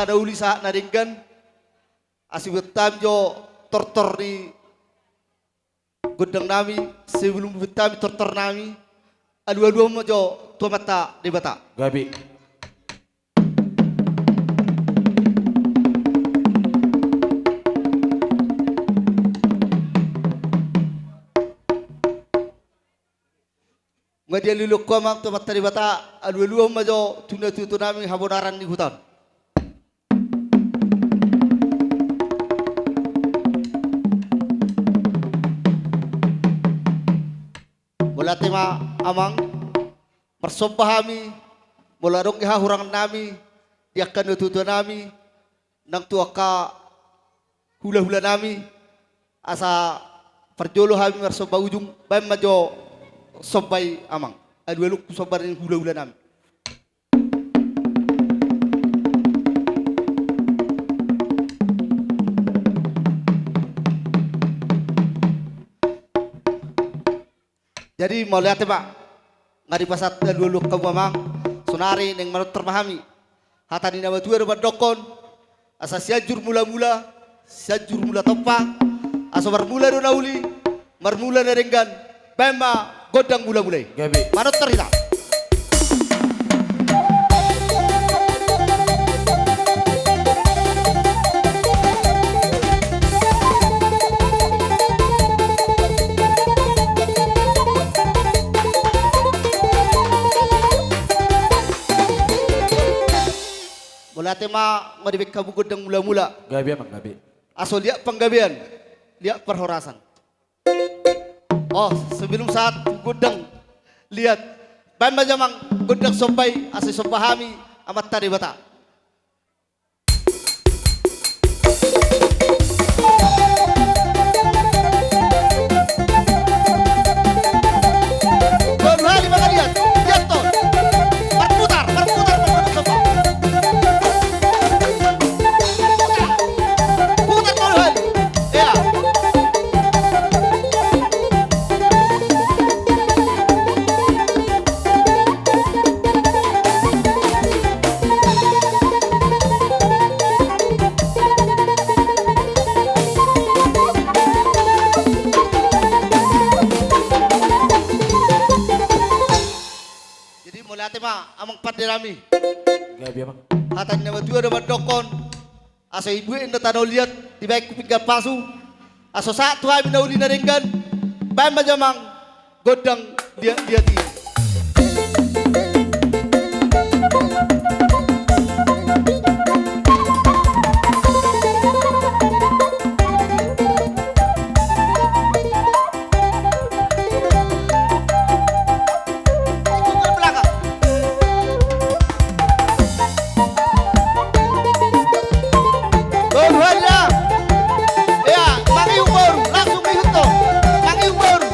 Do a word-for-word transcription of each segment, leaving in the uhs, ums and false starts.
na uli sahat na denggan. Asa ibuat hami jo tortor ni gondang nami, sebelum ibuat hami tortor nami, alualuhon ma jo tu Amanta Debata. Gabe. Nga dialualuhon ho amang tu Amanta Debata, alualuhon ma jo tu natuatua nami habonaran ni huta on. Mauliate ma amang, marsomba hami, molo adong hahurangan nami, di angka natuatua nami, nang tu angka hulahula nami, asa parjolo hami marsomba ujung, baen ma jo somba i amang. Alualuhon somba ni hulahula nami. Jadi mauliate ma, nga dipasahat alualuhon hamu amang, sonari naeng manortor ma hami. Hata ni na matua do mandokkon, asa Sianjur Mulamula, Sianjur Mula Tompa, asa marmula do na uli, marmula na denggan, baen ma gondang mulamula i. Gabe. Manortor hita. Mauliate ma, nga dibaen hamu gondang mulamula. Gabe amang, gabe. Aso liat panggabean, liat parhorasan. Oh, sebelum sahat gondang liat, baen ma jo amang gondang somba i, asa somba hami Amanta Debata. Dua hali ma liat, liat to. Marputar, marputar, marputar somba. Putar tolu hali. Ea. Jadi mauliate ma amang pande nami. Gabe amang. Hata ni na matua do mandokkon, aso ibuat inna tano liat, dibaen hu pinggan pasu, aso sahat tu hami na uli na denggan, baen ma jo amang gondang liat-liat i. Boru haja. Ea, mangihut boru, langsung mangihut to. Mangihut boru.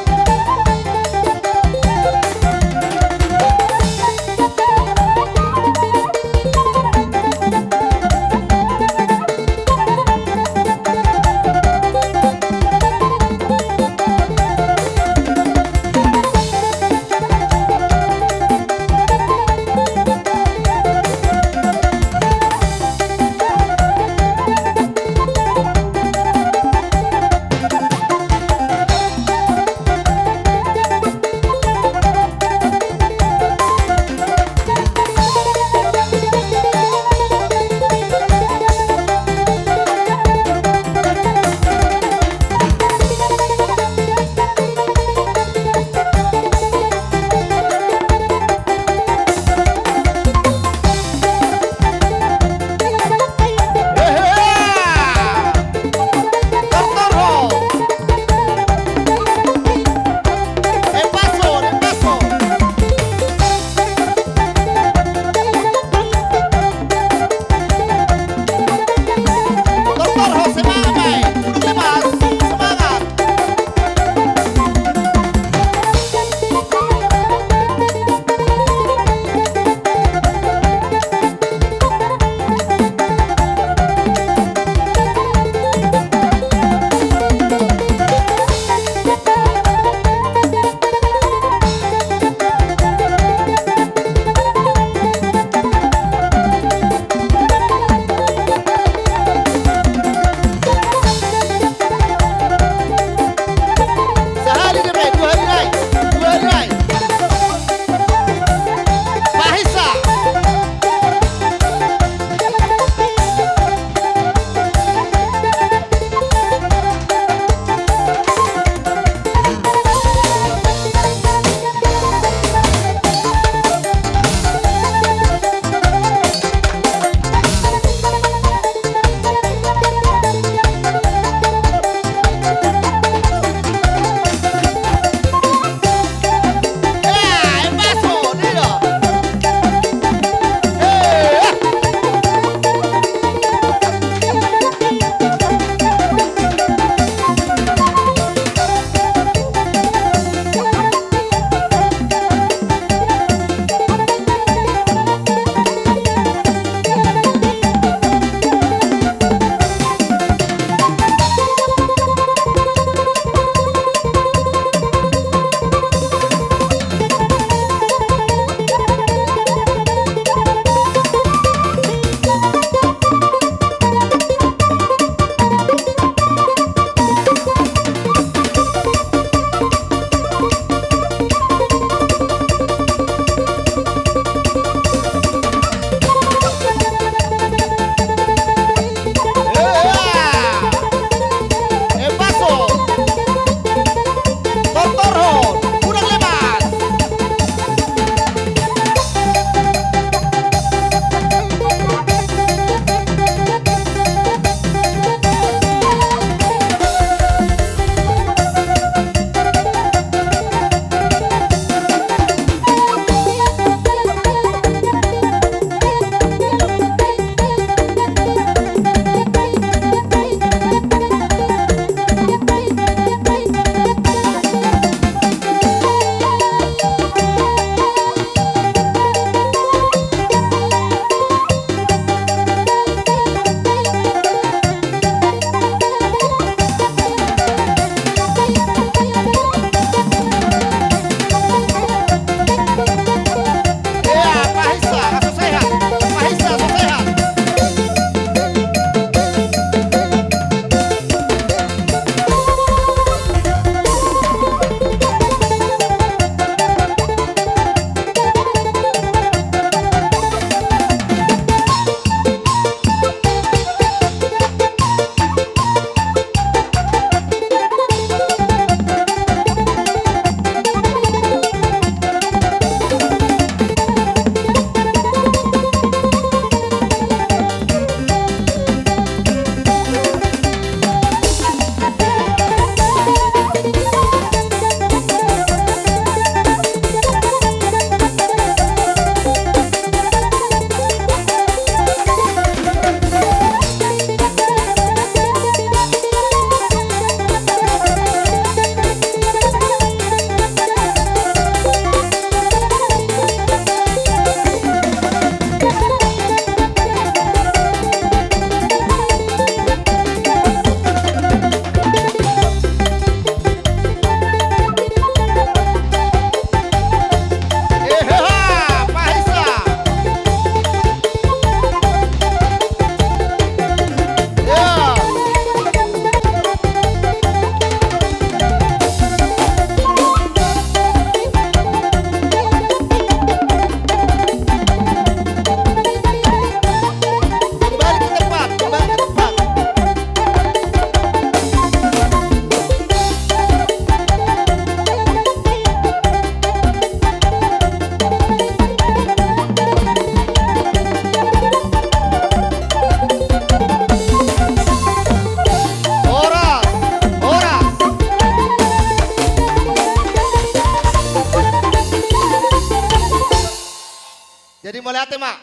Ate ma,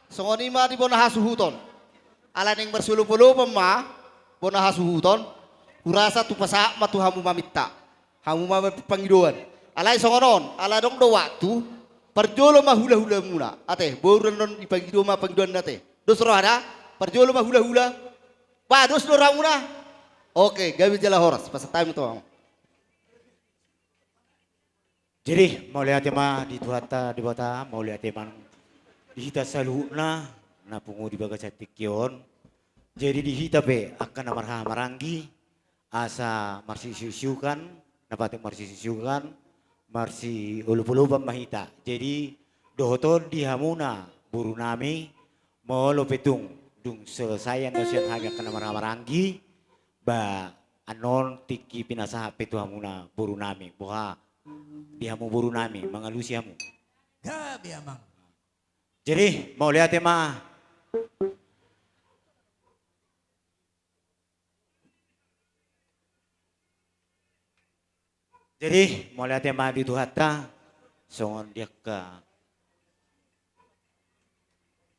songon i ma di bona hasuhuton. Ala naeng marsiolopolopan ma bona hasuhuton, hurasa tu pasahat ma tu hamu maminta. Hamu ma pangidoan. Alai songon on, ala adong do waktu, parjolo ma hulahulamuna. Ate, boru annon dipangido ma pangidoanna ate. Dos rohana, parjolo ma hulahula. Ba, dos do rohamuna. Oke, gabe jala horas, pasahat hami tu hamu. Jadi, mauliate ma di Tuhanta Debata, mauliate ma di hita saluhutna, na pungu di bagasan tingki on. Jadi di hita pe, angka na marhaha maranggi, asa marsisiusiukan, na patik marsisiusiukan, marsiolopolopan ma hita. Jadi, dohot on di hamuna, boru nami, molo pe tung, dung selesai annon sian hami angka na marhaha maranggi, ba, annon tingki pinasahat pe tu hamuna boru nami, boha, di hamu boru nami, mangalusi hamu. Gabe amang. Jadi, mauliate ma. Jadi, mauliate ma di Tuhanta, songon dia ka.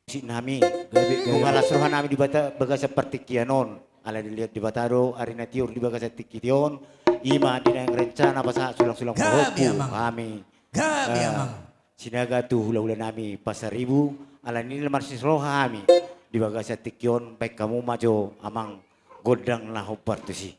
Musik nami, gabe, gabe. Nunga las roha nami di bata-, bagasan partingkian on. Ala dilehon Debata do, ari na tiur di bagasan tingki on. I ma di naeng rencana pasahat sulang-sulang pahompu. Gabe, amang. Hami. Gabe, eh, amang. Sinaga tu hulahula nami Pasaribu, ala ni las roha hami. Di bagasan tingki on, baen hamu ma jo amang gondang na hombar tusi.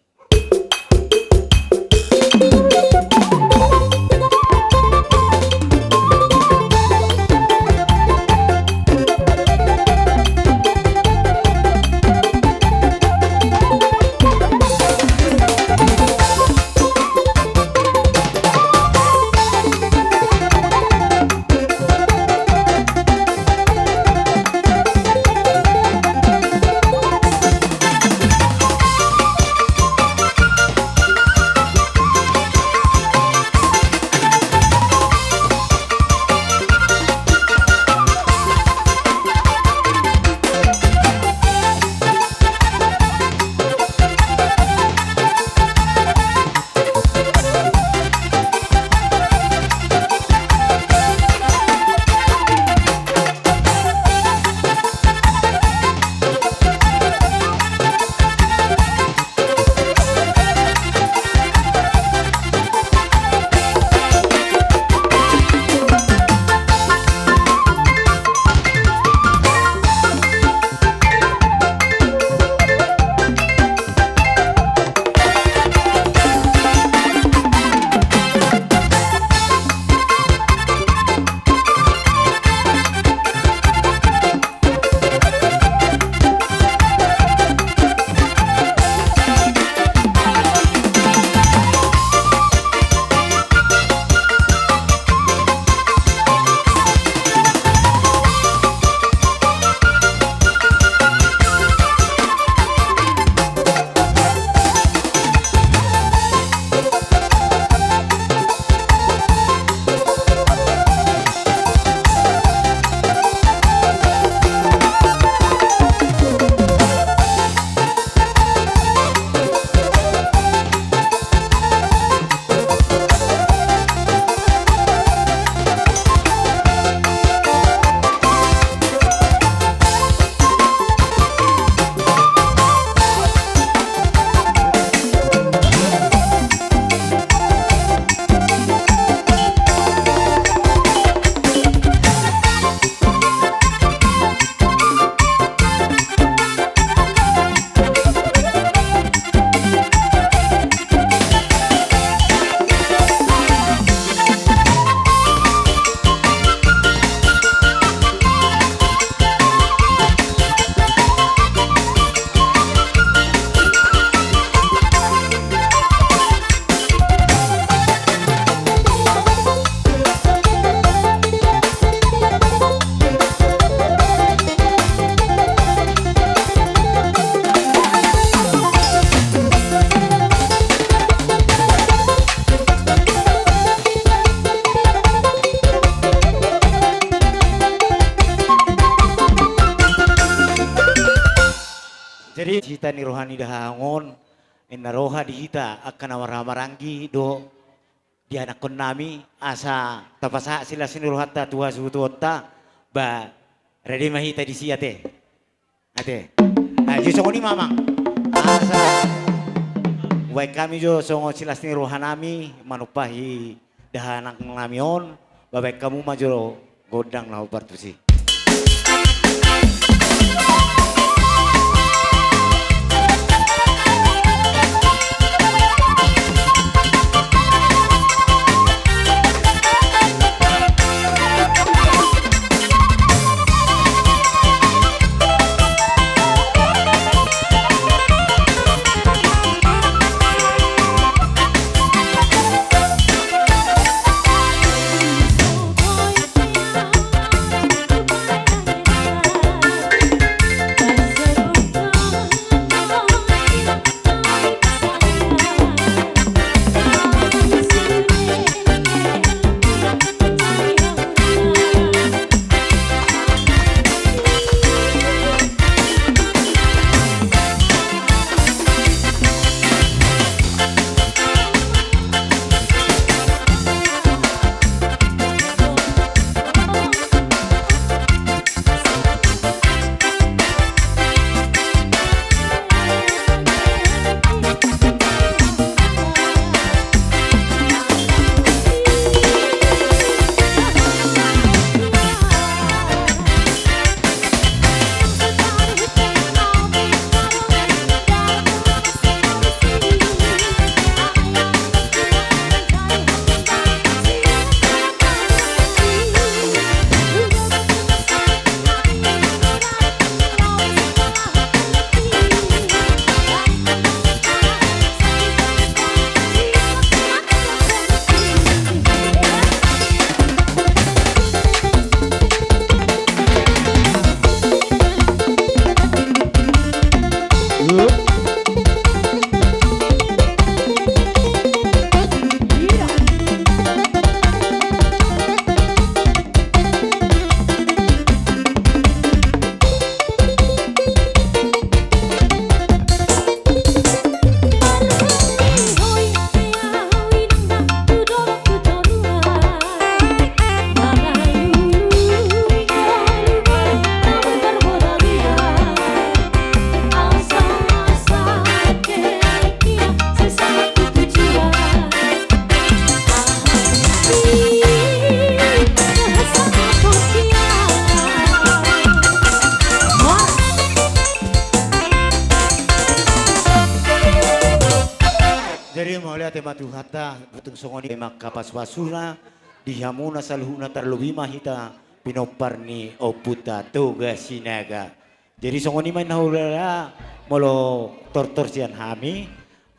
Jadi, cita ni roha ni dahahang on, ninna roha di hita angka na marhaha maranggi dohot di anakkon nami, asa tapasahat silas ni rohanta tu hasuhutonta, ba Ready ma hita disi ate. Ate. Ah, jo songon i ma amang. Asa. Baen hami jo songon silas ni rohanami manumpahi dahananami on. Baen hamu ma jo gondang na hombar tusi. Jadi mauliate ma tu Tuhanta, tung songon i ma angka pasupasuna di hamuna saluhutna, tarlobi ma hita pinompar ni ompunta Toga Sinaga. Jadi songon i ma inna hulala, molo tortor sian hami,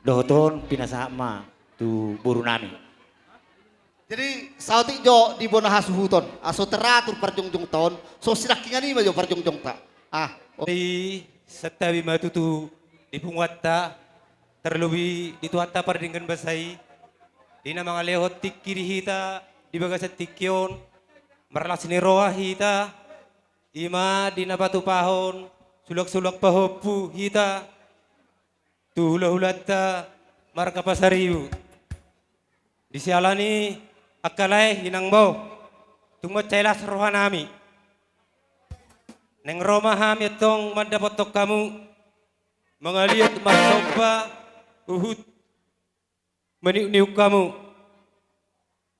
dohot on pinasahat ma tu borunami. Jadi saotik jo di bona hasuhuton, asa teratur parjongjongta on, so sinangkingan i ma jo parjongjongta. Ah, o- Jadi santabi ma tutu di punguanta, tarlobi di Tuhanta pardenggan basa i, di na mangalehon tingki di hita di bagasan tingki on, marlas ni roha hita, i ma di na patupahon sulangsulang pahompu hita tu hulahulanta marga Pasaribu. Di siala ni i angka lae inang bao, tung mansai las rohanami. Naeng ro ma hami antong mandapothon hamu, mangaliat marsomba, huhut maniukniuk hamu.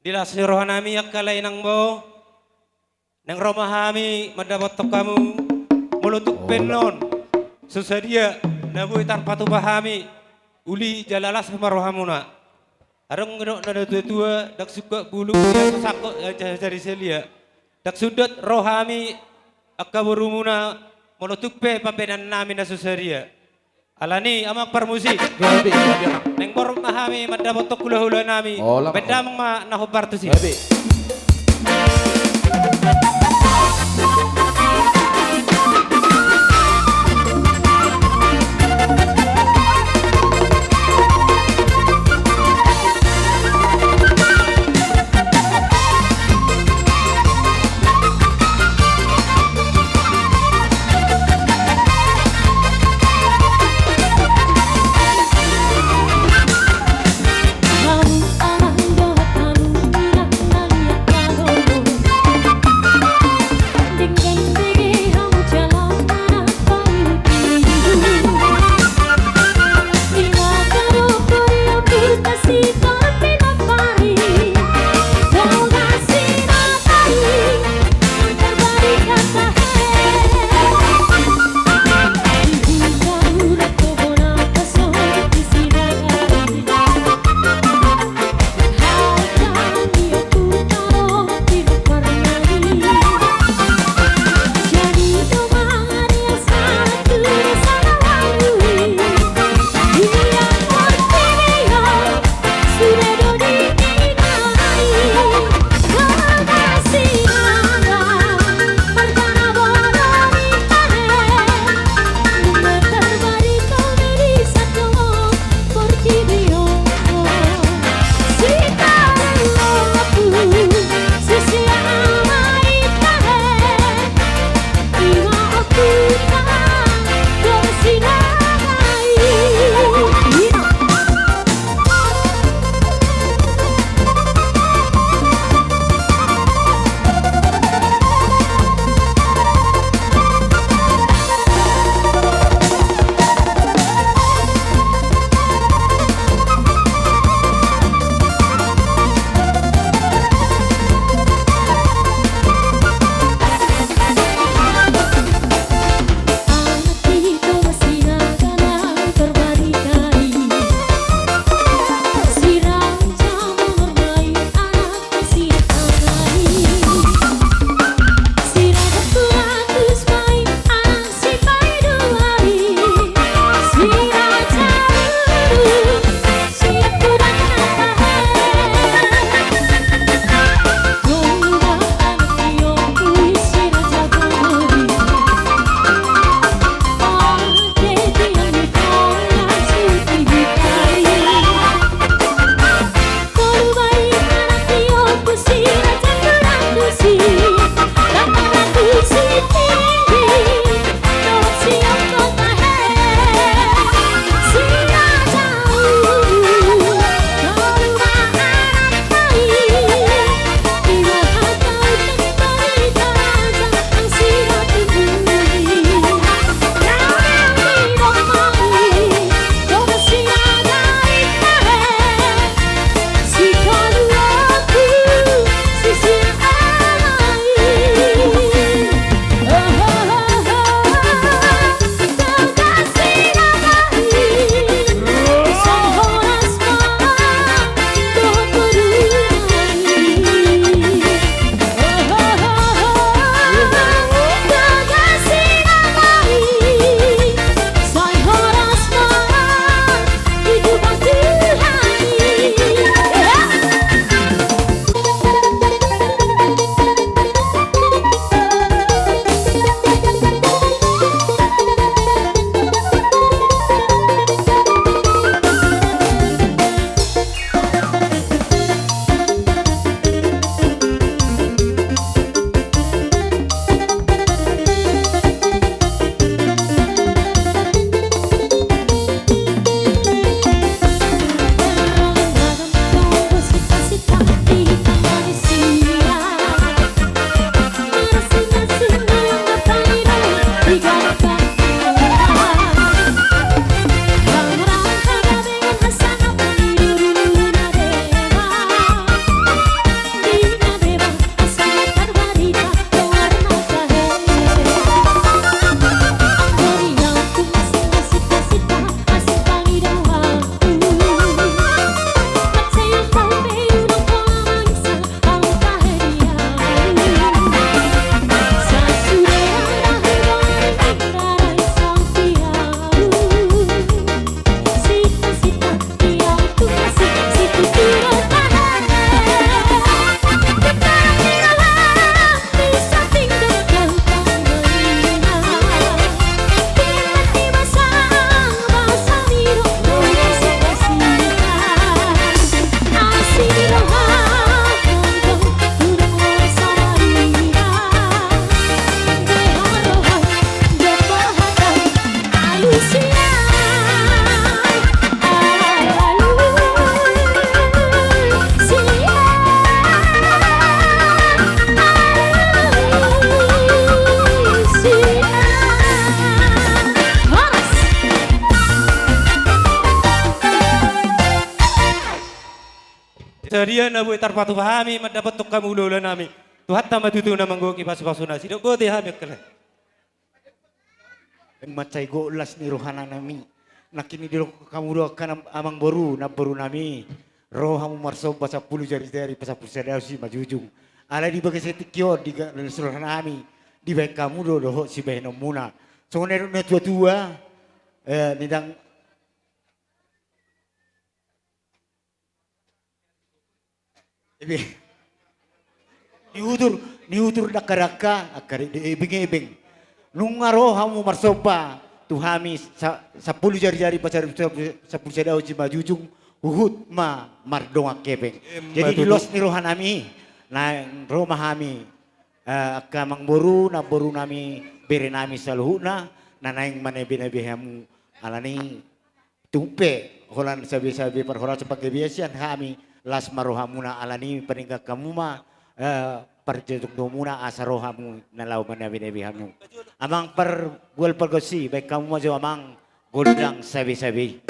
Di las ni rohanami angka lae inang bao, naeng ro ma hami mandapothon hamu, molo tung pe annon so sadia na boi tarpatupa hami, uli jala las ma rohamuna. Adong didok na tuatua, ndang sungkot bulung ia so sangkot, eh, jadi sadia. Ndang sundut rohami angka borumuna, molo tung pe pambahenannami na so sadia. Alani i amang parmusik. Gabe, gabe, amang. Naeng borhat ma hami mandapothon hulahulanami. Olo, amang. Baen damang ma na hombar tusi. Gabe. Sadia na boi tarpatupa hami mandapothon hamu hulahula nami. Tuhanta ma tutu na manggohi pasupasuna. Sidok boti hami angka lae. Mansai gok las ni roha nami. Nangkin didok hamu do angka nam-, amangboru, namboru nami. Ro hamu marsomba sampulu jarijari, pasampulu sada usi manjujung. Alai di bagasan tingki on, di ga-, las ni roha nami. Dibahen hamu do dohot sibahenonmuna. Songon na nidok ni natuatua. Eh, nidang Ebe. Niutur, niutur dangkadangka, angka de-, de-, ebengebeng. Nunga ro hamu marsomba tu hami sa-, sampulu jarijari, pasampulu, sampulu sada usi manjujung, huhut ma mardongan hepeng. Emma tutu. Jadi di las ni roha nami, naeng ro ma hami, eh, angka amangboru, namboru nami, bere nami saluhutna, na naeng manebenebe hamu alani Tung pe holan sabesabe parhorasan panggabean sian hami, las ma rohamuna alani, paninggangkon hamu ma, eh, parjojongjonganmuna asa ro hamu na laho manebenebe hamu. Amang pargual pargonsi, bahen hamu ma jo amang gondang sabesabe.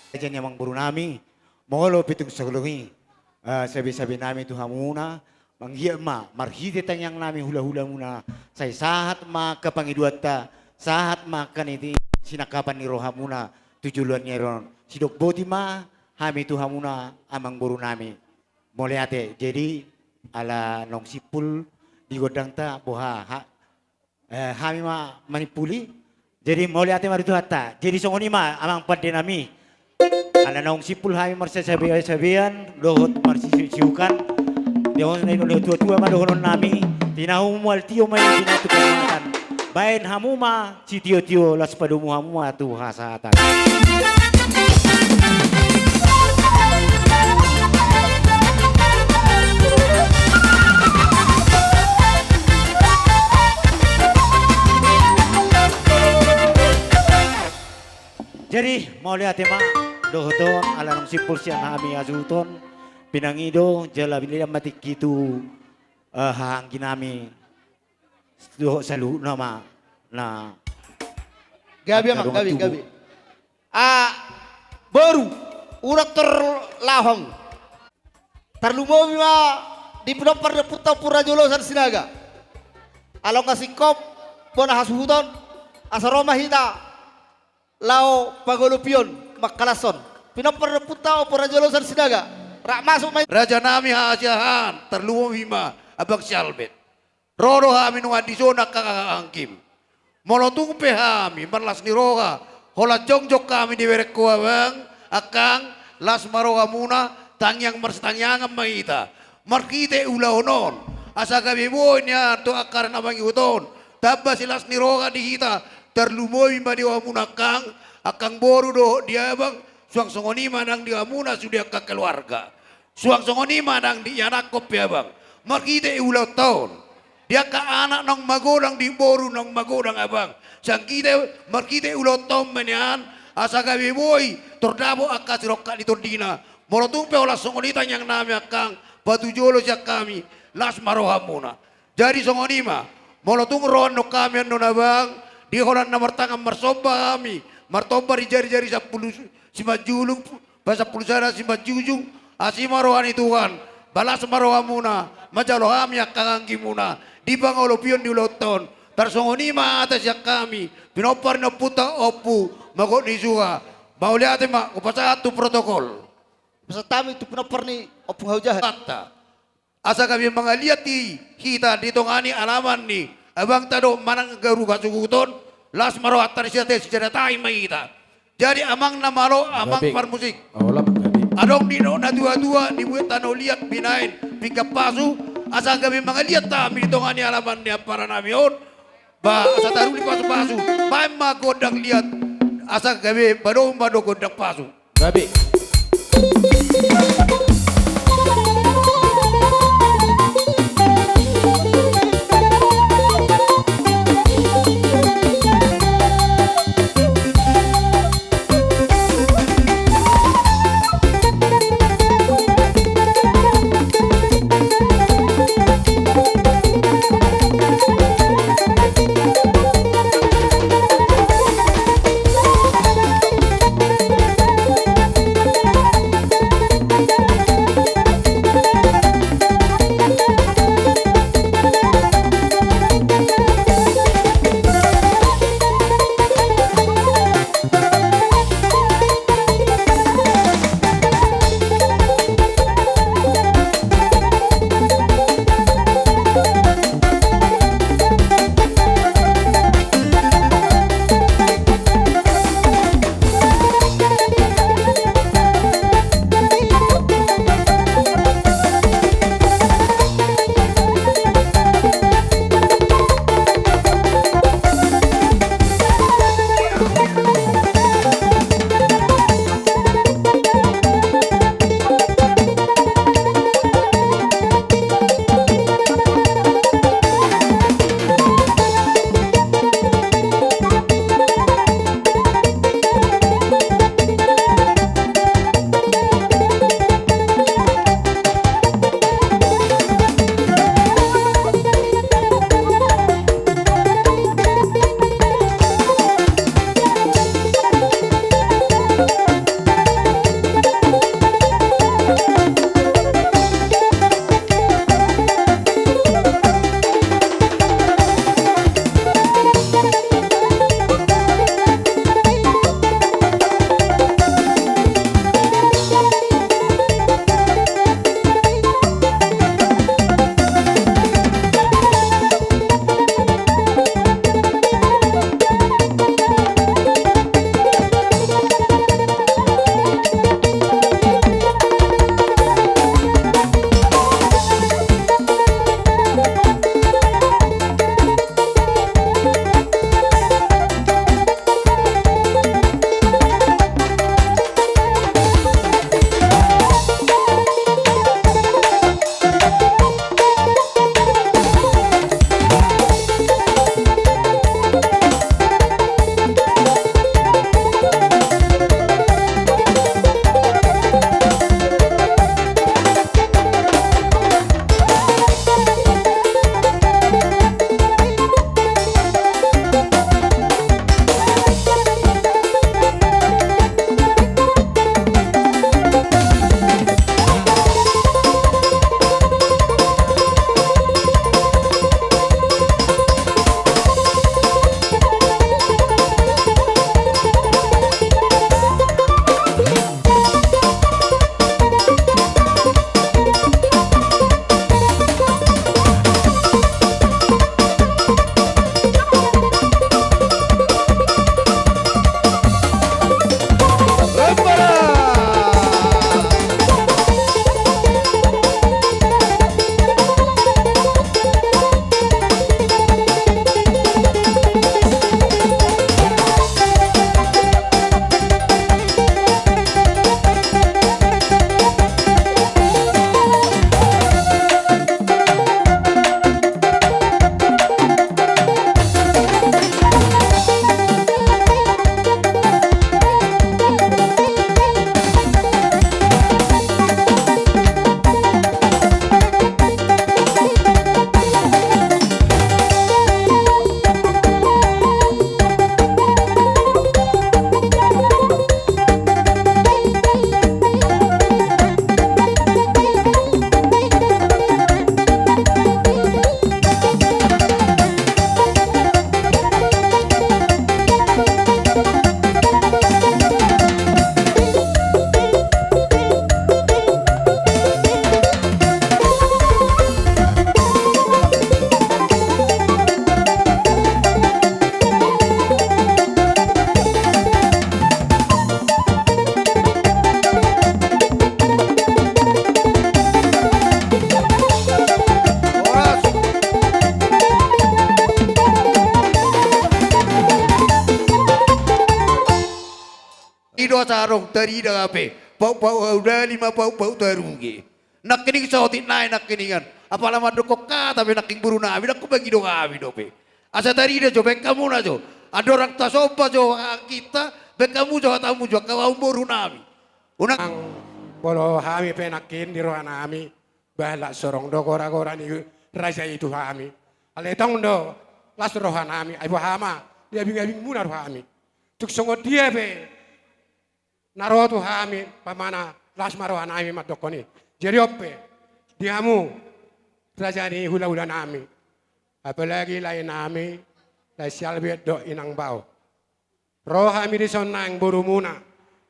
Raja ni amangboru nami, molo pe tung songon i, eh, sabe-sabe nami tu hamuna, manggiat ma, marhite tangiang nami hula-hula muna, sai sahat ma angka pangidoanta, sahat ma angka ni sinangkapan ni roha muna, tu joloan ni ari on. Sidok boti ma, hami tu hamuna, amangboru nami. Mauliate, jadi ala naung simpul di gondangta boha, ha, eh, hami ma manimpuli. Jadi mauliate ma di Tuhanta. Jadi songon i ma amang pande nami. Ala naung simpul hami marsasabe-sabean, dohot marsisiuk-siukan. Dia on na tua-tua ma dohonon nami. Tinahu mual tio ma i pinatu kehormatan. Baen hamu ma sitio-tio, laos padomu hamu ma tu hasahatan. Jadi mauliate ma dohot on, ala naung simpul sian hami hasuhuton, pinangido jala binian ma tingki tu, eh, haha anggi nami. Dohot saluhutna ma na gabe, amang, gabe, gabe. Ah, boru, unang torlahong. Tarlumobi ma di pinompar ni ompunta Ompu Raja Oloan Sinaga. Ala nunga singkop bona hasuhuton, asa ro ma hita laho pangolopion mangkalashon. Pinompar ni ompunta Ompu Raja Oloan Sinaga, rap masuk ma i. Raja nami hasiahaan, tarlumobi ma abang si Albert. Ro do hami nuaeng dison angka haha anggim. Molo tung pe hami marlas ni roha, holan jongjong hami dibereng ho abang, angkang, las ma rohamuna, tangiang marsitangiangan ma hita. Marhite ulaon on, asa gabe boi nian tu angka na mangihut on, tamba silas ni roha di hita, tarlumobi ma di rohamuna angkang, angkang boru dohot di abang, suang songon i ma nang di hamuna sude angka keluarga. Suang songon i ma nang di ianakhon pe abang. Marhite ulaonta on. Di angka anak naung magodang, di boru naung magodang abang. Sian hita, marhite ulaonta on ma nian, asa gabe boi, tordapot angka sirongkap ni tondina. Molo tung pe holan songon i tangiang nami angkang, patujolo sian hami, las ma rohamuna. Jadi songon i ma, molo tung ro annon hami annon abang, di holan na martangan marsomba hami, martomba di jari-jari sampulu simanjujung, pasampulu sada simanjujung, asi ma roha ni Tuhan, ba las ma rohamuna, manjalo hami angka anggimuna, di pangolopion di ulaonta on, tarsongon i ma hata sian hami, pinompar ni ompunta Ompu Magot ni Suha, mauliate ma, hupasahat tu protokol. Pasahat hami tu pinompar ni Ompu Hau Jahat. Banta. Asa gabe mangaliat di hita di tonga ni alaman ni abangta dohot manang garu hasuhuton, las ma rohanta di siate sijadatahi ma hita. Jadi amang na malo, amang marmusik. Adong didok na tua-tua, dibuat tano liat binaen pinggan pasu, asa gabe mangaliat hami di tonga ni alaman ni ampara nami on. Ba, asa taruli pasu-pasu, baen ma gondang liat, asa gabe padomu ma do gondang pasu. Gabe. adong tarida hape. Pauk-pauk haudali ma pauk-pauk taruge. Nangkining saotik nai nangkiningan. Apala mandokkon hata pe nangkin boru nami, ndang humangido hami dope. Asa tarida jo, baen hamuna jo. Andorang tasomba jo hangkinta, baen hamu jo hatamu jo, angka boru nami. Unang. Molo hami pe nangkin di roha nami, bah las sorong do gora-gora ni raja i tu hami. Alai tong do las roha nami, ai boha ma, diabing-abing muna roha nami. Tung songon dia pe na ro tu hami, pamanna las ma roha nami mandokkon i. Jadi on pe, di hamu, raja ni hula-hula nami. Apalagi lae nami, lae Sialbet dohot inang Bao. Ro hami dison naeng boru muna,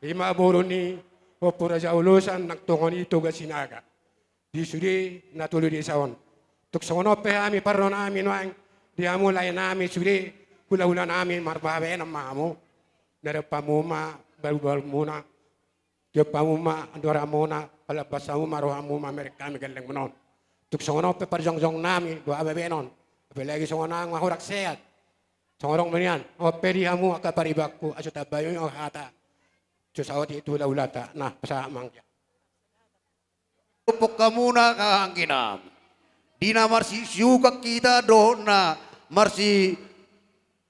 i ma boru ni Ompu Raja Olosan nang tongon i Toga Sinaga. Di sude na tolu desa on. Tung songon on pe hami parro nami nuaeng, di hamu lae nami sude, hula-hula nami marbabenon ma hamu. Na dapot hamu ma balu-balu muna. Tiop hamu ma andor hamuna, palambas hamu ma roha muna, mereng hami gelleng muna on. Tung songon on pe parjongjong nami, boha babenon. Apalagi songon ahu ma hurang sehat. Songon on ma nian, on pe di hamu angka paribanku, asa tambai hata. Saotik tu hula-hulata, nah, pasahat ma anggia. Ompung hamuna angka anggi nami. Di na marsiusukan hita, dohot na marsi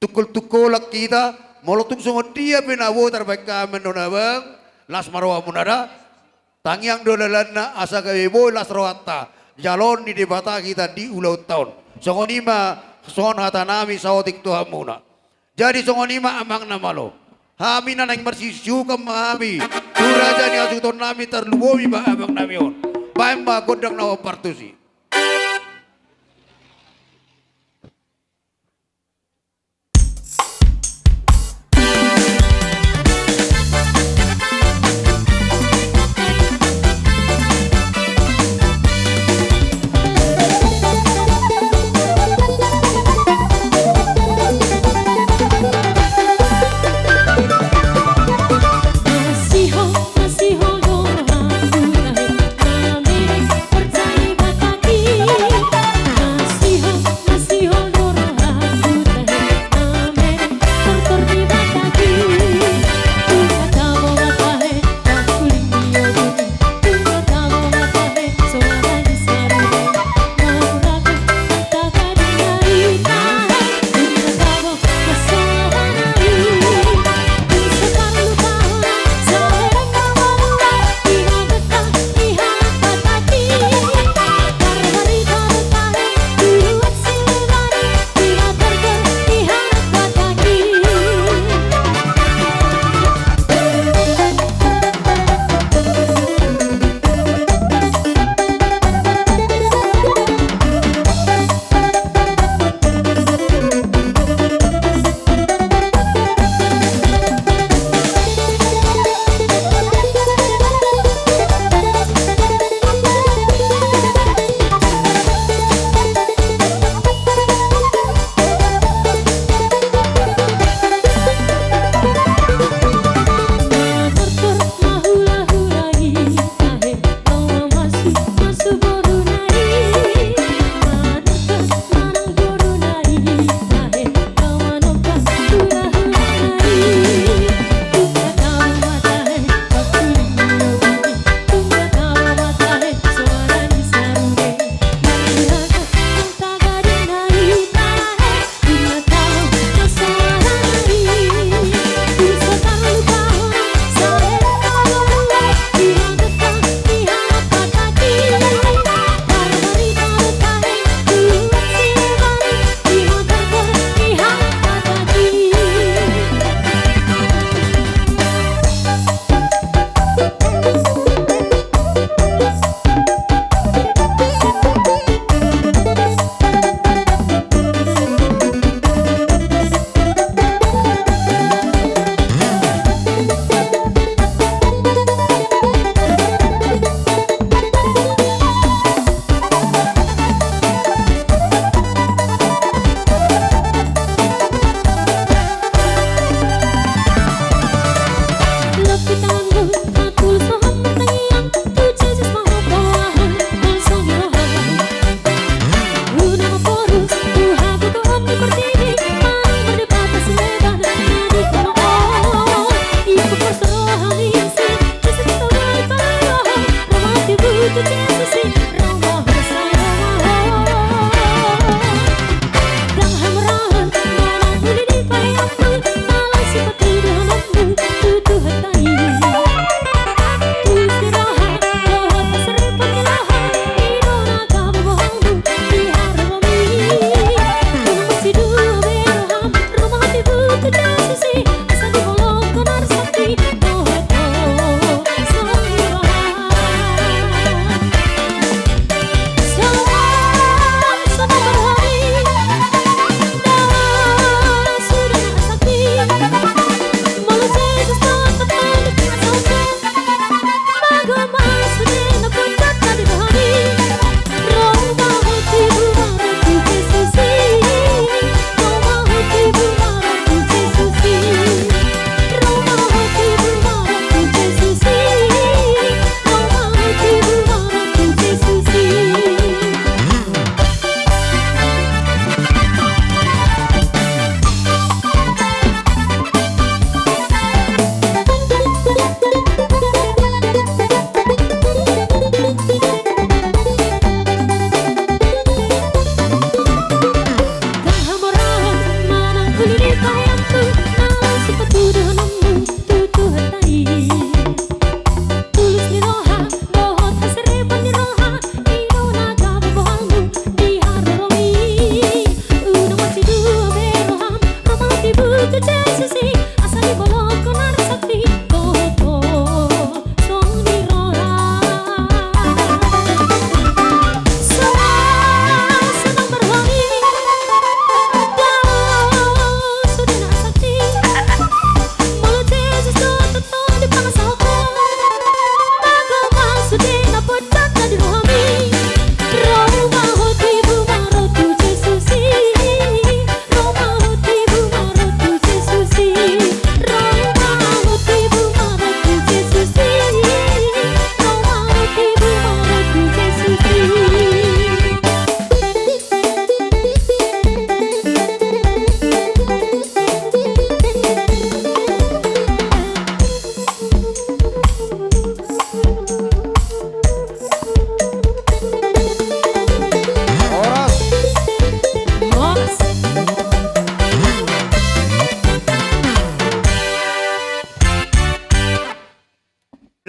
tungkol-tungkolan hita, molo tung songon dia pe na boi tarbaen hami annon abang, las ma roha muna da, tangiang do dalanna asa gabe boi las rohanta, jaloon ni Debata hita di ulaonta on. Songon i ma songon hata nami saotik tu hamuna. Jadi songon i ma amang na malo. Hami na naeng marsiusukan ma hami tu raja ni hasuhuton nami tarlumobi ma abang nami on. Baen ma gondang na hombar tusi.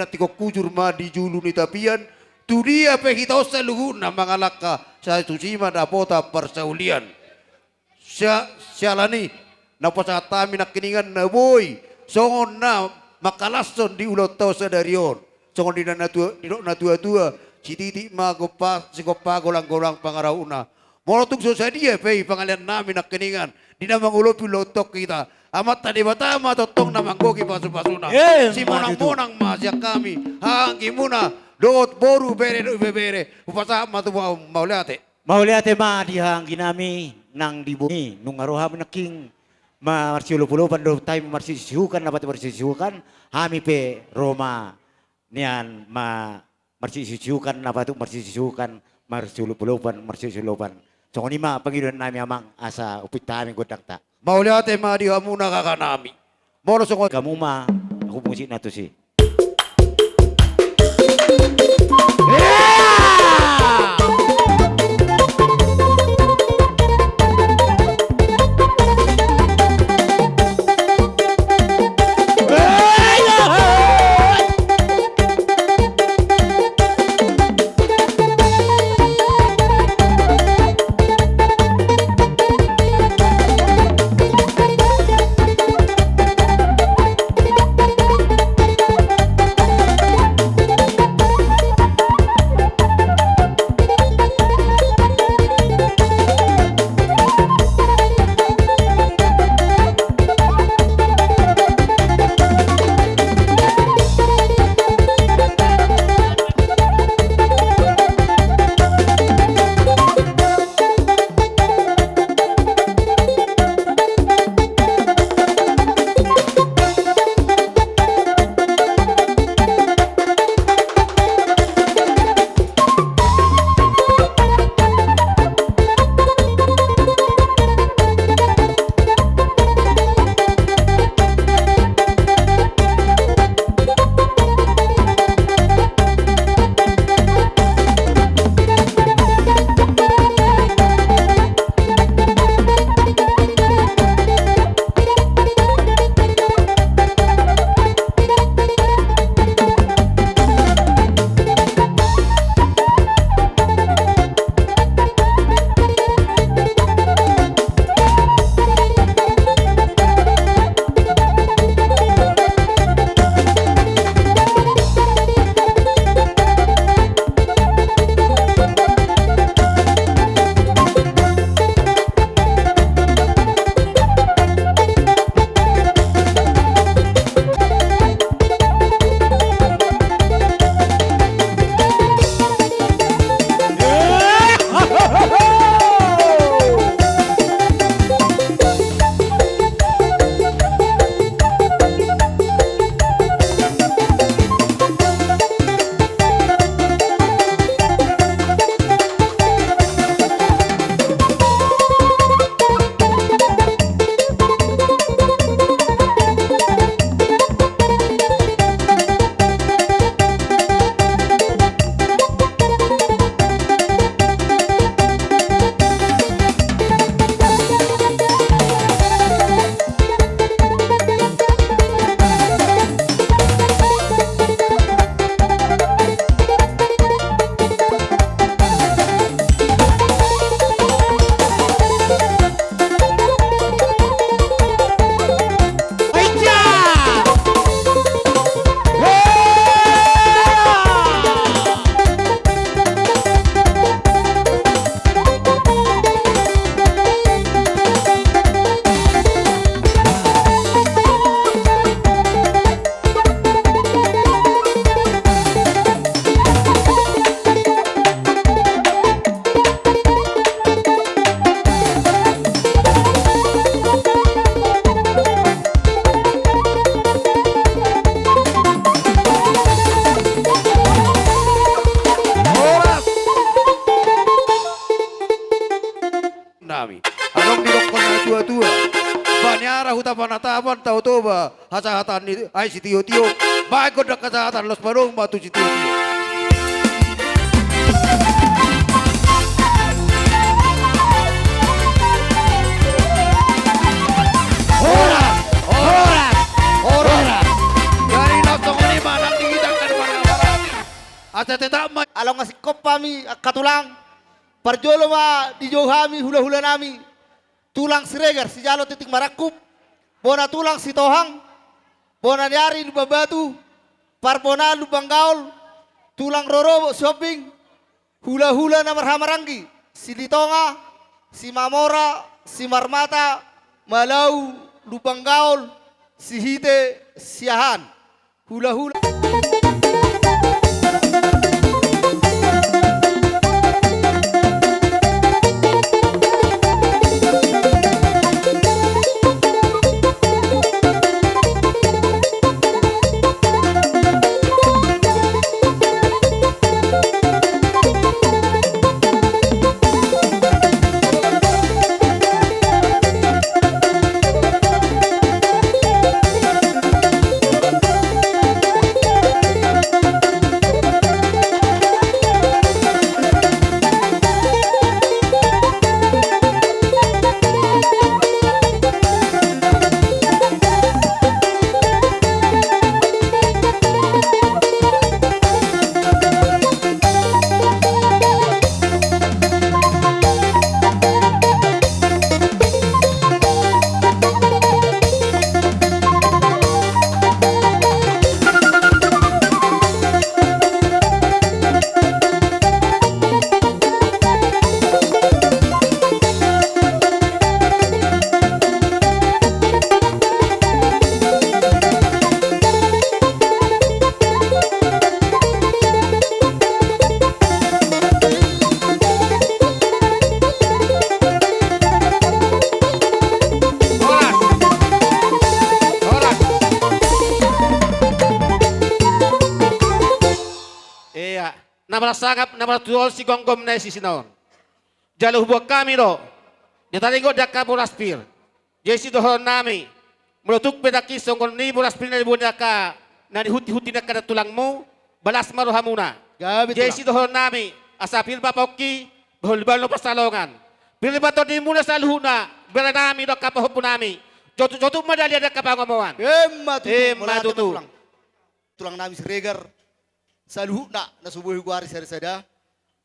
Nanti kok kujur ma di julu ni tapian, tu dia pe hita on saluhutna mangalangka, sai tusi ma dapotan parsaulian. Sia-, siala ni, na pasahat hami nangkiningan na boi, songon na mangkalashon di ulaonta sadari on. Songon nidok na tua-, nidok na tua-tua, sititik ma gompa, sigompa golang-golang pangarahutna. Molo tung so sadia pe i pangalean nami nangkiningan, di na mangolopi ulaonta on hita. Amanta Debata ma tongtong na manggohi pasu-pasuna. Eh, simonang-monang ma sian hami, hahaanggimuna, dohot boru, bere dohot ibebere, hupasahat ma tu ma-, mauliate. Mauliate ma di hahaanggi nami, nang di bo-, i, nunga ro hami nangkin, ma-, marsiolop-olopan dohot hami marsisihukan, na patut marsisihukan, hami pe ro ma nian ma-, marsisihukan, na patut marsisihukan, marsiolop-olopan, marsiolopan. Songon i ma pangidoan nami amang asa umpit hami gondangta. Mauliate ma di hamuna kakak nami. Molo songon i hamu ma, aku musik na tusi. Nami. Adong didokkon na tua-tua. Baniara huta panatapan tau Toba. Hasahatan ni ai sitio-tio. Baen gondang hasahatan, laos madung ma tu sitio-tio. Horas! Horas! Horas! Jadi laos songon i ma nang di hita kan. Asa tetap ma. Along asing koppami angka tulang. Parjolo ma dijou hami hulahulanami. Tulang Siregar sijalo tintin marangkup. Bona tulang Sitohang. Bona ni ari Lumban Batu. Parbonaan Lumban Gaol. Tulang rorobot Sihombing. Hulahula na marhahamaranggi, Silitonga, Simamora, Simarmata, Malau, Lumban Gaol, Sihite, Siahaan. Hulahula. Horas. Horas. Ia, na marsangap, na martuhol sigomgom na i sisina on. Jala huboan hami do, di taringot di angka bolas pir. Jadi sidohononnami, molo tung pe ndang i songon i bolas pir na diboan ni angka, na nihutihut ni angka tulangmu, balas ma rohamuna. Gabe tulang. Jadi sidohononnami, asa pir ma pongki, bahulbahul pansalongan. Pir ma tondimuna saluhutna, berenami do angka pahompunami. Jotukjotuk ma dalihan di angka pangomoan. Emma tutu. Emma tutu. Tulang. Tulangnami Siregar, saluhutna na so boi hugoari sada-sada,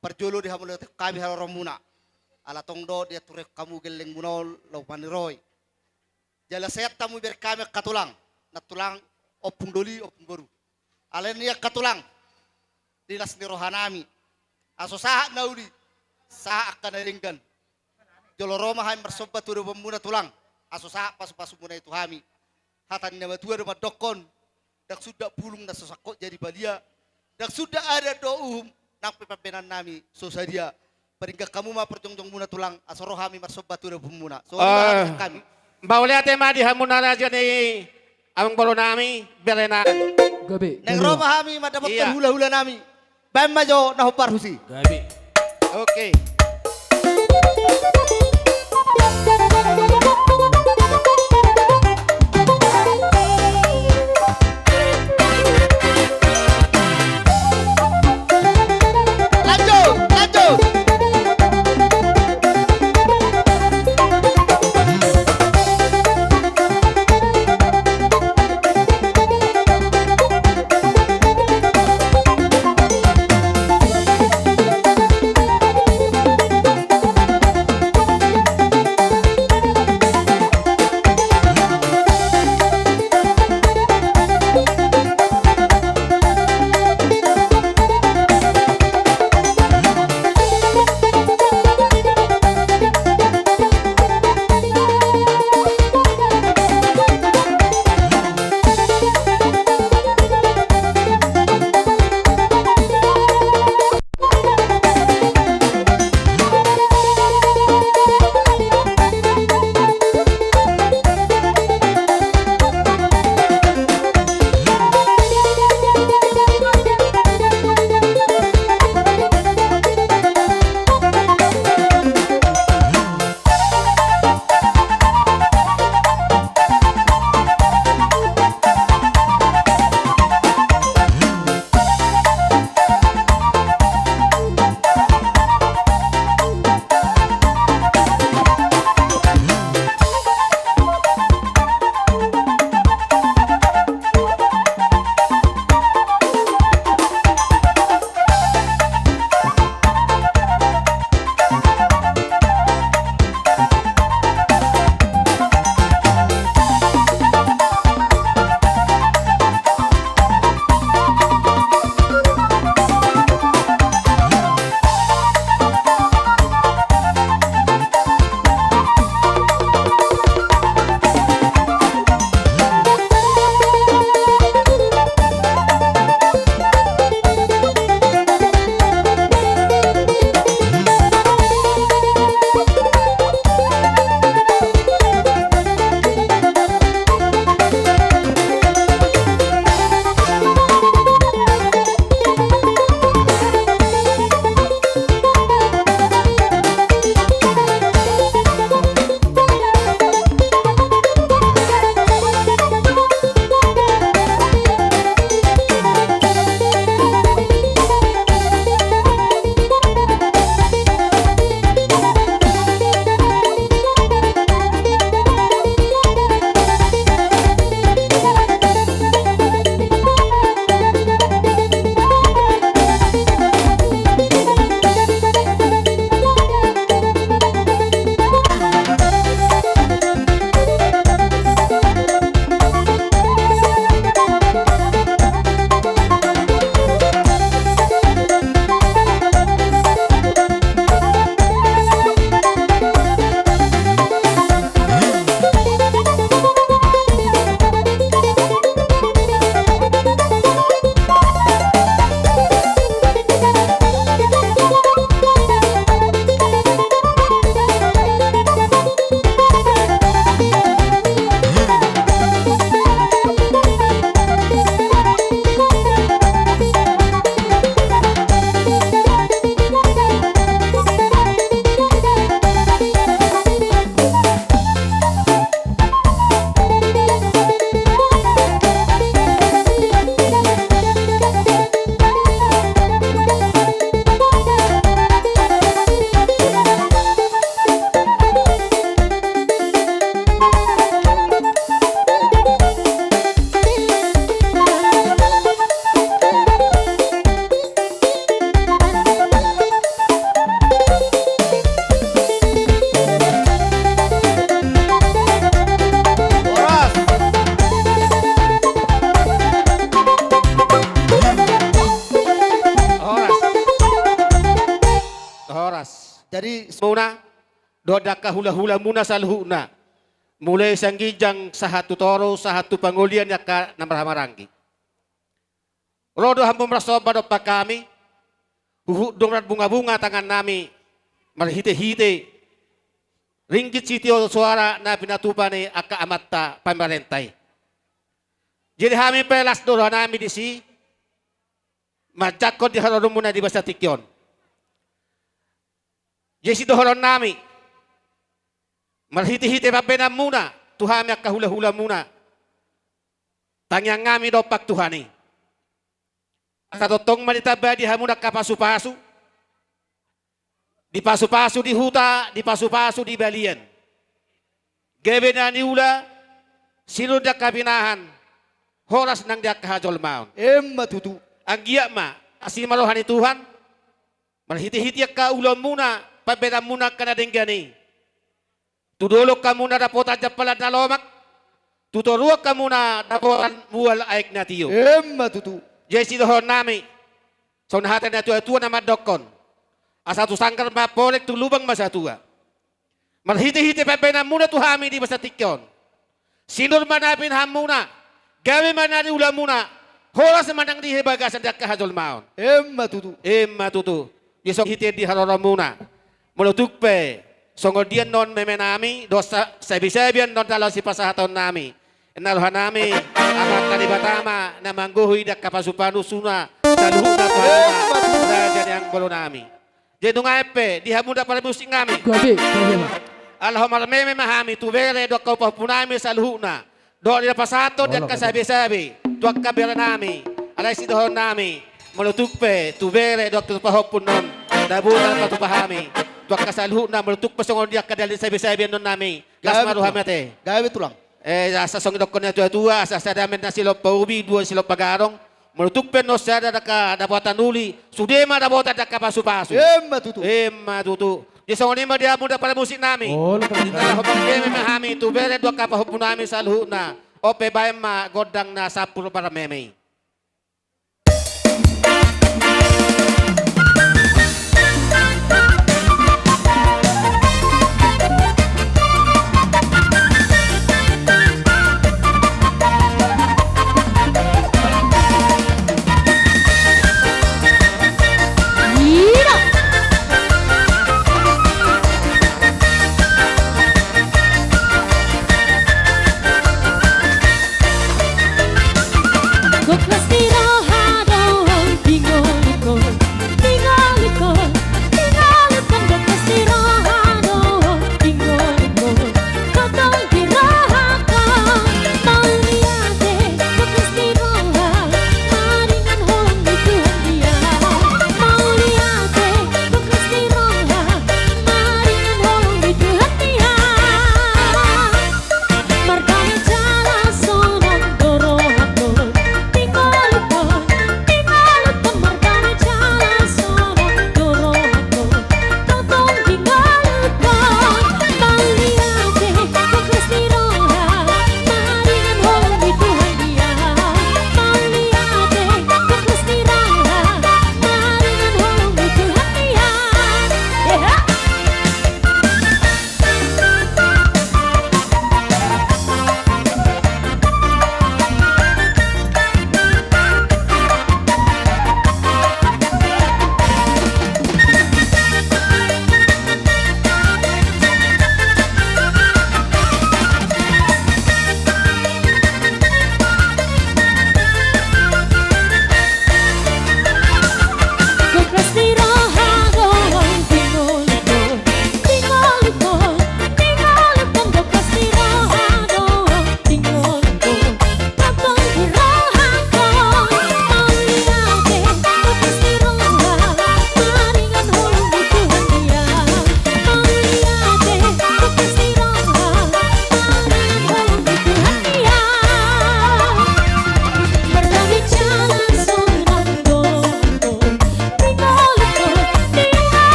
parjolo dihamuliatehon hami haroromuna. Ala tong do dianturai hamu gellengmuna on laho maniroi. Jala sehat hamu ibereng hami angka tulang, nantulang ompung doli, ompung boru. Alani i angka tulang, di las ni rohanami. Aso sahat na uli, sahat angka na denggan. Jolo ro ma hami marsomba tu adopanmuna tulang, aso sahat pasupasumuna i tu hami. Hata ni na matua do mandokkon, ndang sundat bulung na so sangkot jadi balia, ndang sundat adat dohot uhum, nang pe pambahenannami so sadia. Paringgan hamu ma parjongjongmuna tulang, asa ro hami marsomba tu adopanmuna. So, ah, hami. Mauliate ma di hamuna raja ni amangborunami, berenami. Gabe. Naeng ro ma hami mandapothon, iya, hulahulanami. Baen ma jo na hombar tusi. Gabe. Oke. Lanjut, lanjut. di muna, dohot di angka hulahulamuna saluhutna. Mulai sian ginjang sahat tu toru, sahat tu pangolian ni angka na marhahamaranggi. Ro do hamu marsomba dompak hami, huhut do marbungabunga tangannami, marhitehite ringgit sitio soara na pinatupa ni angka amanta pamarenta i. Jadi hami pe las do rohanami disi, manjangkon di haroromuna di bagasan tingki on. Jadi sidohononnami, marhitehite pambahenanmuna tu hami angka hulahulamuna, tangiangnami dompak Tuhan i. Asa tongtong ma ditamba di hamu angka pasupasu, dipasupasu di huta, dipasupasu di balian. Gabe na niula, sinur di angka pinahan, horas nang di angka hajolmaon. Emma tutu. Anggiat ma, asi ma roha ni Tuhan, marhitehite angka ulaonmuna, pambahenanmuna angka na denggan i. Tu dolok hamuna dapotan jampalan na lomak, tu toruan hamuna dapotan mual aek na tio. Emma tutu. Jadi sidohononnami, songon hata ni natuatua na mandokkon: Asa tu sanggar ma porek, tu lubang ma satua. Marhitehite pambahenanmuna tu hami di bagasan tingki on, sinur ma na pinahanmuna, gabe ma na niulamuna, horas ma nang di bagasan di angka hajolmaon. Emma tutu. Emma tutu. Di songon hite di haroromuna, molo tung pe songon dia annon memenami, dohot sa-, sabisabi annon dalan sipasahatonnami, ninna rohanami, Amanta Debata ma na manggohi di angka pasupasuna saluhutna tu hamuna, raja ni angka bolonami. Jadi nunga pe di hamu na parmusik nami. Gabe, gabe ma. Ala ho marmeme ma hami tu bere dohot angka pahompunami saluhutna. Dohot di na pasahathon di angka sabisabi tu angka berenami. Alai sidohononnami, molo tung pe tu bere dohot tu pahompu annon, na boi ma patupa hami tu angka saluhutna, molo tung pe songon dia angka dalihan sabisabi annonnami. Las ma rohami ate. Gabe tulang. Eh, asa songon didokkon ni natuatua, asa sada ma na silompa ubi, dua silompa garong. Molo tung pe annon sada angka dapotan uli, sude ma dapotan angka pasupasu. Emma tutu. Emma tutu. Jadi songon i ma di hamu na parmusik nami. Olo, ninna roha, marmeme ma hami tu bere dohot angka pahompunami saluhutna. On pe baen ma gondang na sampur marmeme i.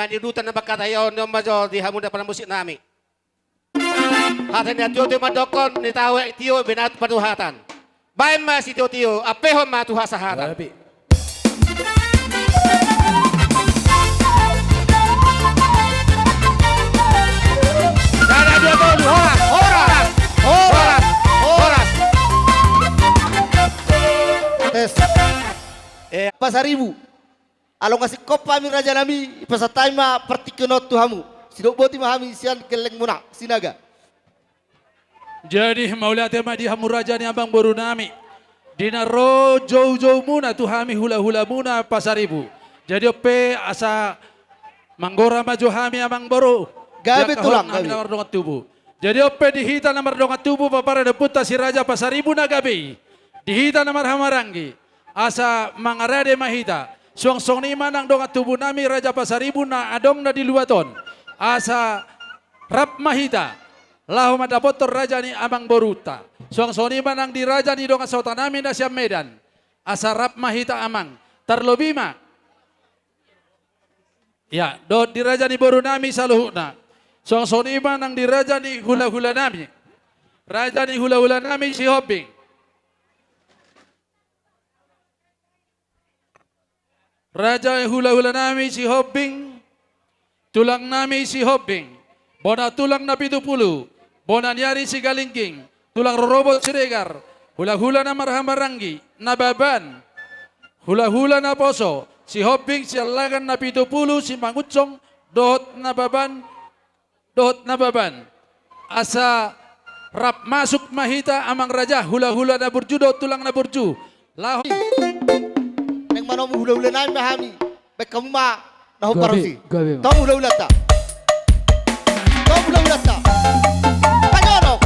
Di udutan na mangkatai on, on ma jo di hamuna panamusik nami. Hata ni natuatua mandokkon, ni tahu aek tio, binahen patuhatan. Baen ma sitiotio, ampehon ma tu hasahatan. Gabe. Sada, dua, tolu, horas, horas, horas, horas. Tes. Eh, Pasaribu. Along asing kompa hami raja nami, pasahat hami ma partingkian on tu hamu. Sidok boti ma hami sian gellengmuna, Sinaga. Jadi, mauliate ma di hamu raja ni amangboru nami. Di na ro joujoumuna tu hami hulahulamuna Pasaribu. Jadi, on pe asa manggora ma jo hami amangboru. Gabe tulang, gabe. Di angka hami na mardongan tubu. Jadi, on pe di hita na mardongan tubu, paparan ni ompunta si Raja Pasaribu na gabe i. Di hita na marhahamaranggi. Asa mangarade ma hita. Suang songon i ma nang dongan tubu nami Raja Pasaribu na adong na di luat on. Asa rap ma hita. Laho mandapothon raja ni amangborunta. Suang songon i ma nang di raja ni dongan sahuta nami na sian Medan. Asa rap ma hita amang. Tarlobi ma. Ya, dohot di raja ni boru nami saluhutna. Suang songon i ma nang di raja ni hulahula nami. Raja ni hulahula nami Sihombing. Raja ni hulahula nami Sihombing. Tulang nami Sihombing. Bona tulang Napitupulu. Bona ni ari Sigalingging. Tulang rorobot Siregar. Hulahula na marhahamaranggi. Nababan. Hulahula naposo, Sihombing, Siallagan, Napitupulu, Simangunsong, dohot Nababan, dohot Nababan. Asa rap masuk ma hita amang raja, hulahula na burju dohot tulang na burju. Laho. Naeng manomu hulahula nami ma hami. Baen hamu ma na hombar husi. Gabe, gabe. Tong hulahulanta. Tong hulahulanta. Pajorok.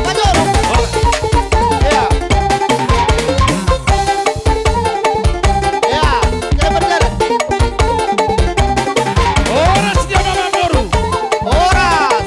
Pajorok. Ya. Ya. Kita berjalan. Horas dia mama boru. Horas.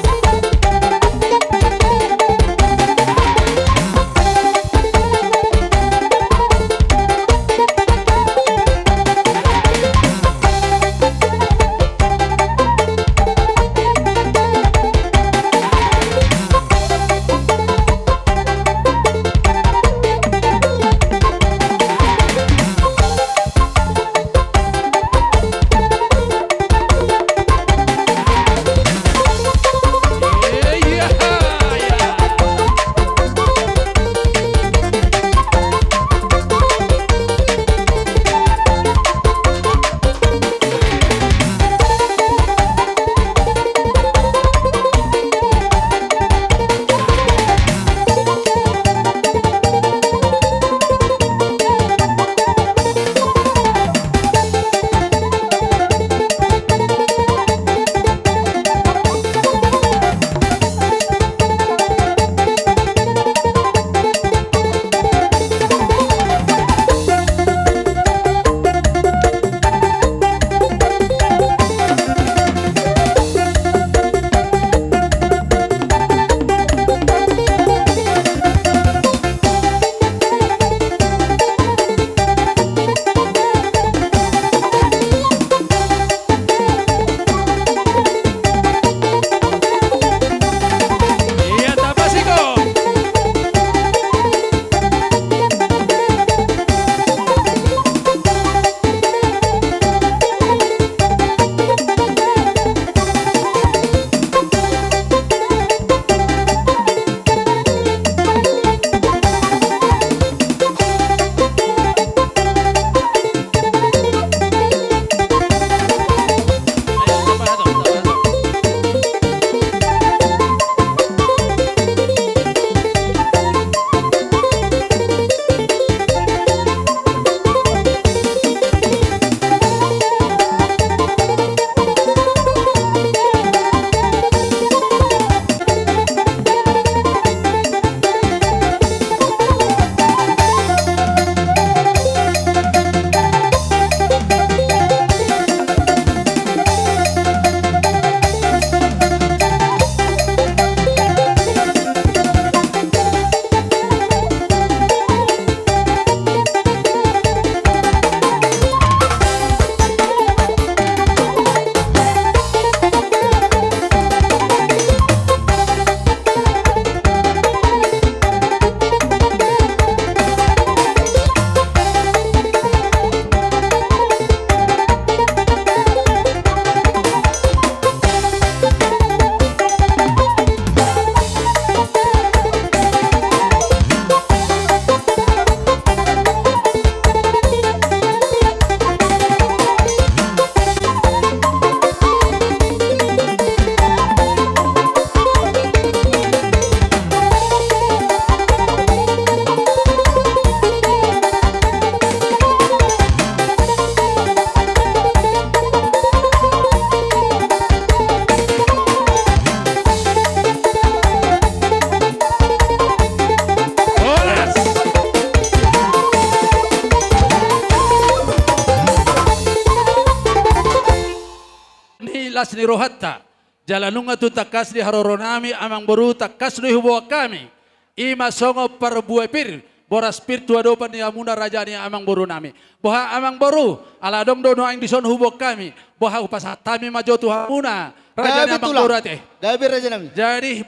rohanta. Jala nunga tung tangkas di haroronami, amangboru, tangkas do i huboan hami. I ma songon parbue pir, boras pir tu adopan ni hamuna raja ni amangborunami. Boha amangboru, ala adong do nuaeng dison huboan hami. Boha hupasahat hami ma jo tu hamuna, raja ni amangboru, ate. Gabe, rajanami. Jadi,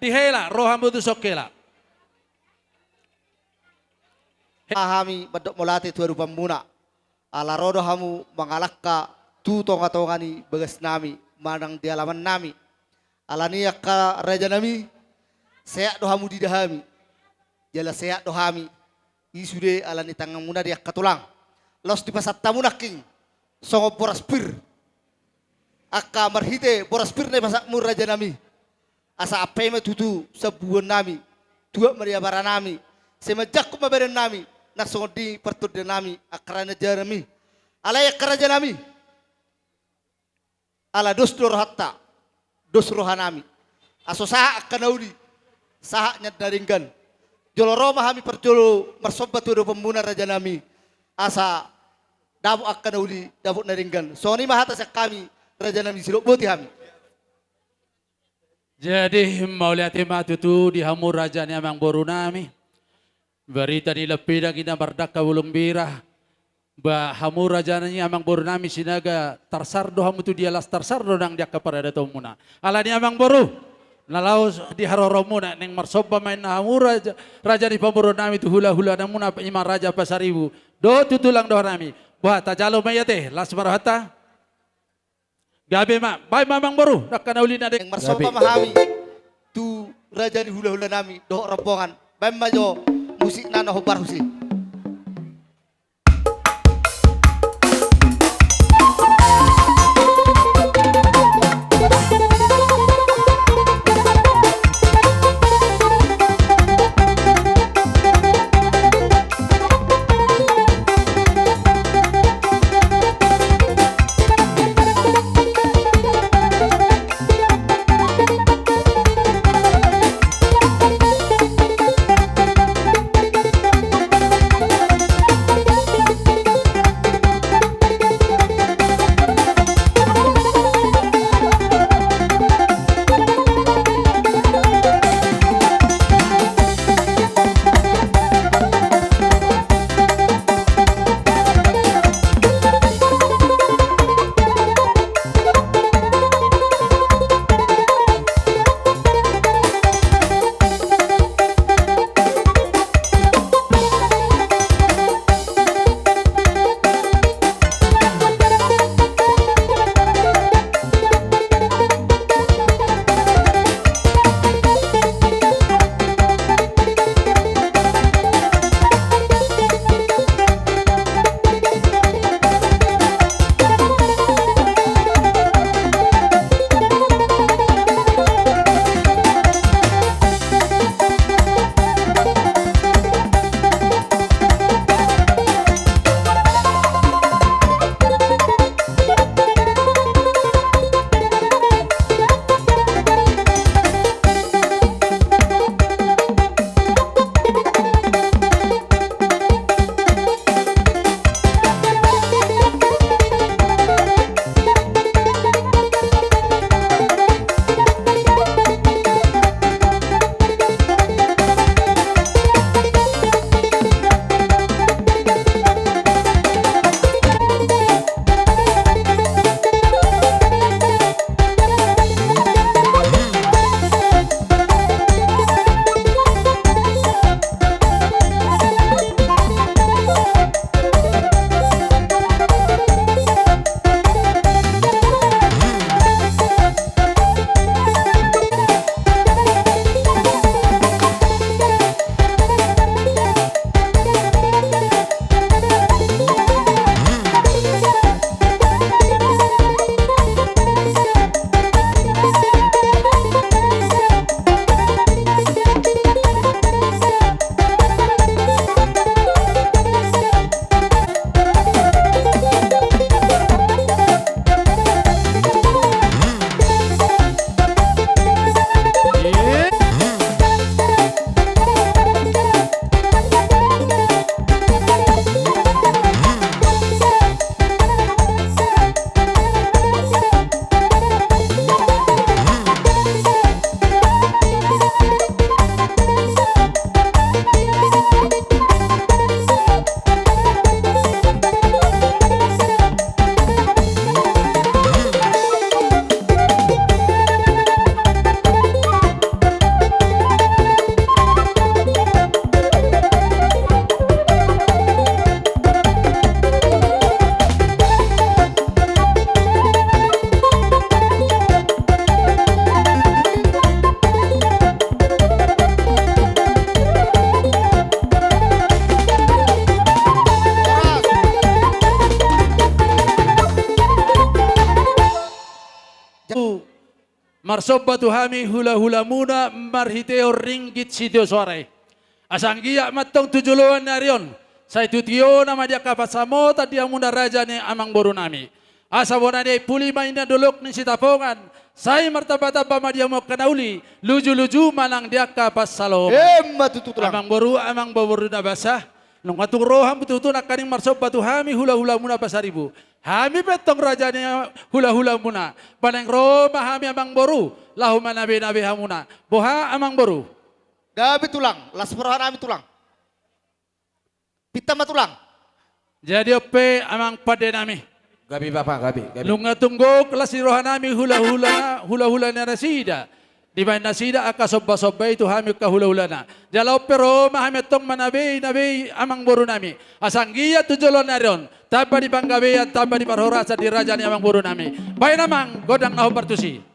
dihela rohamu tu son hela. Hami mandok mauliate tu adopanmuna. Ala ro do hamu mangalangka tu tongatonga ni bagasnami manang di alamannami. Alani i angka rajanami, sehat do hamu diida hami. Jala sehat do hami i sude alani tanganmuna di angka tulang. Laos dipasahat hamu nangkin songon boras pir. Angka marhite boras pir na dipasahatmu rajanami. Asa ampe ma tutu sambuannami, tuat ma di abaranami, sai manjangkon ma badannami, nang songon i partondiannami, angka rajanami. Alai angka rajanami, ala dos do rohanta, dos rohanami. Asa sahat angka na uli, sahat nian na denggan. Jolo ro ma hami parjolo marsomba tu adopanmuna rajanami. Asa dapot angka na uli, dapot na denggan. Songon i ma hata sian hami, rajanami, sai boti hami. Jadi, mauliate ma tutu di hamu raja ni amangborunami. Barita ni lampidang i na mardangka bulung bira. Ba hamu raja ni amangborunami Sinaga, tarsar do hamu tu dia, laos tarsar do nang di angka paradatonmuna. Alani amangboru, na laos di haroronmuna, naeng marsomba ma inna hamu raja, raja ni pamoruonnami tu hulahulamuna, i ma Raja Pasaribu dohot tu tulang dohonami. Boha, tajalo ma i ate, las ma rohanta. Gabe ma, baen ma amangboru, angka na uli na denggan. Gabe. Marsomba ma hami tu raja ni hulahulanami dohot rombongan. Baen ma jo musikna na hombar huse. Marsomba tu hami hulahulamuna marhitehon ringgit sitio soara i. Asa anggiat ma antong tu joloan ni ari on, sai tu tiona ma di angka pansamotan di hamuna raja ni amangborunami. Asa bona ni ai puli ma inna dolok ni Sitapongan, sai martambatamba ma di hamu angka na uli, lujuluju ma nang di angka pansalongan. Emma tutu, Tulang. Amangboru, amangboru na basa, nunga tung ro hamu tutu nangkaning marsomba tu hami hulahulamuna Pasaribu. Hami pe antong raja ni hulahulamuna. Ba naeng ro ma hami amangboru, laho manabenabe hamuna. Boha amangboru? Gabe Tulang, las ma rohanami Tulang. Pinta ma Tulang. Jadi on pe amang pandenami. Gabe Bapa, gabe, gabe. Nunga tung gok las ni rohanami hulahula, hulahula ni nasida. Dibaen nasida angka sombasomba i tu hami angka hulahulana. Jala on pe ro ma hami antong manabeinabei amangborunami. Asa anggiat tu joloan ni ari on, tamba di panggabean, tamba di parhorasan di raja ni amangborunami. Baen amang gondang na hombar tusi.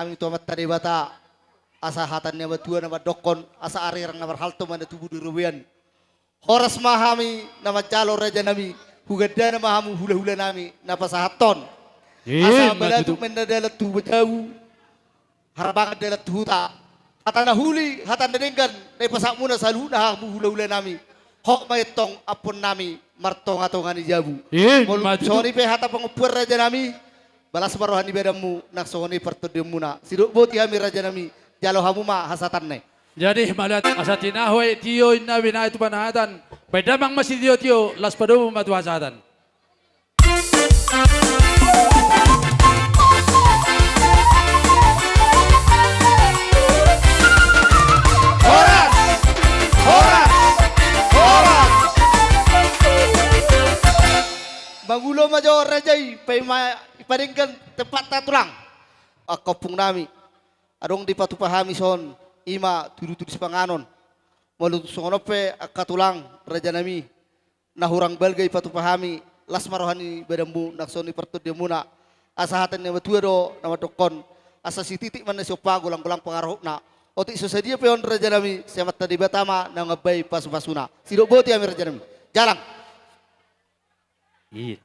hami tu Amanta Debata, asa hata ni natuatua na mandokkon, asa arirang na marhalto ma na tubu di robean. Horas ma hami na manjalo rajanami, hugandana ma hamu hulahulanami na pasahathon. Asa ima tutu. Balatuk ma na dalan tu jabu, harbangan dalan tu huta. Hata na uli, hata na denggan, na ipasahatmuna saluhutna hamu hulahulanami. Hot ma i tong ampuonnami martongatonga ni jabu. Ima tutu. Molo songon i pe hata pangompuan rajanami, las ma roha ni badanmu, nang songon i partondionmuna. Sidok boti hami rajanami, jalo hamu ma hasahatanna i. Jadi mauliate, asa tinahu aek tio, inna binahen tu panahatan. Baen damang ma sitiotio, laos padomu ma tu hasahatan. Horas! Horas! Horas! Mangula ma jo raja i, paima i padenggan tempatta tulang. Angka ompungnami, adong dipatupa hami son, ima tudutudu sipanganon. Molo tung songon on pe angka tulang, rajanami, na hurang balga ipatupa hami, las ma roha ni badanmu, nang songon i partondionmuna. Asa hata ni natuatua do na mandokkon, asa sititik ma na siompa, golanggolang pangarahutna. Otik so sadia pe on rajanami, sai Amanta Debata ma na mangambai pasupasuna. Sidok boti hami rajanami. Jalang. Iya.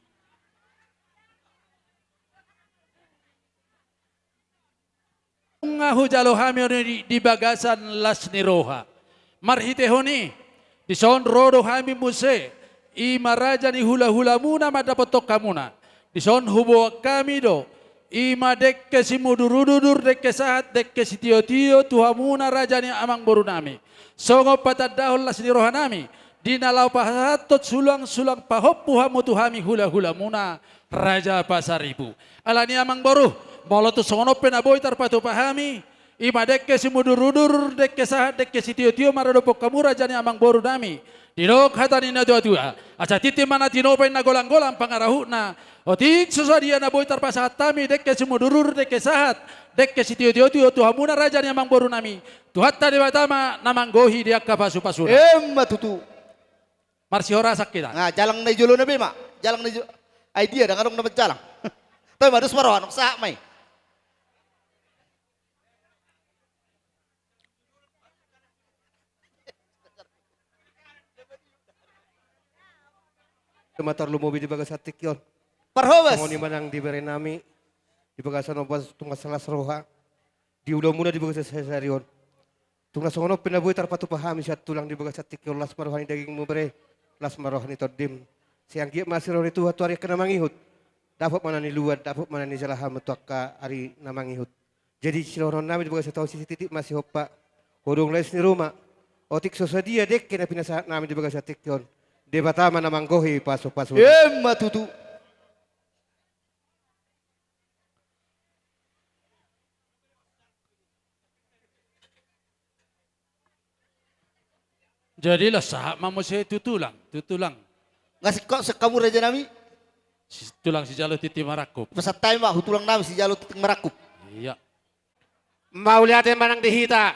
Nunga hujalo hami on i di, di bagasan las ni roha. Marhitehon i, dison ro do hami muse, ima raja ni hulahulamuna mandapothon hamuna. Dison huboan hami do, ima dengke simudurudur, dengke sahat, dengke sitiotio tu hamuna raja ni amangborunami. Songon patandahon las ni rohanami, di na laho pasahathon sulangsulang pahompu hamu tu hami hulahulamuna, Raja Pasaribu. Alani i amangboru, molo tung songon on pe na boi tarpatupa hami, ima dengke simudurudur, dengke sahat, dengke sitiotio maradophon hamu raja ni amangborunami. Didok hata ni natuatua, asa tintin ma na tinopa, inna golanggolang pangarahutna. Otik so sadia na boi tarpasahat hami dengke simudurudur, dengke sahat, dengke sitiotio tu hamuna raja ni amangborunami. Tuhanta Debata ma na manggohi di angka pasupasuna. Ima tutu. Marsihorasan hita. Nah, jalang na di jolona be ma. Jalang na di jo-, ai dia ndang adong na manjalang. Toe ma, dos ma roha, nunga sahat ma i. Ima tarlumobi di bagasan tingki on. Parhobas. Songon i ma nang di berenami, di bagasan ombas tung las roha, di ulaonmuna di bagasan sadari on. Tung na songon on pe na boi tarpatupa hami sian tulang di bagasan tingki on, las ma roha ni dagingmu bere, las ma roha ni tondim. Sai anggiat ma asi roha ni Tuhan tu ari angka na mangihut. Dapot ma na niluat, dapot ma na nijalo hamu tu angka ari na mangihut. Jadi sidohononnami di bagasan taon, sititik ma sihompa, godang las ni ruma. Otik so sadia dengke na pinasahatnami di bagasan tingki on, Debata ma na manggohi pasupasu. Ima tutu. Jadi las sahat ma muse tu tulang, tu tulang. Nga singkop sian hamu rajanami? Si-, tulang sijalo tintin marangkup. Pasahat hami ma tu tulangnami sijalo tintin marangkup. Iya. Mauliate ma nang di hita.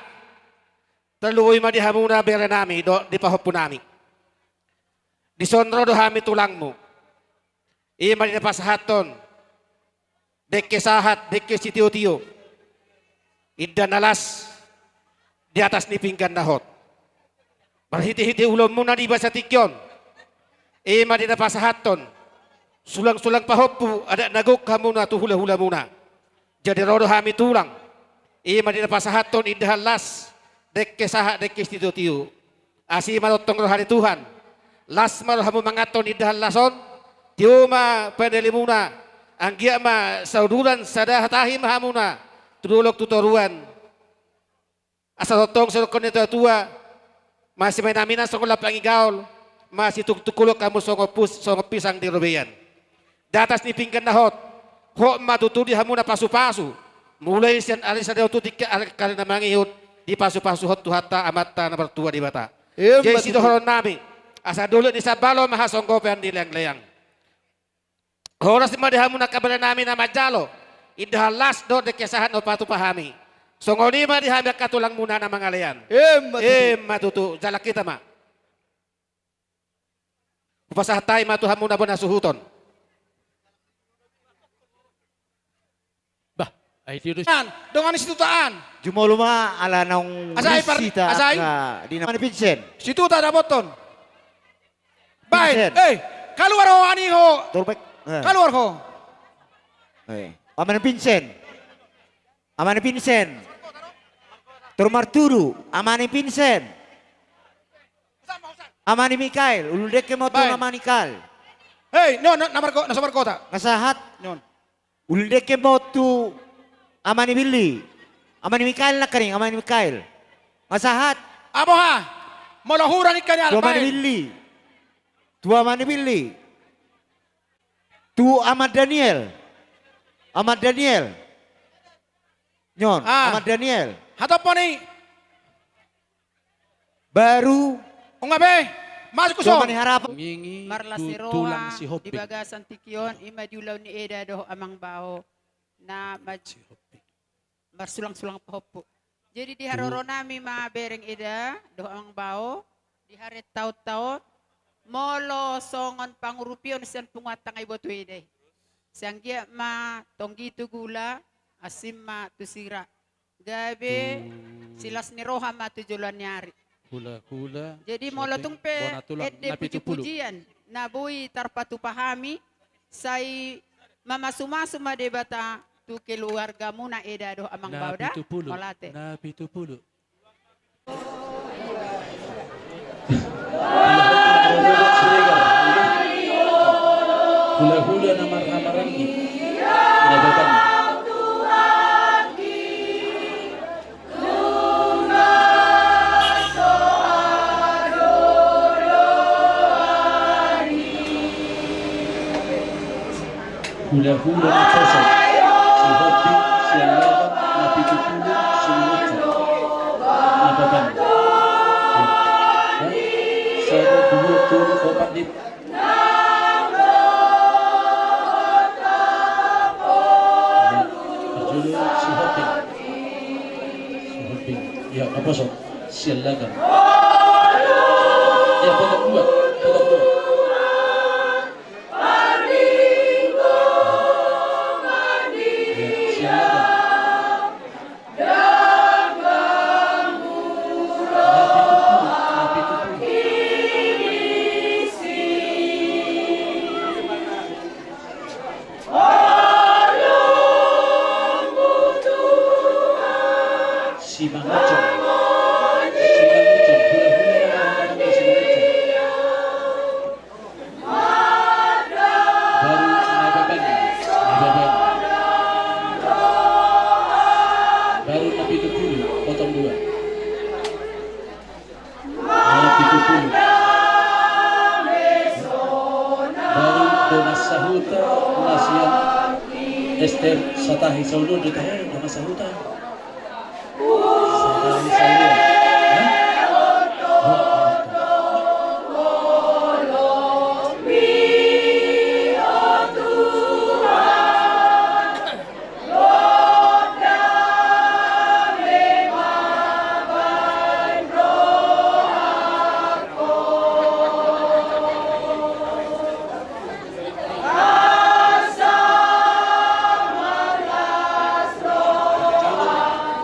Tarlumobi ma di hamuna berenami dohot di pahompunami. Dison ro do hami tulangmu. Ima di na pasahathon dengke sahat, dengke sitiotio, indahan na las di atas ni pinggan na hot. Marhitehite ulaonmuna di bagasan tingki on, ima di na pasahathon sulangsulang pahompu adat na gok hamuna tu hulahulamuna. Jadi ro do hami tulang, ima di na pasahathon indahan las, dengke sahat, dengke sitiotio. Asi ma tongtong roha ni Tuhan. Las ma rohamu manganhon indahan las on. Tio ma pandalimuna. Anggiat ma sauduran sada tahi ma hamuna tu dolok tu toruan. Asa tongtong sidokkon ni natuatua, masiminaminan songon lampang ni gaol, masitungtungkulon hamu songon pus-, songon pisang di robean. Di atas ni pinggan na hot, hot ma tutu di hamuna pasupasu. Mulai sian ari sadari on tu tingki ari angka na mangihut, dipasupasu hot Tuhanta Amanta na martua Debata. Ima tutu. Jadi sidohononnami, asa dolok ni sambalo ma hasonggopan di leangleang. Horas ma di hamuna angka berenami na manjalo indahan las dohot dengke sahat na hupatupa hami. Songon i ma di hami angka tulangmuna na mangalean. Ima tutu. Ima tutu, jalang hita ma. Hupasahat hami ma tu hamu na bona suhuton. Bah, Ai dia dos. An, dongan ni Situta an. Jumolo ma ala naung Asai par-, risita asai. Angka di nama ni Vincent. Situta dapothon. Baen, Vincent. Eh, kaluar ho ani ho. Turbek. Eh. Kaluar ho. Eh, ama ni Vincent. Ama ni Vincent. Tor martudu, ama ni Vincent. Ama ni Mikael, ulu dengke ma tu. Baen. Ama ni Mikael. Hei, no, no, na margo-, na so margota. Nga sahat. Non. Ulu dengke ma tu ama ni Billy. Ama ni Mikael nangkaning, ama ni Mikael. Nga sahat. Aboha. Molo hurang i kan. Tu ama ni Billy. Tu ama ni Billy. Tu ama Daniel. Ama Daniel. Nyon, ah. Ama Daniel. Hatop poni. Baru. Unga be. Masuk ku son. Marlas ni roha di bagasan tingki on, ima di ulaon ni eda dohot amang bao. Na maj-, marsulang-sulang pahompu. Jadi di haroro nami ma bereng eda dohot amang bao, di harentaon-taon, molo songon pangurupion sian punguanta nga iboto eda i. Sai anggiat ma tonggi tu gula, asin ma tu sira. Gabe silas ni roha ma tu joloan ni ari. Hula-hula. Jadi molo tung pe ende puji-pujian na boi tarpatupa hami, sai mamasu-masu ma Debata tu keluargamuna eda dohot amang bao da. Mauliate. Na pitu pulu. Hula-hula na marhaha maranggi. Na baban. Hula-hula na poso, si Hombing, si Allagan, na pitu pulu, si Mangucuk, na baban. Sada, dua, tolu, opat, lima. Parjolo si Hombing. Si Hombing. Ya, na poso, si Allagan. Ya, potong dua, potong dua. Si Mangucuk. Si Mangucuk. Hula-hula na marhaha maranggi si Mangucuk. Baru na baban, na baban. Baru na pitu pulu, potong dua. Na pitu pulu. Baru dongan sahuta na sian S T M Satahi Saulu do tahe dongan sahuta.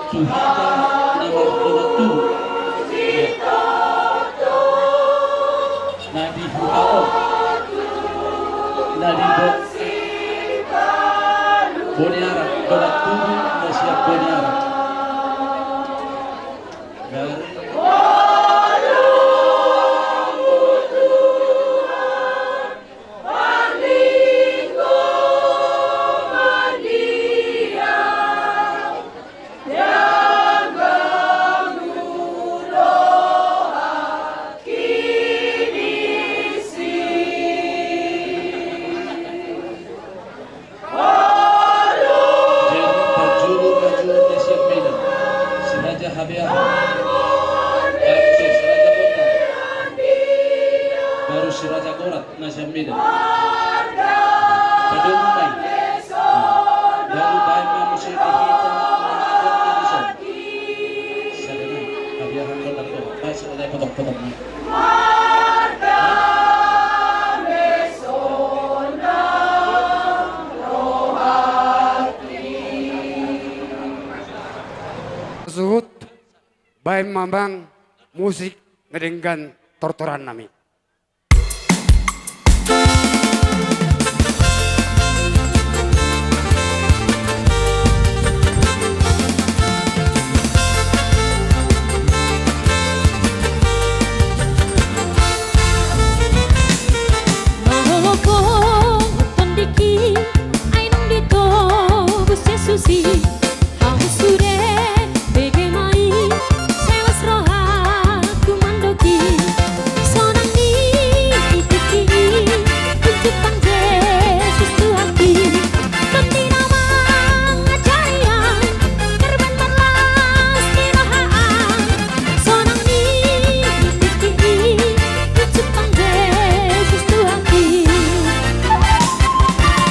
Tu hita na mardongan tubu. Na di huta on. Na di Bo-, Boniaran, dongan tubu na sian Boniaran. Dari Jadi parjolo raja na sian Medan, si Raja Habeahan. Eh, si Raja Gondang. Baru si Raja Gorat na sian Medan. Padomu ma i. Baru baen ma muse di hita na dison. Sada na, Habeahan Gondang do. Baen sada na potong-potong ma i. Marga Mesonang rohaki. Baen ma amang musik na denggan tortoran nami. Mangolop tondingki, ai nunga ditobus Jesus i. Hamu sude bege ma i, sai las rohangku mandok i. Sonang ni i tingki i, unjukkan Jesus Tuhanki. Tondi na mangajari au, tarbaen marlas ni roha au. Sonang ni i tingki i, unjukkan Jesus Tuhanki.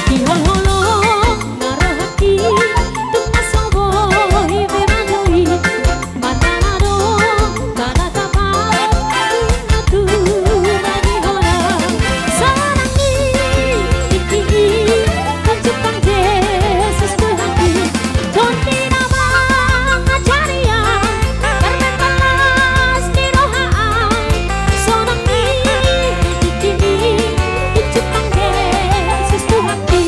Diholhol na rohangki, tung na so boi be manjou i. Mata na adong, tanda tapa, tung na tura di holan. Sonang ni i tingki i, unjukkan Jesus Tuhanki. Tondi na mangajari au, tarbaen marlas ni roha au. Sonang ni i tingki i, unjukkan Jesus Tuhanki.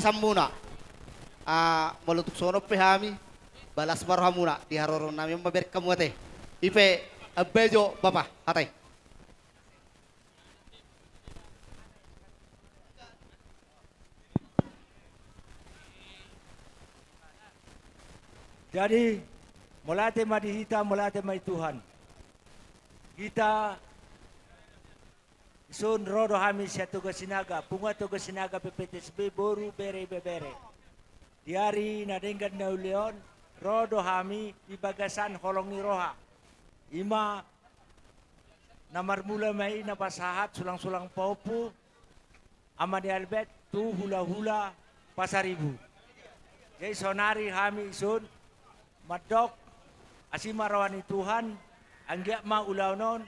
Samuna. Ah, molo tung songon on pe hami, balas ma rohamuna, di haroro nami on ma bereng hamu ate. I pe, ambejo bapa, hata i. Jadi, mauliate ma di hita, mauliate ma di Tuhan. Hita, dison ro do hami sian Toga Sinaga, punguan Toga Sinaga P P T S B, boru, bere, ibebere. Di ari na denggan na uli on, ro do hami di bagasan holong ni roha. I ma na marmula ma i na pasahat sulang-sulang pahompu, Ama ni Albert tu hula-hula Pasaribu. Jadi saonari hami dison mandok, asi ma roha ni Tuhan, anggiat ma ulaon on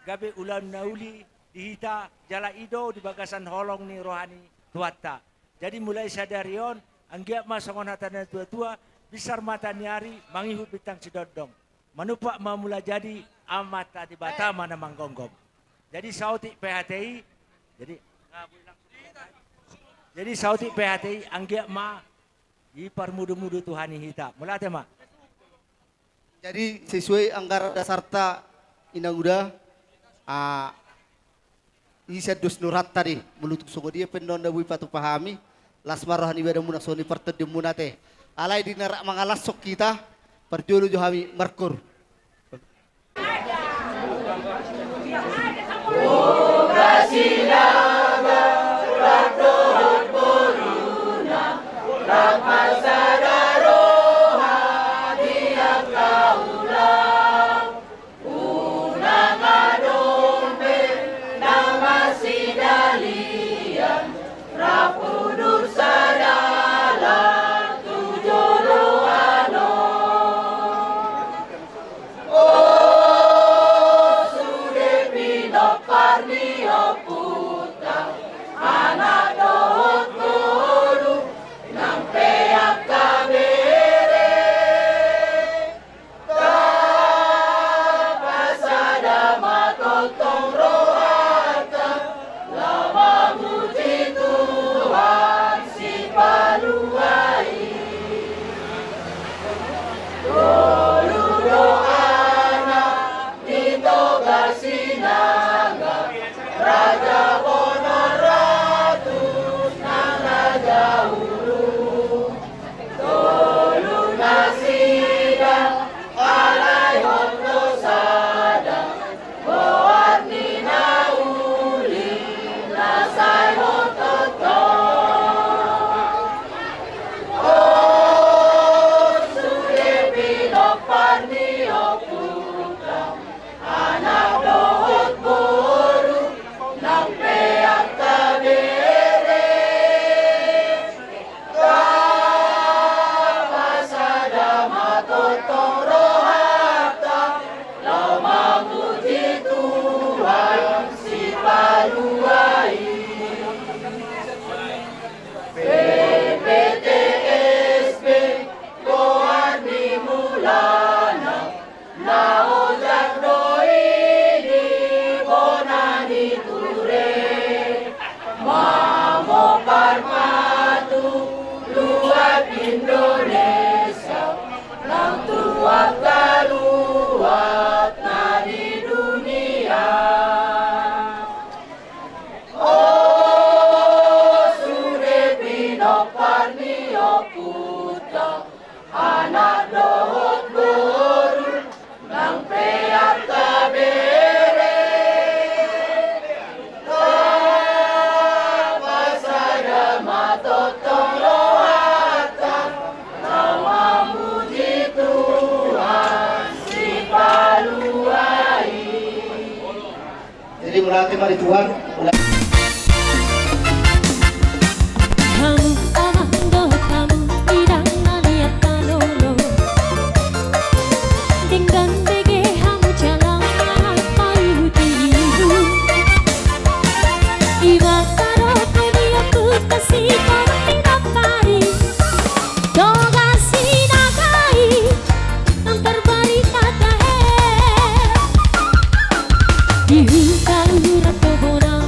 gabe ulaon na uli di hita, jala i do di bagasan holong ni roha ni Tuhanta. Jadi mulai sadari on, anggiat ma songon hata ni na tua-tua, binsar mata ni ari, mangihut bintang sidondong. Manumpak ma mula jadi, Amanta Debata ma na manggonggom. Jadi saotik pe hata i, jadi, jadi saotik pe hata i, anggiat ma diparmudu-mudu Tuhan i hita. Mauliate ma. Jadi sesuai anggaran dasarta, Inang Uda, ah, i sian dos ni rohanta do i, molo tung songon dia pe annon na boi patupa hami, las ma roha ni badanmuna songon i partondionmuna ate. Alai di na rap mangalashon hita, parjolo jo hami markoor. Unang adong be na marsindalian, rap udur sadalan tu joloan on. O sude pinompar ni ompunta, anak dohot boru, nang pe angka bere. Tapasada ma tongtong rohanta, laho mamuji Tuhan Sipalua i. Tolu do anak ni Toga Sinaga, Raja Bonaratus nang Raja Uruk. Tolu nasida alai hot do sada, goar ni na uli na sai hot tongtong. O sude pinompar ni ompunta, anak dohot boru, nang pe angka bere. Tapasada ma tongtong rohanta, laho mamuji Tuhan Sipalua i. P P T S B, goar ni mulana, na ojar do i di bona ni ture, mamompar ma tu luat Indonesia, nang tu angka luat na di dunia. O sude pinompar ni ompunta, anak dohot boru, nang pe angka bere. Tapasada ma tongtong rohanta, laho mamuji Tuhan Sipalua i. Jadi mauliate ma di Tuhan. Hamu amang dohot hamu inang na liat na lolo, denggan bege hamu jala manang paihut-ihut. Iba taro pe di ompunta Sitorus Pinompar i, Toga Sinaga i, nang tarbarita tahe. Di huta Luhur Tobona,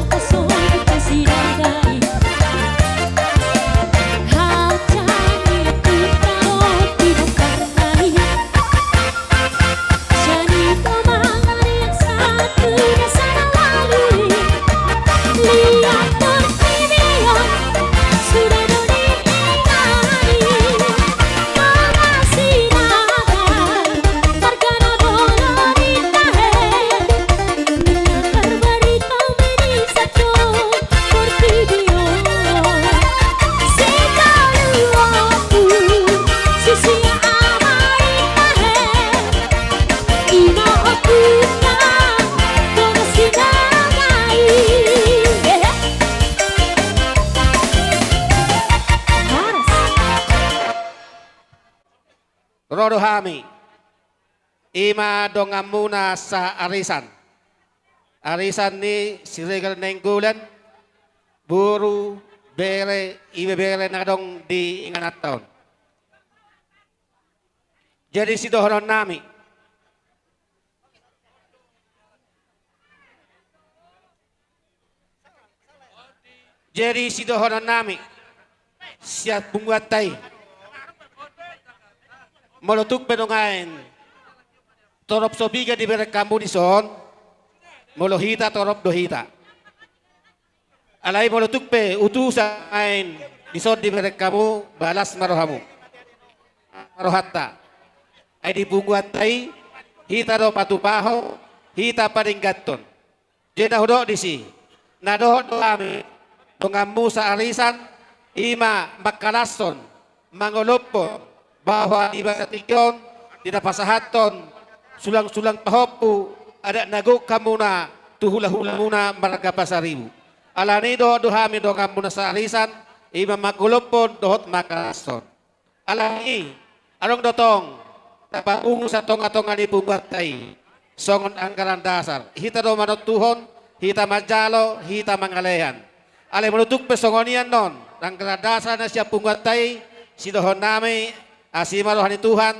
Ro do hami, i ma donganmuna saarisan, arisan ni Siregar Nainggolan, boru, bere, ibebere na adong di ingananta on. Jadi sidohononnami. Jadi sidohononnami sian punguanta i, molo tung pe nuaeng torop so piga dibereng hamu dison, molo hita torop do hita. Alai molo tung pe utusan nuaeng dison dibereng hamu, ba las ma rohamu, rohanta. Ai di punguanta i hita do patupahon, hita padengganhon. Jadi na hudok disi, na dohot do hami donganmu saarisan, i ma mangkalashon, mangolophon, bahwa di bagasan tingki on, di na pasahathon sulang-sulang pahompu adat na gok hamuna tu hula-hulamuna marga Pasaribu. Alani i dohot do hami donganmuna saarisan, i ma mangolophon dohot mangkalashon. Alani i, adong do tong tapapungu sian tonga-tonga ni punguanta i songon anggaran dasar. Hita do manontuhon, hita manjalo, hita mangalean. Alai molo tung pe songon i annon anggaran dasar na sian punguanta i, sidohononnami, asi ma roha ni Tuhan,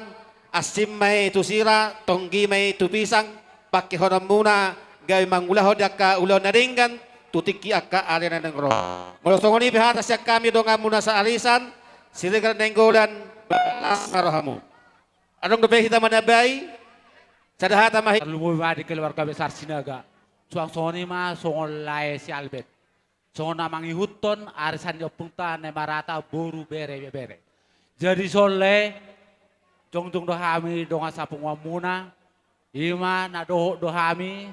asing ma i tu sira, tonggi ma i tu pisang, pangkehononmuna gabe mangulahon di angka ulaon na denggan tu tingki angka ari na naeng ro. Molo songon i pe hata sian hami donganmuna saarisan, Siregar Nainggolan, ba las ma rohamu. Adong dope hita manambai sada hata ma hi- Tarlumobi ma di keluarga besar Sinaga. Suang songon i ma songon lae si Albert. Songon na mangihuthon arisan ni ompungta na marhata boru, bere, ibebere. Jadi songon i, jongjong do hami dongan sapunguanmuna, i ma na dohot do hami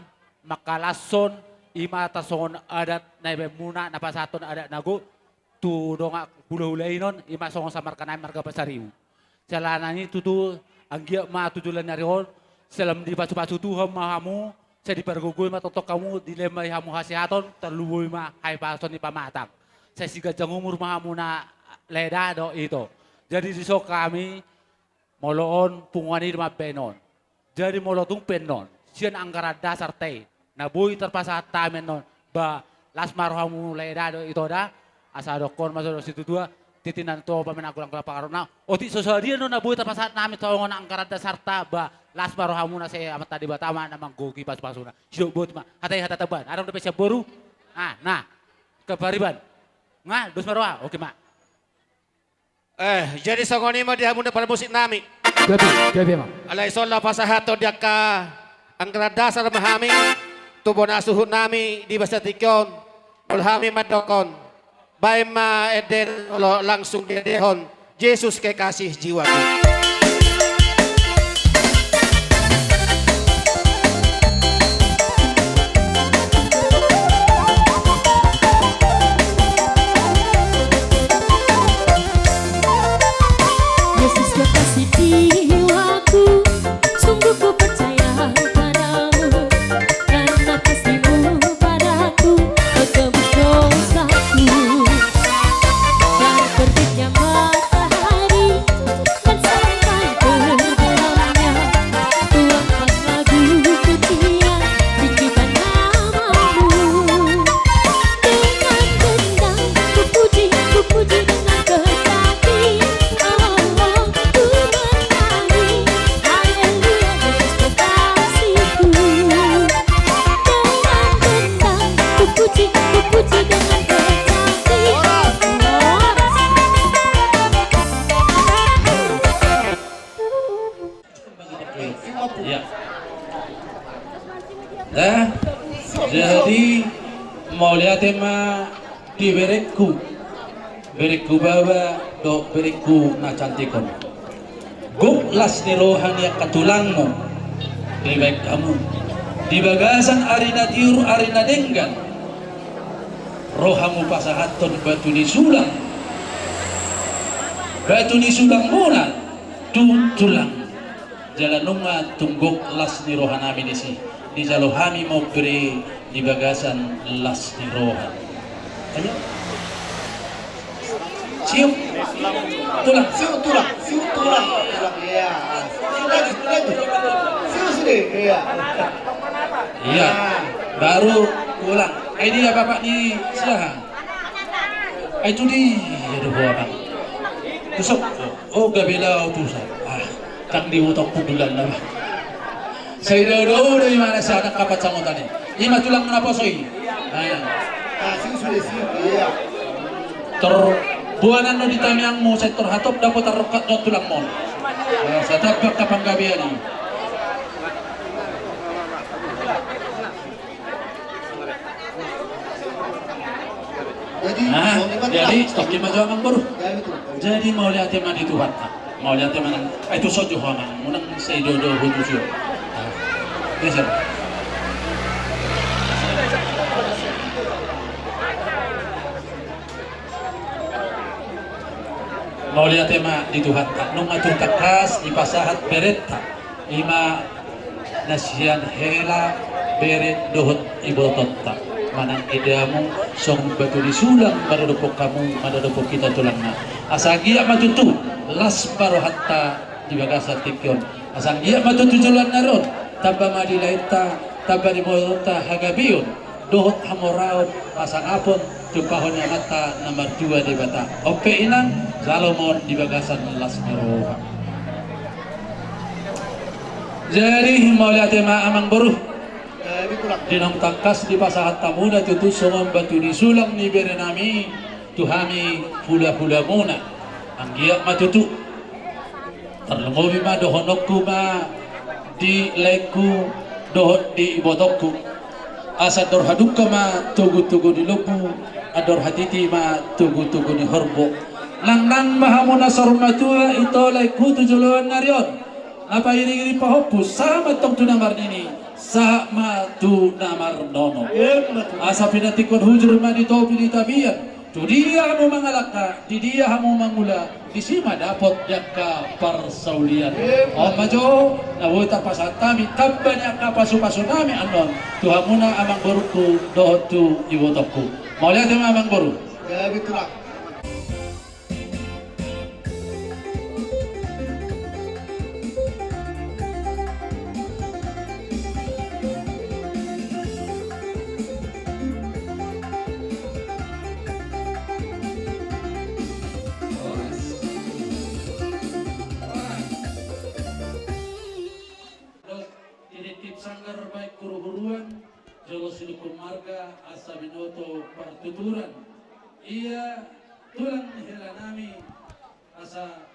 mangkalashon, i ma tarsongon adat na ibaenmuna na pasahathon adat na gok tu dongan hula-hula i non, i ma songon samarga nami marga Pasaribu. Siala ni i tutu, anggiat ma tu joloan ni ari on, sai lam dipasu-pasu Tuhan ma hamu, sai dipargogoi ma tongtong hamu, dilehon ma i hamu hasehaton, tarlumobi ma hahipason ni pamatang. Sai siganjang umur ma hamu na lae da dohot ito. Jadi dison hami, molo on punguan i do mambaen on. Jadi molo tung pe annon sian anggaran dasarta i na boi tarpasahat hami annon, ba las ma rohamu lae da dohot ito da. Asa dokkon ma songon didok situatua, tintin na tua pamen, angkulang-kulang pangarahutna. Otik so sadia do na boi tarpasahat hami songon anggaran dasarta, ba las ma rohamuna, sai Amanta Debata ma na manggohi pasu-pasuna. Sidok boti ma. Hata i hata taban. Adong dope sian boru? Ah, na. Kepariban. Nga, dos ma roha. Oke ma. Eh, jadi songon i ma di hamuna parmusik nami. Gabe, gabe ma. Alai songon na pasahathon di angka anggaran dasar ma hami tu bona suhut nami di bagasan tingki on, molo hami mandokkon, baen ma ende, molo langsung diendehon, Jesus Kekasih Jiwaku. Yesus kekasih jiwaku, sungguh ku percaya padamu, karena kasihmu padaku, kau tebus dosaku. Dari terbitnya matahari dan sampai terbenamnya, Tuhan lagu pujian, tinggikan namamu. Dengan gendang ku puji, ku puji dengan kecapi. Oh, oh, ku menyanyi, haleluya, Yesus kekasihku. Dengan gendang ku puji, ku puji dengan kecapi. Oh. Ya. Nah, jadi mauliate ma di berengku, berengku baba dohot berengku na cantik on. Gok las ni roha ni angka tulangmu dibaen hamu di bagasan ari na tiur, ari na denggan. Ro hamu pasahathon batu ni sulang, batu ni sulangmuna tu tulang. Jala nunga tung gok las ni roha nami disi, dijalo hami ma umbere di bagasan las ni roha. Ayo. Siup. Tulang, siup tulang, siup tulang. Tulang, iya. Lanjut, lanjut. Siup sude, iya. Iya. Baru tulang. Ai dia bapak ni siaha? Ai tu dia do ho, Amang. Tusuk. Oh, gabe lao tusa. Ah, ndang diutok pundulan nama. Sai dao-dao do imana si anak papat sangotan i. Ima tulang na poso i. Nah. Tor buanan do di tamiangmu, sai tor hatop dapot tarrongkap do tulang mon. Nah, sai tambak panggabean i. Jadi, nah, jadi, stop ma jo, Amang Boru. Jadi, mauliate ma di Tuhanta. Mauliate ma nang, ai tu so jo ho, Amang, unang sai dao-dao ho tu jo. Nah, geser. Mauliate ma di Tuhanta, nunga tung tangkas dipasahat berenta. Ima na sian hela, bere dohot ibotonta. Manang ida hamu songon batu ni sulang, maradophon hamu, maradophon hita tulangna. Asa anggiat ma tutu las ma rohanta di bagasan tingki on. Asa anggiat ma tutu joloan ni ari on tamba ma di laenta, tamba di ibotonta hagabeon dohot hamoraon, hasangapon, jumpahon ni Amanta na martua Debata. On pe, Inang, jalo ma on di bagasan las ni roha. Jadi, mauliate ma, Amang Boru. Di naung tangkas dipasahat hamuna tutu songon batu ni sulang ni berenami tu hami hula-hulamuna. Anggiat ma tutu. Tarlumobi ma dohononku ma di laengku dohot di ibotongku. Asa andor hadungka ma togu-togu ni lombu, andor hatiti ma togu-togu ni horbo. Nangnang ma hamu na saur matua, ito laengku, tu joloan ni ari on. Na pairing-iring pahompu, sahat ma antong tu na marnini, sahat ma tu na marnono. Asa pinantikhon hujur ma di topi ni tapian. Tu dia hamu mangalangka, di dia hamu mangula, disi ma dapot di angka parsaulian. On ma jo na boi tarpasahat hami tamba ni angka pasu-pasunami annon tu hamuna, Amang Borungku dohot tu ibotongku. Mauliate ma, Amang Boru. Tinitip sanggar baen huru-huruan, jolo sidungkon marga asa binoto partuturan. Ia tulang ni helanami, asa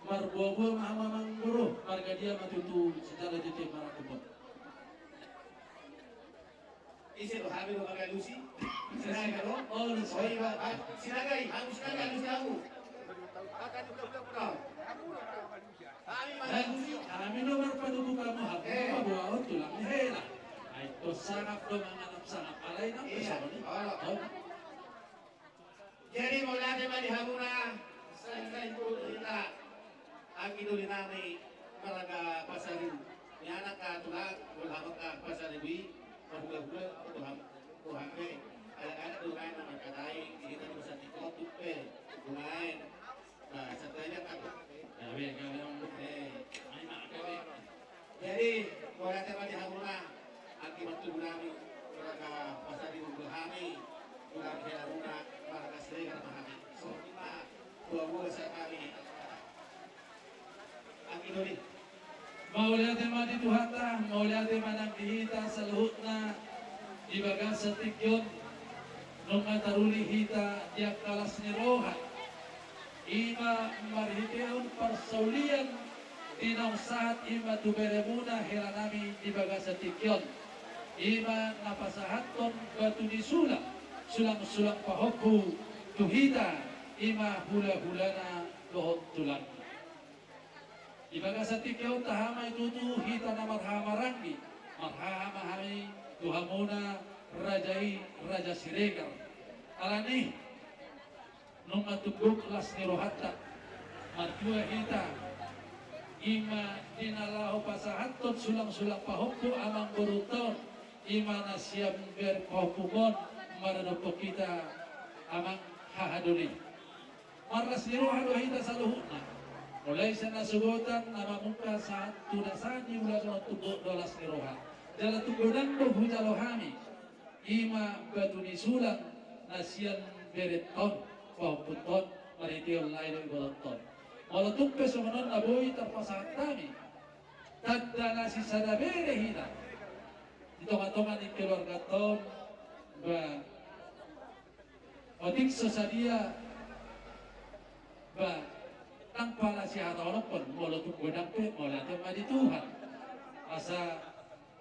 marboa-boa ma hamu, Amang Boru, marga dia ma tutu sijalo titi marangkup on. Ise do? Hami do mangalusi. Sinaga do? Oh, Sinaga. Sinaga i, hami Sinaga, alusi hamu. Hami mangalusi. Hami do marpanubu hamu, hamu do paboa on tulang ni hela. Ai tu sangap do mangalap sangap, alai nang pe songon i. Jadi mauliate ma di hamuna, sai-sai tu hita anggi doli nami marga Pasaribu. Ni anak ka tulang, molo hamu angka Pasaribu i, marhula-hula, tu hamu, tu hamu pe. Anak-anak do umbahen na mangkatai, di hita do sahat ni kotuk pe, umbahen. Nah, santai aja kan. Gabe, gabe, Amang. Eh. Ai ma, gabe. Jadi, mauliate ma di hamuna, anggi martubu nami, marga Pasaribu do hami, tulang ni helamuna, marga Siregar ma hami. Songon i ma, boa-boa sian hami. Anggi doli. Mauliate ma di Tuhanta, mauliate ma nang di hita saluhutna, di bagasan tingki on, nunga taruli hita di angka las ni roha. Ima marhitehon parsaulian di naung sahat ima tu beremuna helanami di bagasan tingki on. Ima na pasahathon batu ni sulang, sulang-sulang pahompu tu hita, ima hula-hulana dohot tulangna. Di bagasan tingki on taha ma i tutu hita na marhaha maranggi, marhaha ma hami tu hamuna raja i, Raja Siregar. Alani nunga tumguk las ni rohanta, martua hita, ima di na laho pasahathon sulang-sulang pahompu amang borunta on, ima na sian bere pahompum on maradophon hita amang haha doli. Marlas ni roha do hita saluhutna. Mulai sian na sogot na mamungka sahat tu na sahat ni ulaon on, tung godang do las ni roha. Jala tung godang do hujalo hami. I ma batu ni sulang na sian berenta on, pahompunta on, marhite on lae do ibotonta on. Molo tung pe songon on na boi tarpasahat hami, tanda na sisada bere hita di tongatonga ni keluarganta on, ba, otik so sadia, ba, ndang pala sihatahononhon, molo tung godang pe, mauliate ma di Tuhan. Asa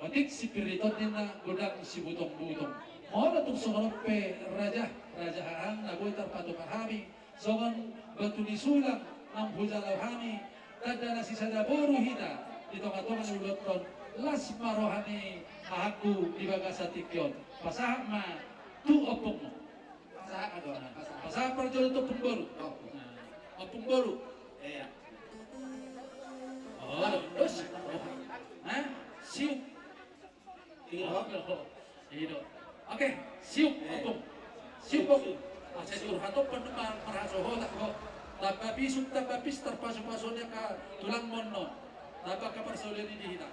otik sipir i ninna, godang sibutongbutong. Molo tung songon on pe raja, raja hahang na boi tarpatupa hami songon batu ni sulang naung hujalo hami, tanda na sisada boru hita di tongatonga ni ulaonta on. Las ma roha ni hahangku di bagasan tingki on. Pasahat ma tu ompungmu. Pasahat ma tu ompung. Pasahat parjolo tu ompung boru. Ompung boru. Iya. Oh, dos. Hah? Siup. Ido. Ido. Oke, siup, ompung. Siup, ompung. Asa diurhat ompung ma marhasohotan ho. Tamba bisuk, tamba pis, tarpasupasu ni angka tulangmon on. Tamba angka parsaulian i di hita.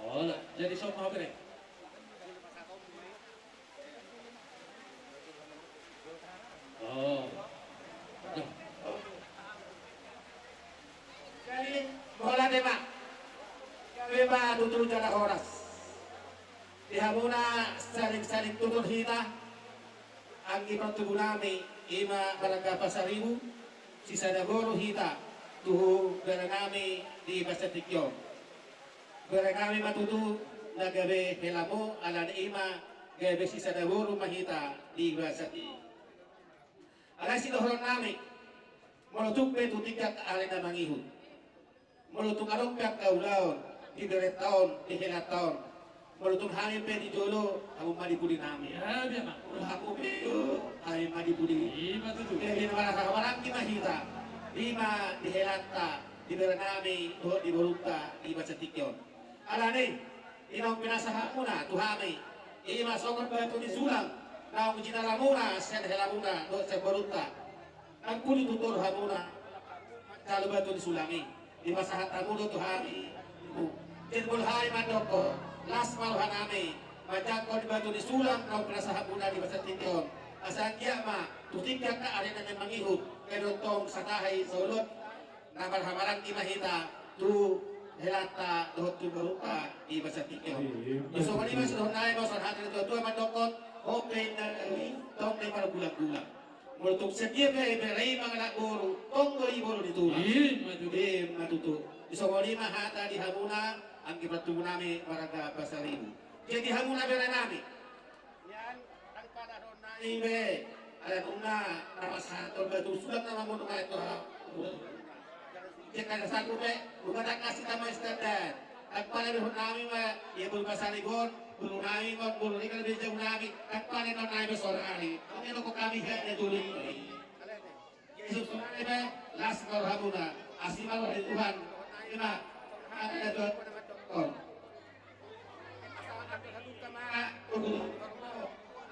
Oh, jadi songon on ma bere. Oh. Jadi, mauliate ma. Gabe ma tutu jala horas. Di hamuna saling-saling tutur hita. Anggi partubu nami, i ma marga Pasaribu, sisada boru hita, tu bere nami di bagasan tingki on. Bere nami ma tutu na gabe helamu, alani i ma gabe sisada boru ma hita di bagasan i. Alai sidohonon nami, molo tung pe tu tingki ari na mangihut, molo tung adong pe angka ulaon di berenta on, di helanta on, molo tung hami pe di jolo, hamu ma di pudi nami. Ia, ia ma. Molo hamu pe, hamu ma di pudi. Ima tutu. Jadi na marasa maranggi ma hita, ima di helanta, di bere nami dohot di borunta di bagasan tingki on. Alani i, naung pinasahatmuna tu hami, ima songon batu ni sulang naung jinalamuna sian helamuna dohot sian borunta. Angkuli tu toru hamuna manjalo batu ni sulang i, dipasahat hamu do tu hami. Jadi molo hami mandok, las ma roha nami manjangkon batu ni sulang naung pinasahatmuna di bagasan tingki on. Asa anggiat ma tu tingki angka ari na mangihut, gabe tong satahi saulon, na marhamaranggi ma hita tu helanta dohot tu borunta di bagasan tingki on. Ima tutu. Songon i ma sidohonon nami, songon hata ni natuatua mandokkon, on pe inna, tong na i margulang-gulang. Molo tung sadia pe bere i mangalap boru, tong do i boru ni tulang. Ima tutu. Ima tutu. Songon i ma hata di hamuna, anggi partubu nami marga Pasaribu. Jadi hamuna bere nami. Nian, ndang pala dohonon nami be, ala nunga na pasahathon batu sulang na mamboan tu hami. Jala sahat pe, nunga tangkas hita maestanda. Ndang pala dohonon nami ma, ia boru Pasaribu on, boru nami ma on, boru ni kan be jabu nami, ndang pala dohonon nami be sonari. Mungkin rokok hami hea na jolo i. Jesus, sonari be, las ma rohamuna, asi ma roha ni Tuhan, ima, ada Tuhan.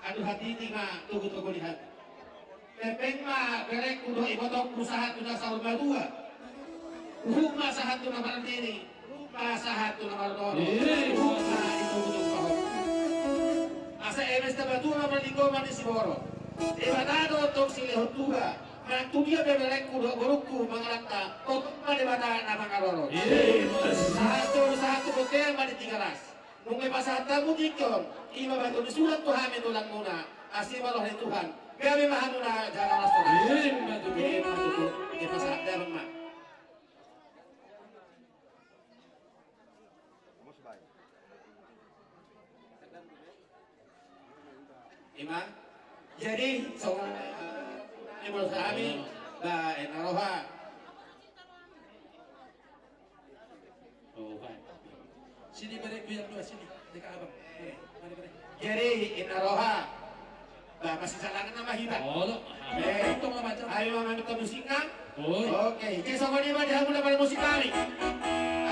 Aduh, hatiti ma, tugu-tugu ni hami. Pepeng ma berengku dohot ibotongku sahat tu na saur matua. Huhut ma sahat tu na marnini. Pasahat tu na marnono. Ih. Huta i tu huta pahompu. Asa eme Debata ma marlinggoman di siborok. Debata do tong silehon Tuhan. Manang tu dia pe berengku dohot borungku mangalangka, tongtong ma Debata na mangarorot. Ih. Sahat tu, sahat tu bontean ma di Tigaras. Nunga pasahat hamu tingki on, ima batu ni sulang tu hami tulangmuna. Asi ma roha ni Tuhan. Gabe ma hamuna jala las. Ih, ima tutu. Ima tutu. Ima sahat damang ma. Ima. Jadi, songon, eh, ima sahat hami, ba, ena roha. Oh, baik. Sini bere, gue yang dua sini, dekat abang. Bere, mari bere. Jadi, ena roha. Ba, masih jalan nama hita. Oh, lo. Eh, tong macam. Ayo, mami, tong musik, kan? Oh. Oke, jadi songon i ma di hamuna pala musik nami.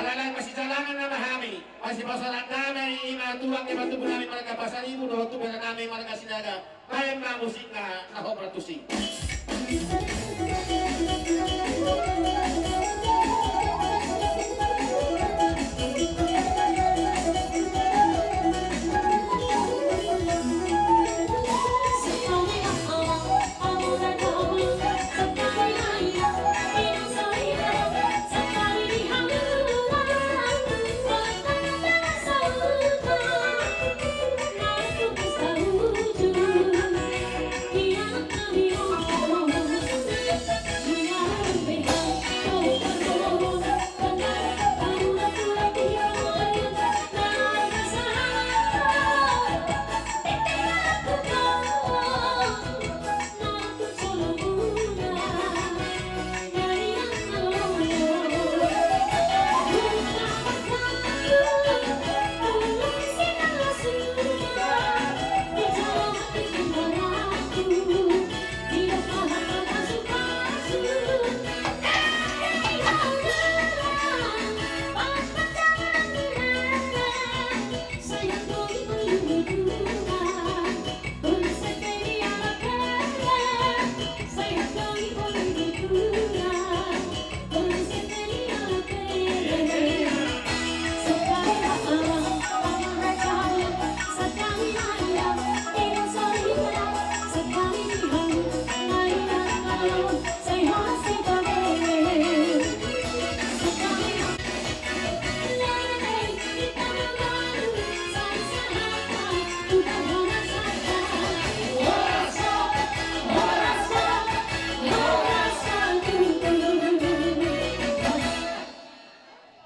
Alai masijalangan nama hami, masipasahat nama i ma tulang ni patubu nami marga Pasaribu dohot tu bere nami marga Sinaga. Baen ma musikna na hombar tusi.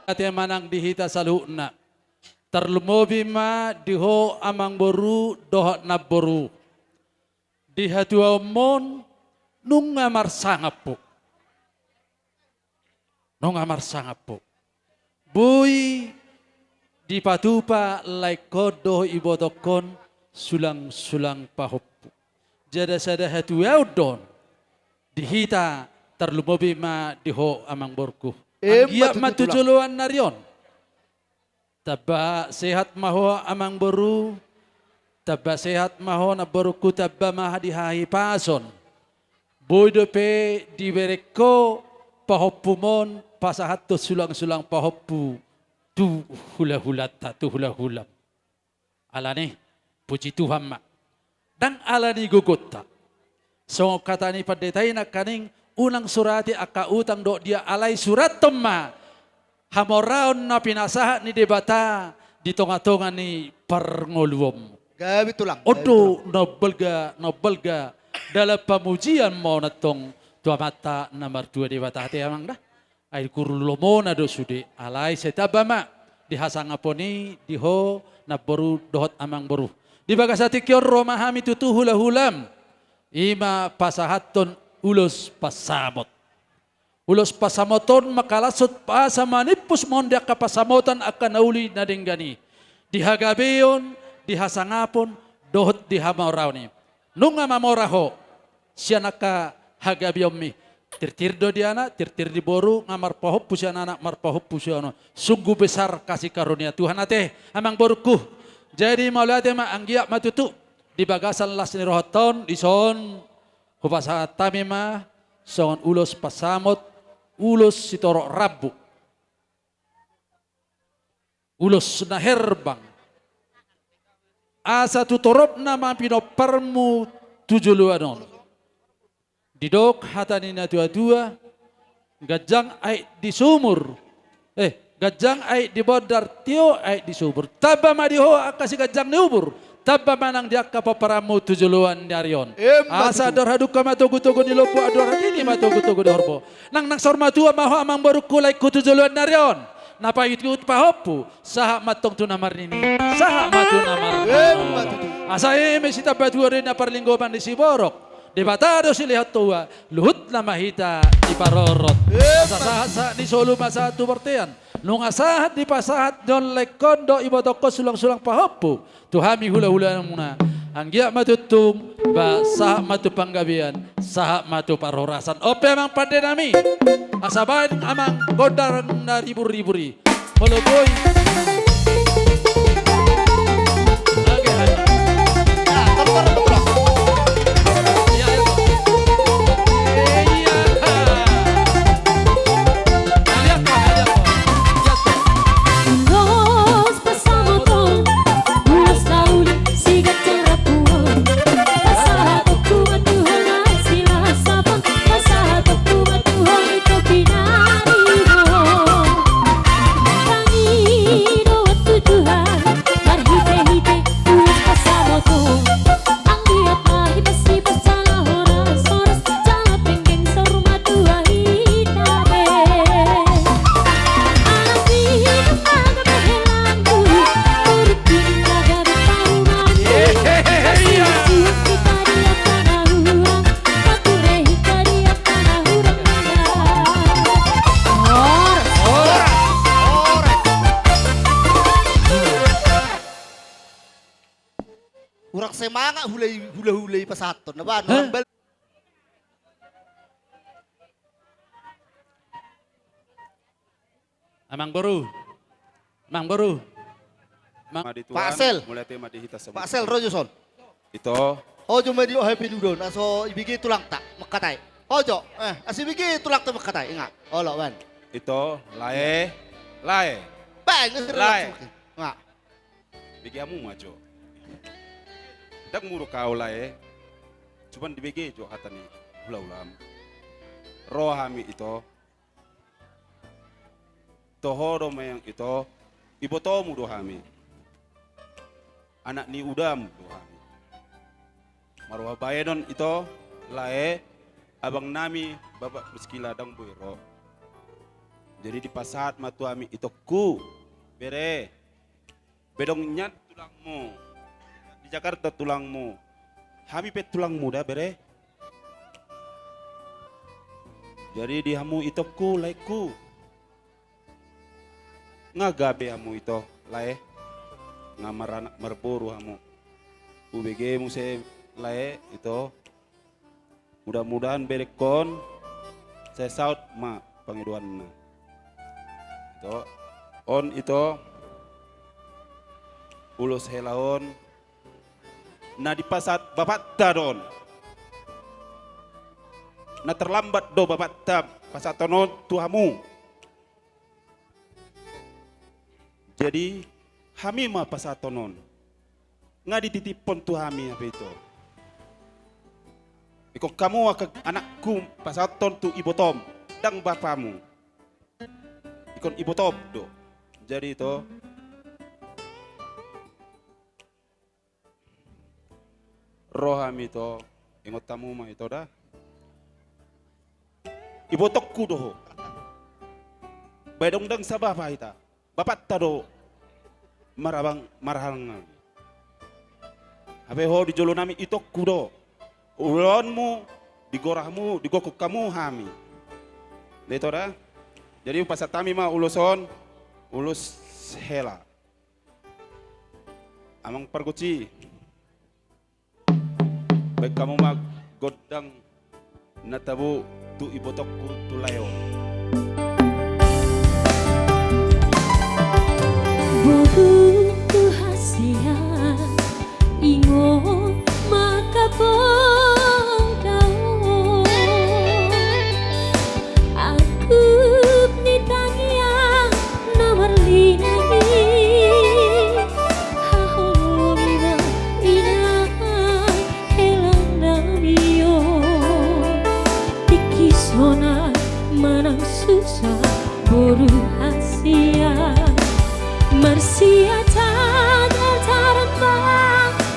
Ate manang di hita saluhutna. Tarlumobi ma di ho amangboru dohot namboru. Di hatuaonmon nunga marsangap ho. Nunga marsangap ho. Boi dipatupa laengkon dohot ibotongkon sulang-sulang pahompu. Jala sada hatuaon do on di hita, tarlumobi ma di ho amangborungku. Emma tutu, tulang. Anggiat ma tu joloan ni ari on. Tamba sehat ma ho amangboru, tamba sehat ma ho namborungku, tamba ma di hahipason. Boi dope dibereng ho pahompum on pasahathon sulang-sulang pahompu tu hula-hulanta, tu hula-hulam. Alani, puji Tuhan ma. Ndang alani gogonta. Songon hata ni pandita i nangkaning, unang surati angka utang dohot dia, alai surathon ma hamoraon na pinasahat ni Debata di tonga-tonga ni parngoluonmu. Gabe tulang, gabe tulang. On do na umbalga, na umbalga dalan pamujian ma on antong tu Amanta na martua Debata, ate amang da. Ai guru lomona do sude, alai sai tamba ma di hasangapon i di ho namboru dohot amangboru. Di bagasan tingki on ro ma hami tutu hula-hulam, i ma pasahathon ulos pansamot. Ulos pansamot on mangkalashon asa manimpus ma on di angka pansamotan angka na uli na denggan i. Di hagabeon, di hasangapon, dohot di hamoraon i. Nunga mamora ho sian angka hagabeonmi. Tirtir do di anak, tirtir di boru, nga marpahompu sian anak, marpahompu sian on. Sungguh besar kasih karunia Tuhan ate, amangborungku. Jadi mauliate ma, anggiat ma tutu di bagasan las ni rohanta on, dison hupasahat hami ma songon ulos pansamot, ulos sitorop rambu. Ulos na herbang. Asa tu toropna ma pinomparmu tu joloan on. Didok hata ni natua-tua, ganjang aek di sumur. Eh, ganjang aek di bondar, tio aek di sumur. Tamba ma di ho angka siganjang ni umur. Tamba ma nang di angka pomparanmu tu joloan ni ari on. Emma tutu. Asa andor hadungka ma togu-togu ni lombu, andor hatiti ma togu-togu ni horbo. Nang, nang saur matua ma ho amangborungku laengku tu joloan ni ari on. Na paihut-ihut pahompu, sahat ma antong tu na marnini, sahat ma tu na marnono. Emma tutu. Asa eme sitamba tua do i na parlinggoman ni siborok. Debata do silehon toa, luhutna ma hita diparorot. Emma tutu. Asa sahat-sahat ni solu ma sahat tu bontean. Nunga sahat dipasahat ni on laengkon dohot ibotongkon sulang-sulang pahompu tu hami hula-hulamuna. Anggiat ma tuntung, ba sahat ma tu panggabean, sahat ma tu parhorasan. On pe amang pande nami, asa baen amang gondang na ribur-ribur i. Molo boi. Oke, hai. Ya, keluar, keluar. Iya, iya. Iya. Lihat, Pak, lihat, Pak. Lihat, Pak. Ulos pasamoton, ulos na uli siganjang rambu on. Pasahatonku ma tu ho na silas sapang, pasahatonku ma tu ho ni topi na ringot. Tangi dohot tu Tuhan, marhitehite ulos pasamoton. Anggiat ma hipas-hipas jala horas-horas, jala penggeng saur matua hita be. Anak ni hita gabe helangku, turut hita gabe parumaenku. Iya. Marsijuak hita di angka na hurang, marture hita di angka na hurang. Horas. Horas. Horas. Hurang semangat hula i, hula-hula i pasahathon. Na baen, hah? Hambal. Amangboru. Amangboru. Amang- Pak Sel. Mauliate ma di hita saluhut. Pak Sel, ro jo son. Ito. Ro jo ma di, oh, hape dudo on, asa ibege tulangta mangkatai. Ro jo, eh, asa ibege tulangta mangkatai, ingot. Olo, baen. Ito, lae. Lae. Baen, lae. Ingot. Bege hamu ma jo. Ndang muruk ahu lae. Cuman dibege jo hata ni hula-hulam. Ro hami ito. Toho do meang ito. Ibotomu do hami. Anak ni udam do hami. Marroha baenon ito, lae, abang nami, Bapak Muskila ndang boi ro. Jadi dipasahat ma tu hami itongku, bere. Be dong nian tulangmu. Di Jakarta tulangmu. Hami pe tulangmu da, bere. Jadi di hamu itongku, laengku. Nga gabe hamu ito, lae. Nga maranak marboru hamu. Ubege muse, lae, ito. Mudah-mudahan berengkon sai saut ma pangidoanna. Ito, on ito, ulos hela on na dipasahat bapakta do on. Na terlambat do bapakta pasahaton on tu hamu. Jadi, hami ma pasahaton on. Nga dititiphon tu hami hape ito. Ingkon hamu angka anakku pasahathon tu ibotom, ndang bapamu. Ingkon ibotom do. Jadi ito. Ro hami ito, ingot hamu ma ito da. Ibotongku do ho. Bae dong ndang sabapa hita. Bapakta do marabang marhalangan. Hape ho di jolo nami itongku do. Ulaonmu, di gorahmu, di gokhon hamu hami. Ito da. Jadi pasahat hami ma ulos on, ulos hela. Amang pargonsi. Baen hamu ma gondang na tabo tu ibotongku tu lae on. Boru tu hasian, ingot ma angka poda on. Angkup ni tangiang na marlinang i, haholongi ma inang helang nami on. Tingki sonang manang susa boru hasian, marsiajar-ajaran ma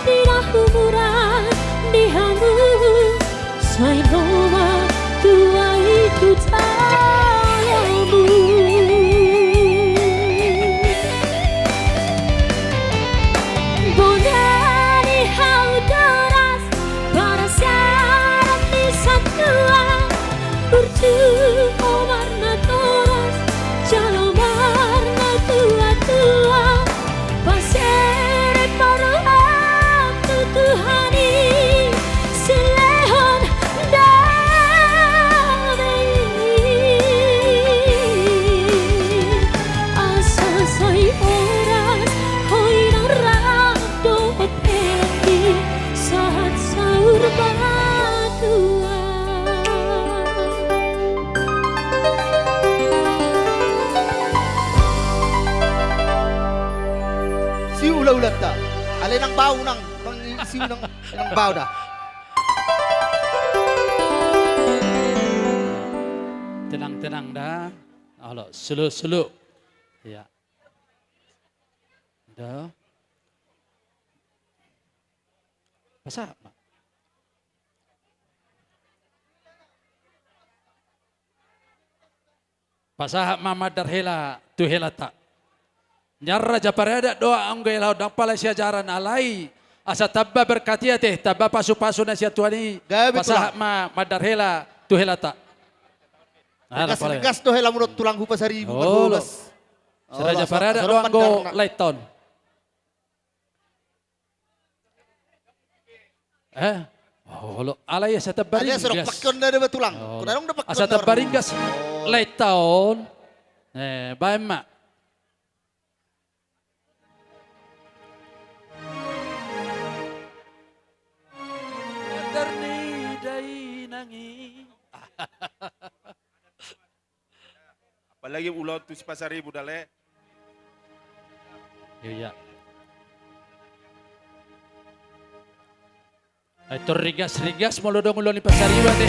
di na humuran di hamu. Sai lomak tuai tu tayamu. Bona ni hau doras, parasaran ni satua, burju omar na toras, jala omar na tua-tua. Pasere parroham tu Tuhan i, silehon dame i. Asa Bau da. Tenang, tenang da. Olo, sulu, sulu. Iya. Da. Pasahat ma. Pasahat ma mandar hela tu helanta. Nian raja paradat do anggo hela on, ndang pala siajaran, alai asa tamba berkat i ate, tamba pasupasu na sian Tuhan i. Gabe, pasahat ma mandar hela tu helanta. Ringgas, ringgas do hela mudok tulangku Pasaribu. Olo. Marbobas. Si raja paradat do anggo lae on. Eh? Olo, alai asa tamba ringgas. Asa tamba ringgas. Asa tamba ringgas lae on. Eh, baen ma. Mandar ni dainang i. Apalagi ulaon tu si Pasaribu da lae. Iya. Ai tor ringgas-ringgas molo adong ulaon ni Pasaribu ate.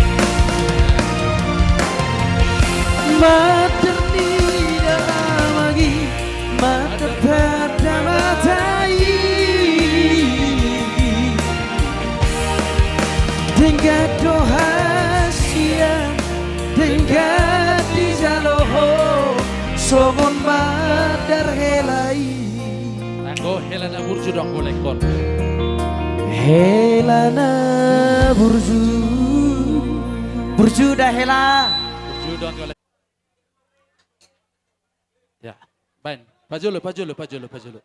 Mandar ni dainang i, mandar pada mata i. Denggan do hasian, denggan dijalo ho, songon mandar hela i. Anggo hela na burju do anggo lae on. Hela na burju. Burju da hela. Burju do anggo lae. Ya, baen. Pajolo, pajolo, pajolo, pajolo.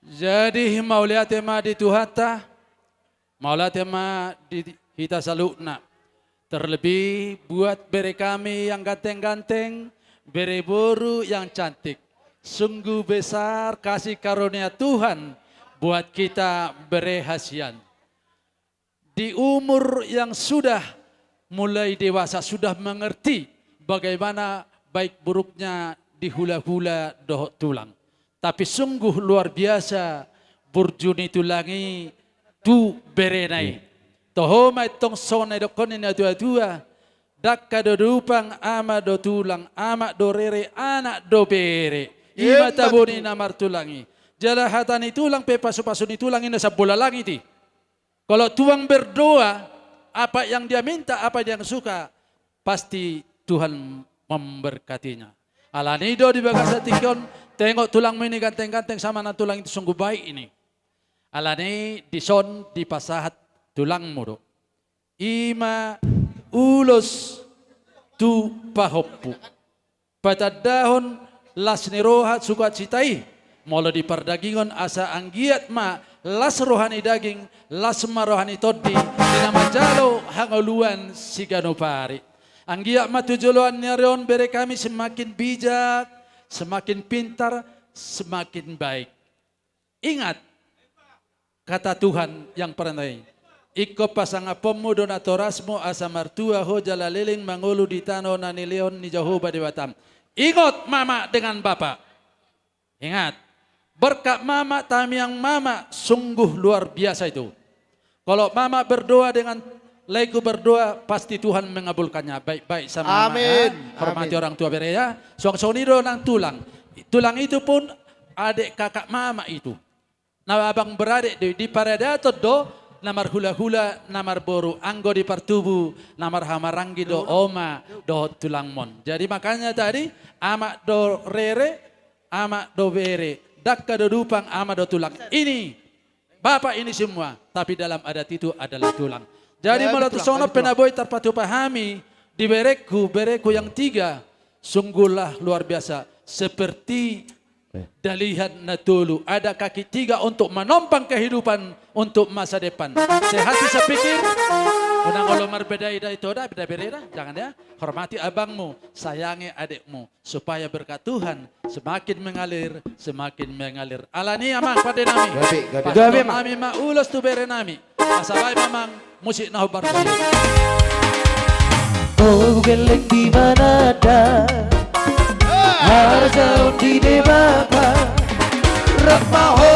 Jadi, mauliate ma di Tuhanta, mauliate ma di hita saluhutna. Terlebih buat bere kami yang ganteng-ganteng, bere boru yang cantik. Sungguh besar kasih karunia Tuhan buat kita bere hasian. Di umur yang sudah mulai dewasa, sudah mengerti bagaimana baik buruknya di hula-hula dohot tulang. Tapi sungguh luar biasa burju ni tulang i tu berena i. Iya. Toho ma antong songon na didokkon ni natua-tua, dangka do dupang, ama do tulang, amak do rere, anak do bere. Ima tabo ni na martulang i. Jala hata ni tulang pe, pasu-pasu ni tulang i na sambola langit i. Kalau tulang berdoa, apa yang dia minta, apa yang suka, pasti Tuhan memberkatinya. Alani do di bagasan tingki on, tengok tulangmu ini ganteng-ganteng sama na tulang itu sungguh baik ini. Alani dison dipasahat tulangmu do. Ima ulos tu pahompu. Patandahon las ni roha sukacita i, molo di pardagingon asa anggiat ma las roha ni daging, las ma roha ni tondi, di na manjalo hangoluan siganup ari. Anggiat ma tu joloan ni ari on bere kami semakin bijak, semakin pintar, semakin baik. Ingat kata Tuhan yang pernah i, ingkon pasangaponmu do natorasmu asa martua ho jala leleng mangolu di tano na nilehon ni Jahowa Debatam. Ingot mama dengan bapa. Ingat, berkat mama, tamiang mama, sungguh luar biasa itu. Kalau mama berdoa dengan laeku berdoa, pasti Tuhan mengabulkannya. Baik-baik sama mama, ya. Amin. Hormati orang tua bere, ya. Songon i do nang tulang. Tulang itu pun adik kakak mama itu. Na abang beradik do i, di paradaton do na marhula-hula, na marboru, anggo di partubu na marhahamaranggi do oma dohot tulangmon. Jadi makanya tadi, amak do rere, amak do bere, dangka do dupang, ama do tulang. Ini bapak ini semua, tapi dalam adat itu adalah tulang. Jadi molo tu songon on pe na boi tarpatupa hami di bereku, bereku yang tiga, sungguhlah luar biasa, seperti dalihan na tolu, ada kaki tiga untuk menompang kehidupan untuk masa depan. Sehati sepikir, unang olo marbeda ida ito da, beda bere da, jangan ya. Hormati abangmu, sayangi adikmu, supaya berkat Tuhan semakin mengalir, semakin mengalir. Alani amang pande nami. Gabe, gabe. Gabe, amang. Pasahat hami ma ulos tu bere nami. Asa baen ma amang musik na hombar. Ho gelleng di mananda, harjaon di Debata, rap ma ho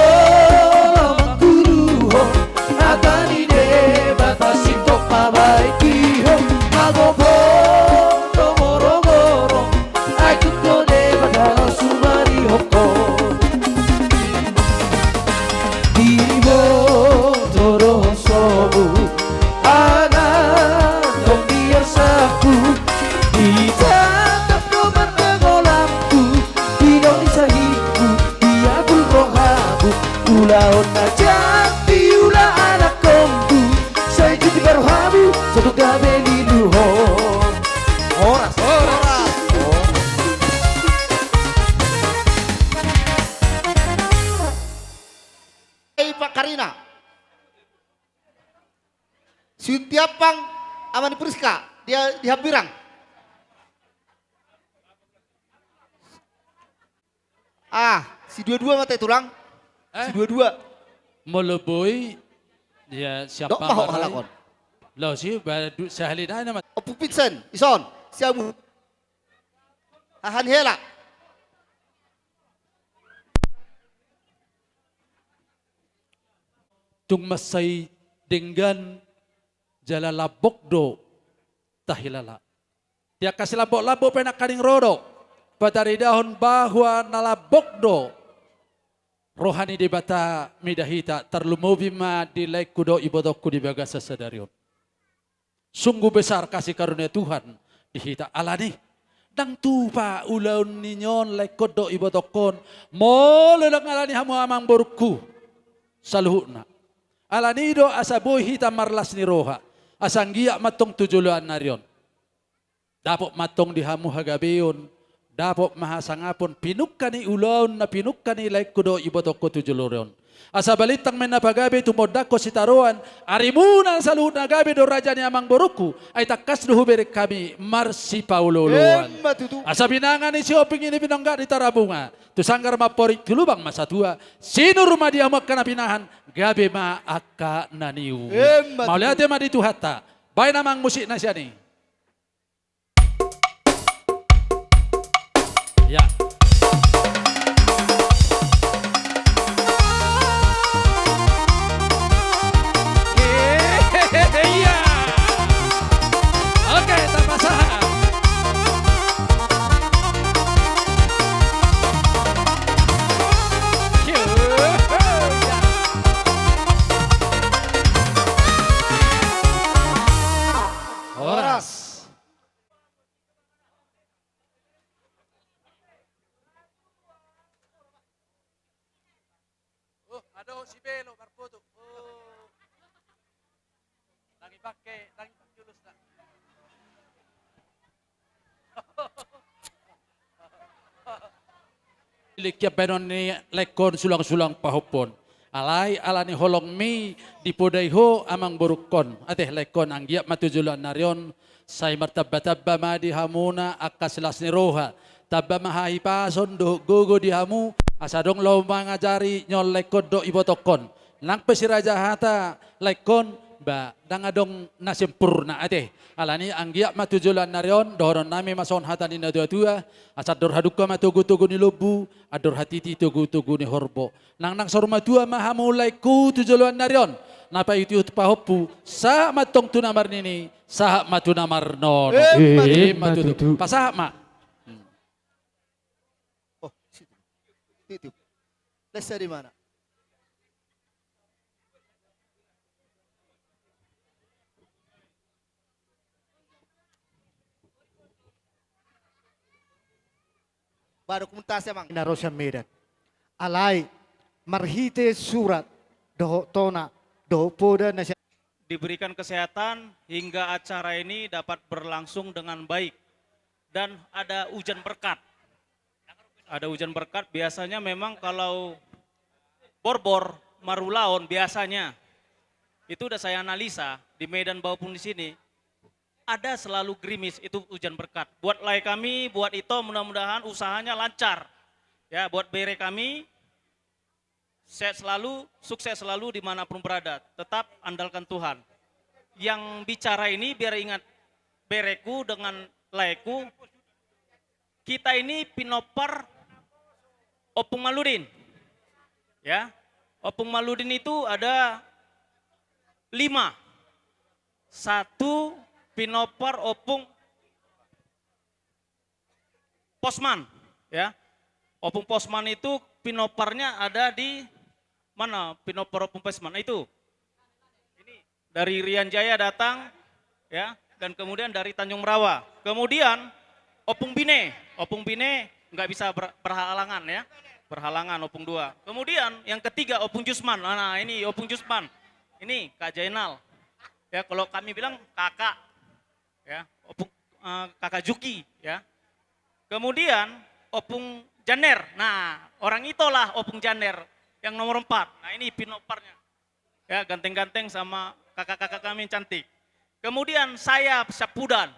Satu gabe lilu ho. Horas, horas. Ei, Pak Karina. Siuntiampang, Amani Priska, dia di Hambirang. Ah, si dua-dua mate tulang. Eh? Si dua-dua. Molo boi, ya siapa? Dok, maho marai halakon. Lo si badu sahali dana mat. Opu Pinsen, ison, siamu. Ahan hela. Tung mansai denggan jala lambok do tahilala. Di angka silambok-lambok pe nangkaning ro do pataridahon bahwa na lambok do roha ni Debata mida hita, tarlumobi ma di laengku dohot ibotongku di bagasan sadari on. Sungguh besar kasih karunia Tuhan di hita. Alani, ndang tupa ulaon ni on laengkon dohot ibotongkon, molo ndang alani hamu amangborungku saluhutna. Alani do asa boi hita marlas ni roha, asa anggiat ma antong tu joloan ni ari on. Dapot ma antong di hamu hagabeon, dapot ma hasangapon, pinungka ni ulaon na pinungka ni laengku dohot ibotongku tu joloan on. Asa balintang ma na pagabe tumondangkon sitaroan, arimuna saluhutna gabe do raja ni amangborungku, ai tangkas do hubereng hami marsipaolo-oloan. Emma tutu. Asa binanga ni Sihombing i, binongga ni Tarabunga, tu sanggar ma amporik, tu lubang ma satua, sinur ma di hamu angka na pinahan, gabe ma angka na niula. Emma tutu. Mauliate ma di Tuhanta. Baen amang musikna sian i. Ya. Iya. Oke, tambah sahat. Horas. Oh, adong si Belo marfoto. Oh. Ndang ipake, ndang ipake ulusna. Lingkian baenon ni laengkon sulang-sulang pahompon. Alai ala ni holongmi dipodai ho amangborungkon. Ate laengkon, anggiat ma tu joloan ni ari on, sai martamba-tamba ma di hamuna angka silas ni roha. Tamba ma hahipason dohot gogo di hamu, asa adong laho mangajari ni on laengkon dohot ibotongkon. Nang pe siraja hata laengkon, ba ndang adong na sempurna ate. Alani anggiat ma tu joloan ni ari on, dohononnami ma songon hata ni natua-tua, asa andor hadungka ma togu-togu ni lombu, andor hatiti togu-togu ni horbo. Nang, nang saur matua ma hamu laengku tu joloan ni ari on, na paihut-ihut pahompu, sahat ma antong tu na marnini, sahat ma tu na marnono. Emma tutu. Emma tutu. Pasahat ma. Hmm. Oh, situ. Situ. Lesa di mana? Baru kumuntas emang. Na ro sian Medan. Alai, marhite surat, dohot tona, dohot poda na sian. Diberikan kesehatan hingga acara ini dapat berlangsung dengan baik dan ada hujan berkat. Ada hujan berkat, biasanya memang kalau borbor, marulaon, biasanya itu udah saya analisa di Medan maupun di sini, ada selalu gerimis, itu hujan berkat. Buat lae kami, buat Ito, mudah-mudahan usahanya lancar. Ya, buat bere kami, sehat selalu, sukses selalu dimanapun berada. Tetap andalkan Tuhan. Yang bicara ini biar ingat bereku dengan laeku, kita ini pinompar Ompung Maludin. Ya, Ompung Maludin itu ada lima. Satu pinompar Ompung Posman, ya. Ompung Posman itu pinomparnya ada di mana? Pinompar Ompung Posman itu. Ini dari Irian Jaya datang, ya, dan kemudian dari Tanjung Merawa. Kemudian Ompung Bine, Ompung Bine nggak bisa ber-, berhalangan, ya. Berhalangan Ompung dua. Kemudian yang ketiga Ompung Jusman. Nah, ini Ompung Jusman. Ini Kak Jainal. Ya, kalau kami bilang kakak, ya, Opung, eh, kakak Juki, ya. Kemudian Opung Janer. Nah, orang Ito lah Opung Janer yang nomor empat. Nah, ini pinoparnya. Ya, ganteng-ganteng sama kakak-kakak kami yang cantik. Kemudian saya Sapudan,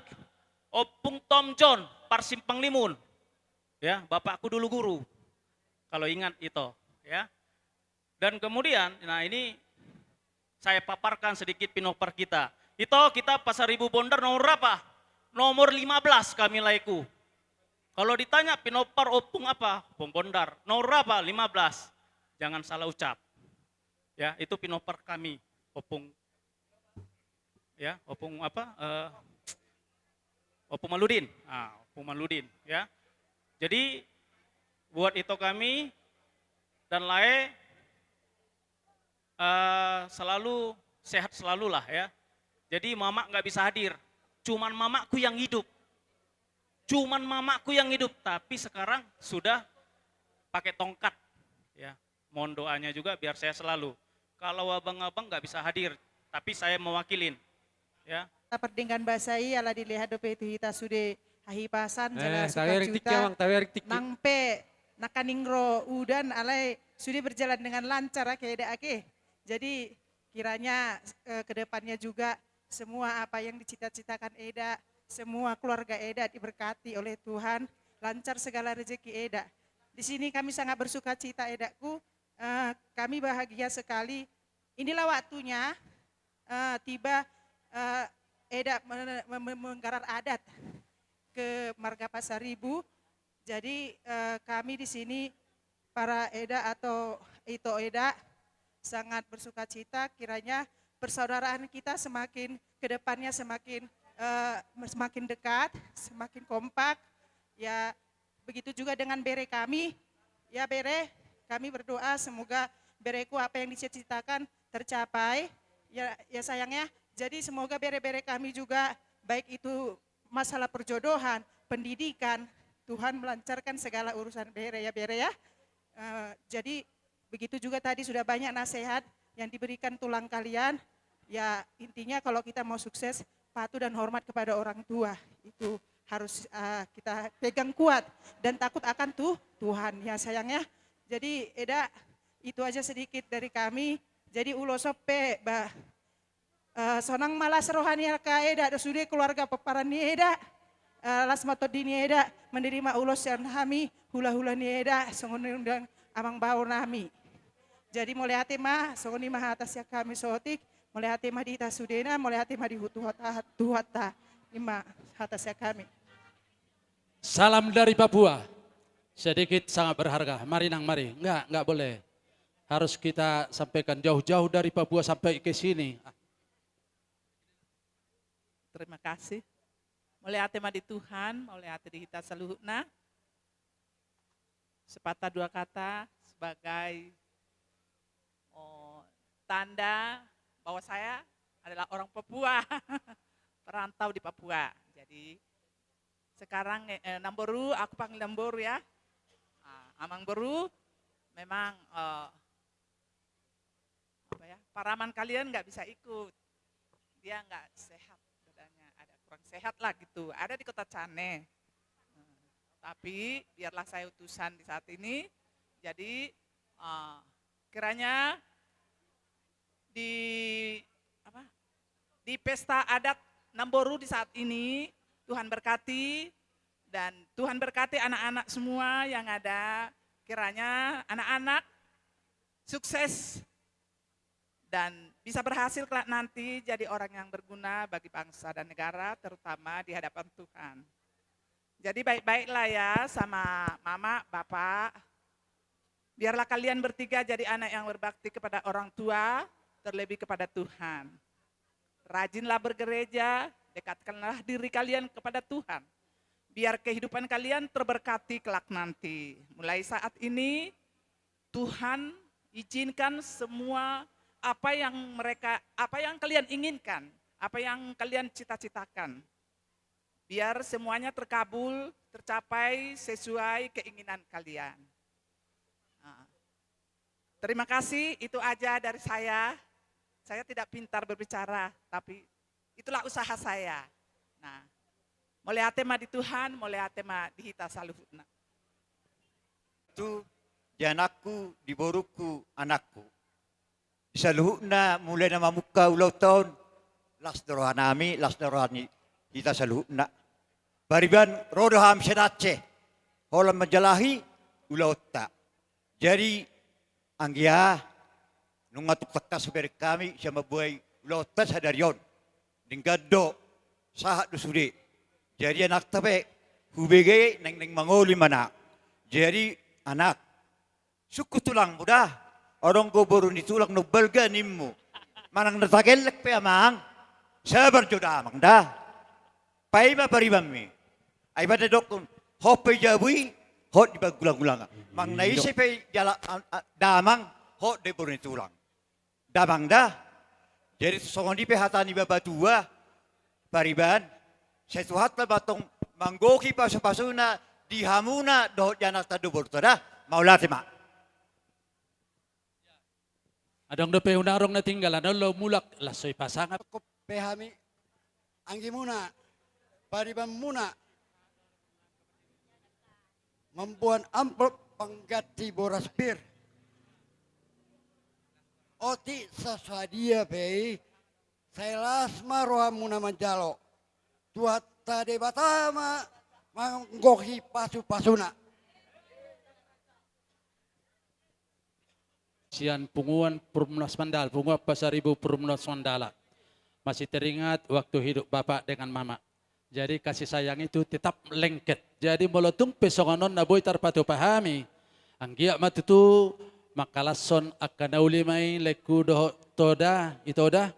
Opung Tom John, Parsimpang Limun. Ya, bapakku dulu guru. Kalau ingat itu, ya. Dan kemudian, nah, ini saya paparkan sedikit pinopar kita. Ito, kita Pasaribu Bondar nomor berapa? Nomor lima belas kami, laiku. Kalau ditanya pinopar Opung apa? Opung Bondar. Nomor berapa? Lima belas. Jangan salah ucap. Ya, itu pinopar kami, Opung. Ya, Opung apa? Eh, Opung Maludin. Ah, Opung Maludin, ya. Jadi buat Ito kami dan lae, eh, selalu sehat selalu lah, ya. Jadi mamak nggak bisa hadir, cuman mamakku yang hidup. Cuman mamakku yang hidup, tapi sekarang sudah pakai tongkat, ya. Mohon doanya juga biar sehat selalu. Kalau abang-abang nggak bisa hadir, tapi saya mewakilin, ya. Pardenggan basa i, ala dilehon dope tu hita sude hahipasan, eh, jala sukacita. Nang pe nangkaning ro udan, alai sude berjalan dengan lancar, ake, Eda, ake. Jadi kiranya, eh, ke depannya juga semua apa yang dicita-citakan Eda, semua keluarga Eda diberkati oleh Tuhan, lancar segala rezeki Eda. Di sini kami sangat bersukacita, Edaku. Eh, kami bahagia sekali. Inilah waktunya, eh, tiba, eh, Eda men-, men-, men-, menggarar adat ke marga Pasaribu. Jadi, eh, kami di sini, para Eda atau Ito Eda, sangat bersukacita, kiranya persaudaraan kita semakin, ke depannya semakin, eh, semakin dekat, semakin kompak. Ya, begitu juga dengan bere kami. Ya, bere, kami berdoa semoga bereku apa yang dicita-citakan tercapai. Ya, ya, sayang, ya. Jadi semoga bere-bere kami juga, baik itu masalah perjodohan, pendidikan, Tuhan melancarkan segala urusan bere, ya, bere, ya. Eh, jadi begitu juga tadi sudah banyak nasihat yang diberikan tulang kalian. Ya, intinya kalau kita mau sukses, patuh dan hormat kepada orang tua. Itu harus, eh, kita pegang kuat dan takut akan Tu-, Tuhan, ya, sayang, ya. Jadi Eda, itu aja sedikit dari kami. Jadi ulos on pe, ba, eh, sonang ma las roha ni angka Eda dohot sude keluarga pomparan ni Eda. Eh, las ma tondi ni Eda, manderima ulos sian hami, hula-hula ni Eda, songon na niundang amang bao nami. Jadi mauliate ma, songon i ma hata sian hami saotik, mauliate ma di hita sudena, mauliate ma di Tuhanta, Tuhanta. I ma hata sian hami. Salam dari Papua. Sedikit sangat berharga. Mari, Nang, mari. Enggak, enggak boleh. Harus kita sampaikan jauh-jauh dari Papua sampai ke sini. Terima kasih. Mauliate ma di Tuhan, mauliate di hita saluhutna. Sepatah dua kata sebagai, oh, tanda bahwa saya adalah orang Papua, perantau di Papua. Jadi, sekarang, eh, namboru, aku panggil namboru, ya. Ah, amang boru, memang, eh, apa ya, paraman kalian nggak bisa ikut. Dia nggak sehat, badannya ada kurang sehat lah gitu. Ada di Kota Cane. Hmm, tapi biarlah saya utusan di saat ini. Jadi, eh, kiranya di, apa, di pesta adat Namboru di saat ini, Tuhan berkati, dan Tuhan berkati anak-anak semua yang ada. Kiranya anak-anak sukses dan bisa berhasil kelak nanti jadi orang yang berguna bagi bangsa dan negara, terutama di hadapan Tuhan. Jadi baik-baiklah ya sama mama, bapak. Biarlah kalian bertiga jadi anak yang berbakti kepada orang tua, terlebih kepada Tuhan. Rajinlah bergereja, dekatkanlah diri kalian kepada Tuhan. Biar kehidupan kalian terberkati kelak nanti. Mulai saat ini, Tuhan izinkan semua apa yang mereka, apa yang kalian inginkan, apa yang kalian cita-citakan, biar semuanya terkabul, tercapai sesuai keinginan kalian. Nah, terima kasih, itu aja dari saya. Saya tidak pintar berbicara, tapi itulah usaha saya. Nah, mauliate ma di Tuhan, mauliate ma di hita saluhutna. Tu, di anakku, di borungku, anakku. Di saluhutna, mulai na mamungka ulaonta on, las do rohanami, las do roha ni hita saluhutna. Pariban, ro do hami sian Aceh, holan manjalahi ulaonta. Jadi, anggia, nunga tung tangkas hubereng hami sian mambuhai ulaonta sadari on. Denggan do, sahat do sude. Jadi anakta pe, hubege naeng, naeng mangoli ma na. Jadi anak, sungkun tulangmu da, adong do boru ni tulang na umbalga ninmu. Manang na tagaellek pe amang, sabar jo damang da. Paima paribanmi. Ai bada dokkon, hot pe jabu i, hot di panggulang-gulangan. Mang na ise pe jala, a, a, damang, hot do i boru ni tulang. Damang da. Jadi songon i pe hata ni bapa tua, pariban, sai Tuhanta ma tong manggohi pasu-pasuna di hamuna dohot di anakta dohot borunta da. Mauliate ma. Adong dope unang adong na tinggal, adong laho mulak, laos so ipasangap. Pe hami anggimuna, paribanmuna, mamboan amplop pangganti boras pir. Otik so sadia pe i, sai las ma rohamuna manjalo. Tuhanta Debata ma manggohi pasu-pasuna. Sian punguan Purumnas Mandala, punguan Pasaribu Purumnas Mandala. Masih teringat waktu hidup Bapak dengan Mama. Jadi kasih sayang itu tetap lengket. Jadi molo tung pe songon on na boi tarpatupa hami, anggiat ma tutu mangkalashon angka na uli ma i, laengku dohot ito da, ito da.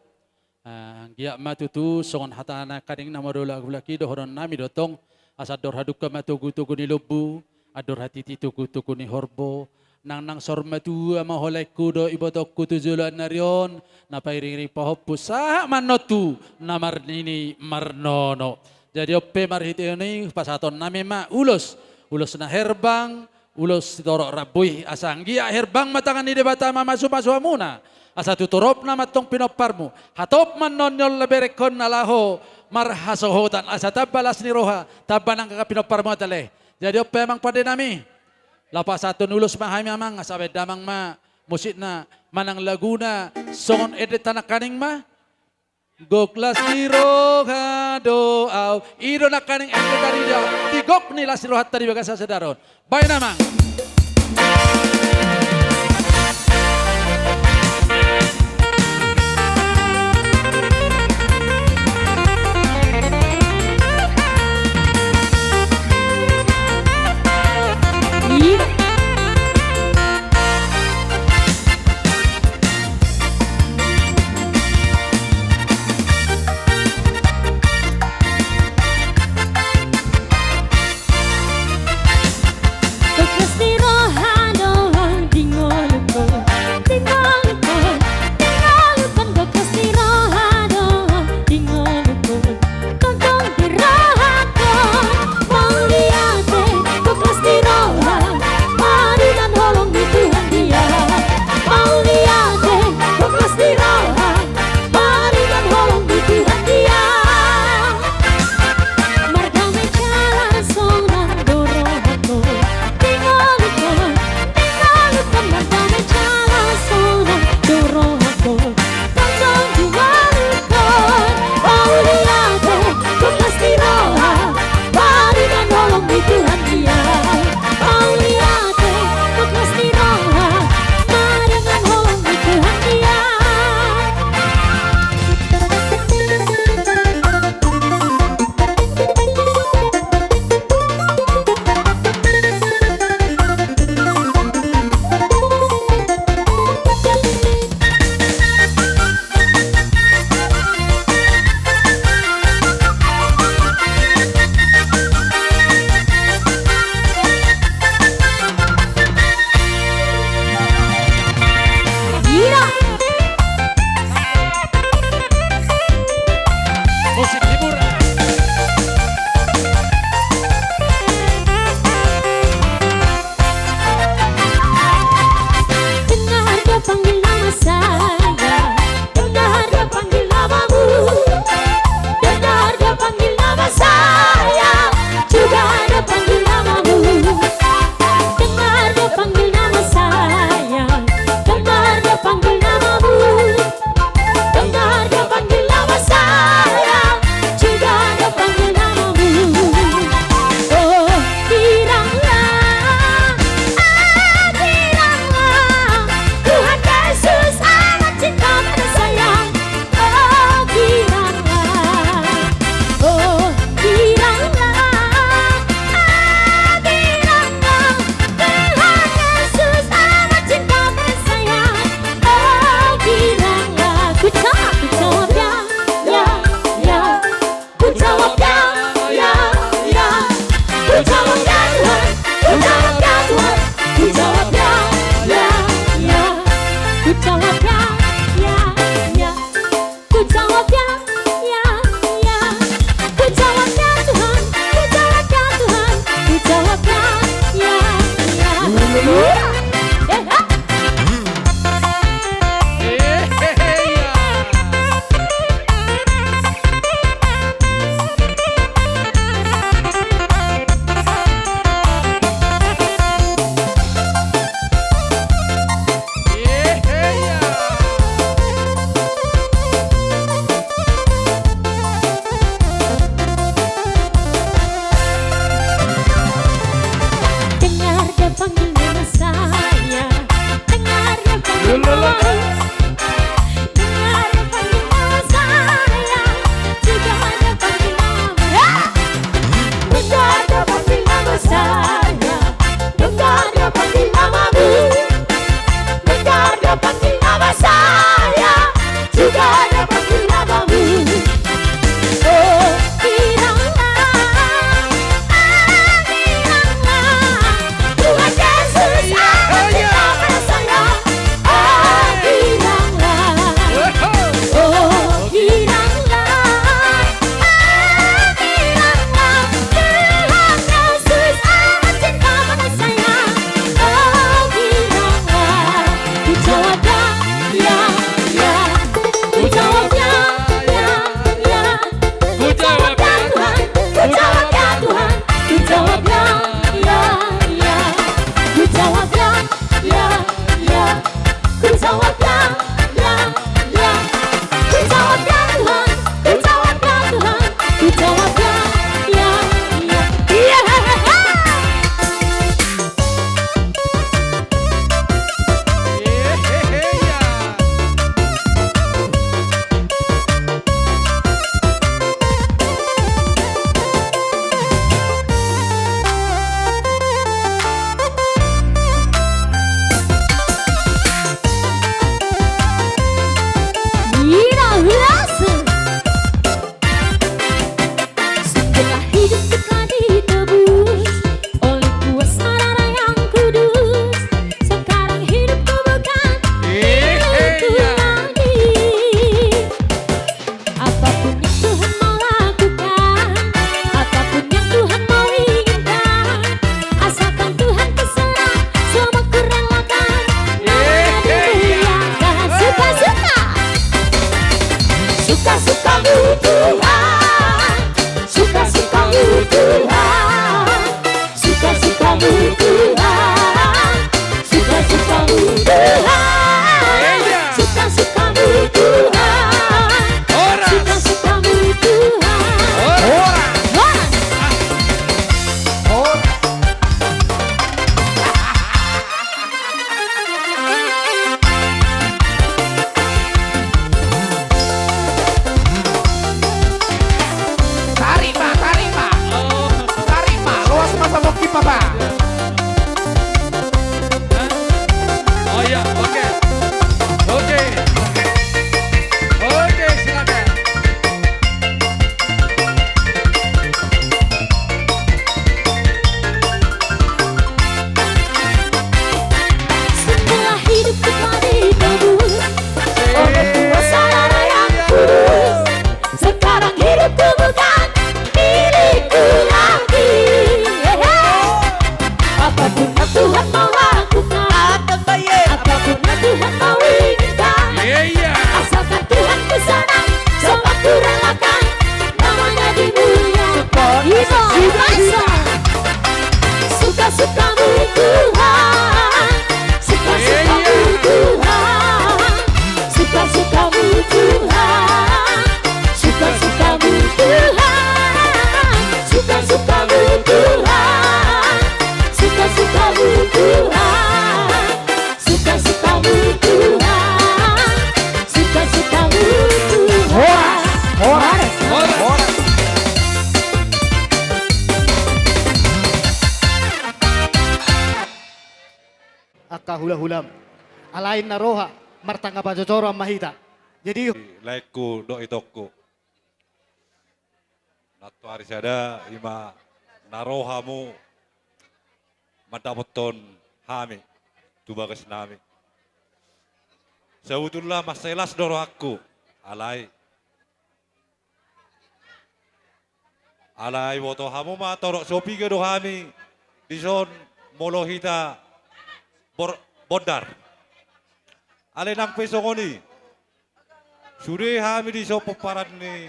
Ah, anggiat ma tutu songon hata nangkaning na molo hulahula i dohononnami do tong, asa andor hadungka ma togu-togu ni lombu, andor hatiti togu-togu ni horbo, nang, nang saur matua ma ho laengku dohot ibotongku tu joloan ni ari on, na pairing-iring pahompu sahat ma annon tu na marnini marnono. Jadi on pe marhite on i pasahatonnami ma ulos, ulos na herbang, ulos sitorop rambu i, asa anggiat herbang ma tangan ni Debata mamasu-masu hamuna, asa tu toropna ma tong pinomparmu, hatop ma annon ni on laho berengkon na laho marhasohotan, asa tamba las ni roha, tamba nang angka pinomparmu ate ale. Jadi on pe amang pandenami, laho pasahathon ulos ma hami amang, asa baen damang ma musikna manang laguna, songon endenta nangkaning ma. Gok las ni roha do au. I do nangkaning ende tarida di gok ni las ni rohanta di bagasan sadari on. Baen amang. hulahulam. Alai na roha martanggapan jojor ma hita. Jadi laengku dohot itongku, nantoari sada ima na ro hamu mandapothon hami tu bagasnami. Sabotulna mansai las do rohangku, alai Alai boto hamu ma torop so piga do hami dison molo hita bor-, bondar. Alai nang pe songon i, sude hami dison pomparan ni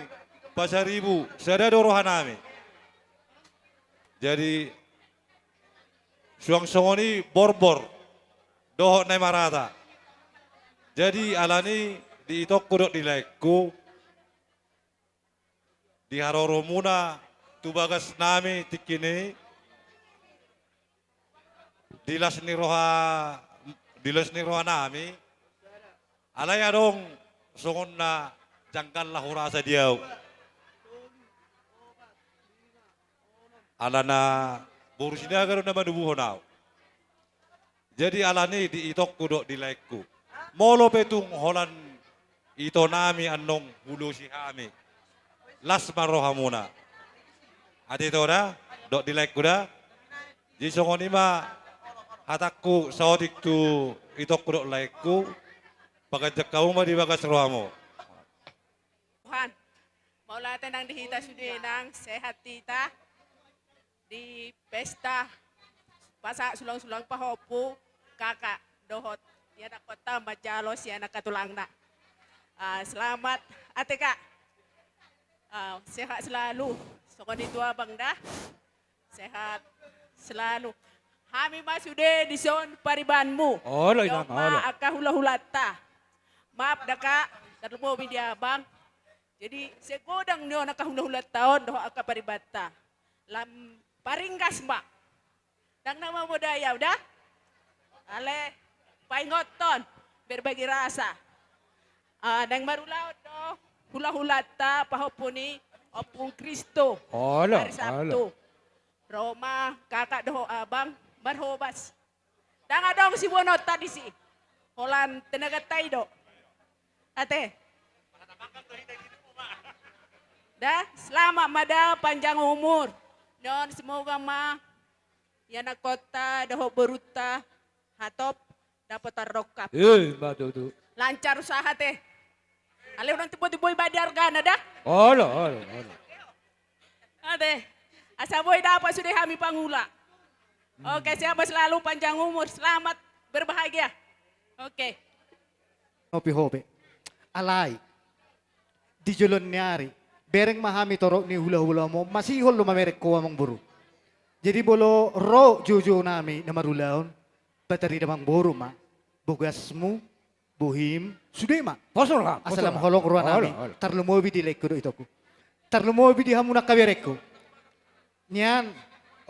Pasaribu, sada do rohanami. Jadi suang songon i borbor dohot na i marata. Jadi alani di itongku dohot di laengku, di haroromuna tu bagasnami tingki i, di las ni roha, di las ni rohanami, alai adong songon na janggal na hurasa di ahu. Alana boru Sinaga do na manubuhon ahu. Jadi alani di itongku dohot di laengku, molo pe tung holan itonami annon hulosi hami, las ma rohamuna. Ate ito da, dohot di laengku da. Jadi songon i ma hatangku saotik tu itongku dohot laengku, paganjang hamu ma di bagas rohamu. Tuhan, mauliate nang di hita sude nang sehat hita di pesta pasahat sulangsulang pahompu kakak dohot ianakhonta manjalo sian angka tulangna. Ah, selamat, ate kak. Ah, sehat selalu. Songon i tu abang da. Sehat selalu. Hami ma sude dison paribanmu. Olo, inang, olo. Angka hulahulanta. Maaf da kak, tarlumobi di abang. Jadi segodang ni on angka hulahulanta on dohot angka paribanta. Lam paringgas ma. Ndang na mamodai au da. Alai paingothon, berbagi rasa. Ah, naeng marulaon do hulahulanta pahompu ni Ompung Kristo. Olo, hari Sabtu. Olo. Ro ma kakak dohot abang marhobas. Ndang adong siboanonta disi. Holan tenaganta i do. Ate. Da, selamat ma da, panjang umur. Non semoga ma ianakhonta dohot borunta hatop dapotan rongkap. Eh, ima tutu. Lancar usaha ate. Alai unang timbo-timbo i badia argana da. Olo, olo, olo. Ate. Asa boi dapot sude hami pangula. Hmm. Oke, sehat selalu, panjang umur, selamat berbahagia. Oke. Hopi hope. Alai di joloan ni ari bereng ma hami torop ni hulahulamu, masihol do mamereng ho amangboru. Jadi molo ro joujou nami na marulaon, patarida amangboru ma bogasmu, bohim, sude ma. Poso roham, asa lam holong roha nami. Olo, olo. Tarlumobi di laengku dohot itongku. Tarlumobi di hamu angka berengku. Nian,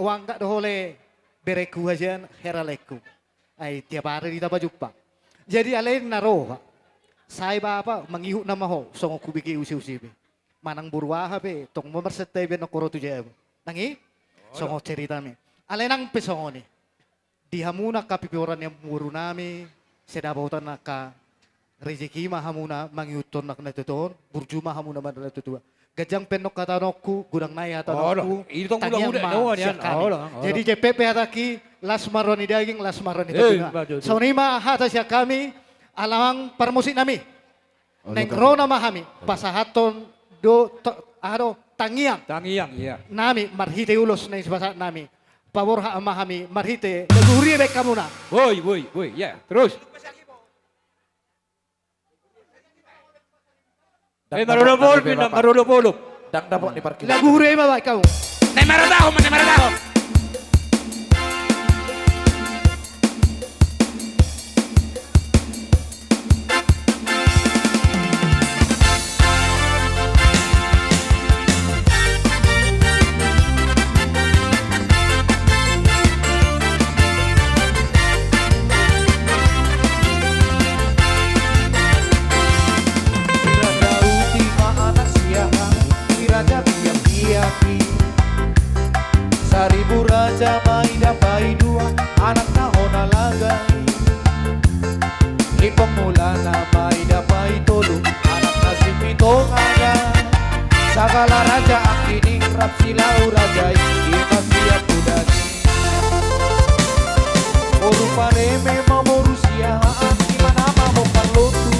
uangga do hole berengku haja hera laengku. Ai tiap ari hita pajumpa. Jadi alai na roha, sai bapa mangihut nama ho songon hubege useuse be. Manang boru aha pe tong ma marsantabi annon ho ro tu jabu. Nang i? Songon ceritami. Alai nang pe songon i. Di hamuna angka piporan ni amangboru nami, sai dapotan angka rejeki ma hamuna mangihuthon na tutu on, burju ma hamuna manang na tutu on. Ganjang pe annon hataononku, godang nai hataononku, tangiang ma sian hami. Jadi jempek pe hatangki, las ma roha ni daging, las ma roha ni tondi. Songon i ma hata sian hami, amang parmusik nami. Naeng ro nama hami pasahathon do, aha do, tangiang. Tangiang, iya. Nami marhite ulos na sipasahat nami. Paborhat ma hami marhite lagu huria baen hamuna. Boi, boi, boi, iya. Terus. Eh, marolopolop, marolopolop. Ndang dapot ni parkir. Lagu huria ma baen hamu. Naeng maratahon, naeng maratahon. Saribu raja ma i da paidua, anak na hona laga i. Pangula na maida paitolu, anak na sipitonga da. Sagala raja anggi ni rap silau raja i, ima siap udani. Boru pareme ma boru siahaan, ima na mamungka lotu.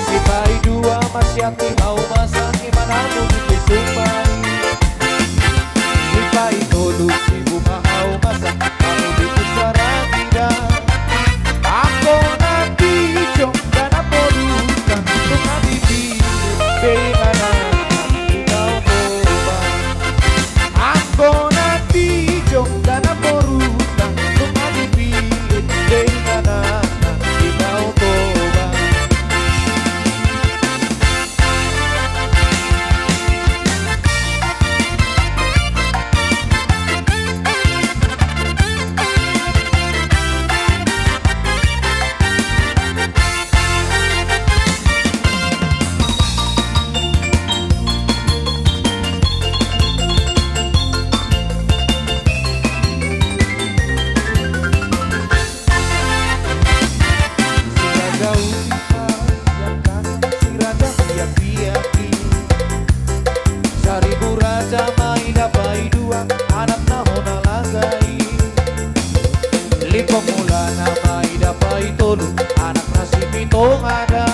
Sipaidua ma sian ni hau masa, ima na muli tu sumai. Sipaitolu si bunga hau masa, hamu di pusara gida. Anggo na tijong da na porutan, nunga dipillit be inganan di Tao Toba. Anggo na tijong da na porutan, nunga dipillit be inganan di Tao Toba. Si raja ubi ma siap tangan, si raja piak-piak i. Saribu raja maida paidua, anak na hona laga i. Lima pangula na maida paitolu, anak na sipitonga da.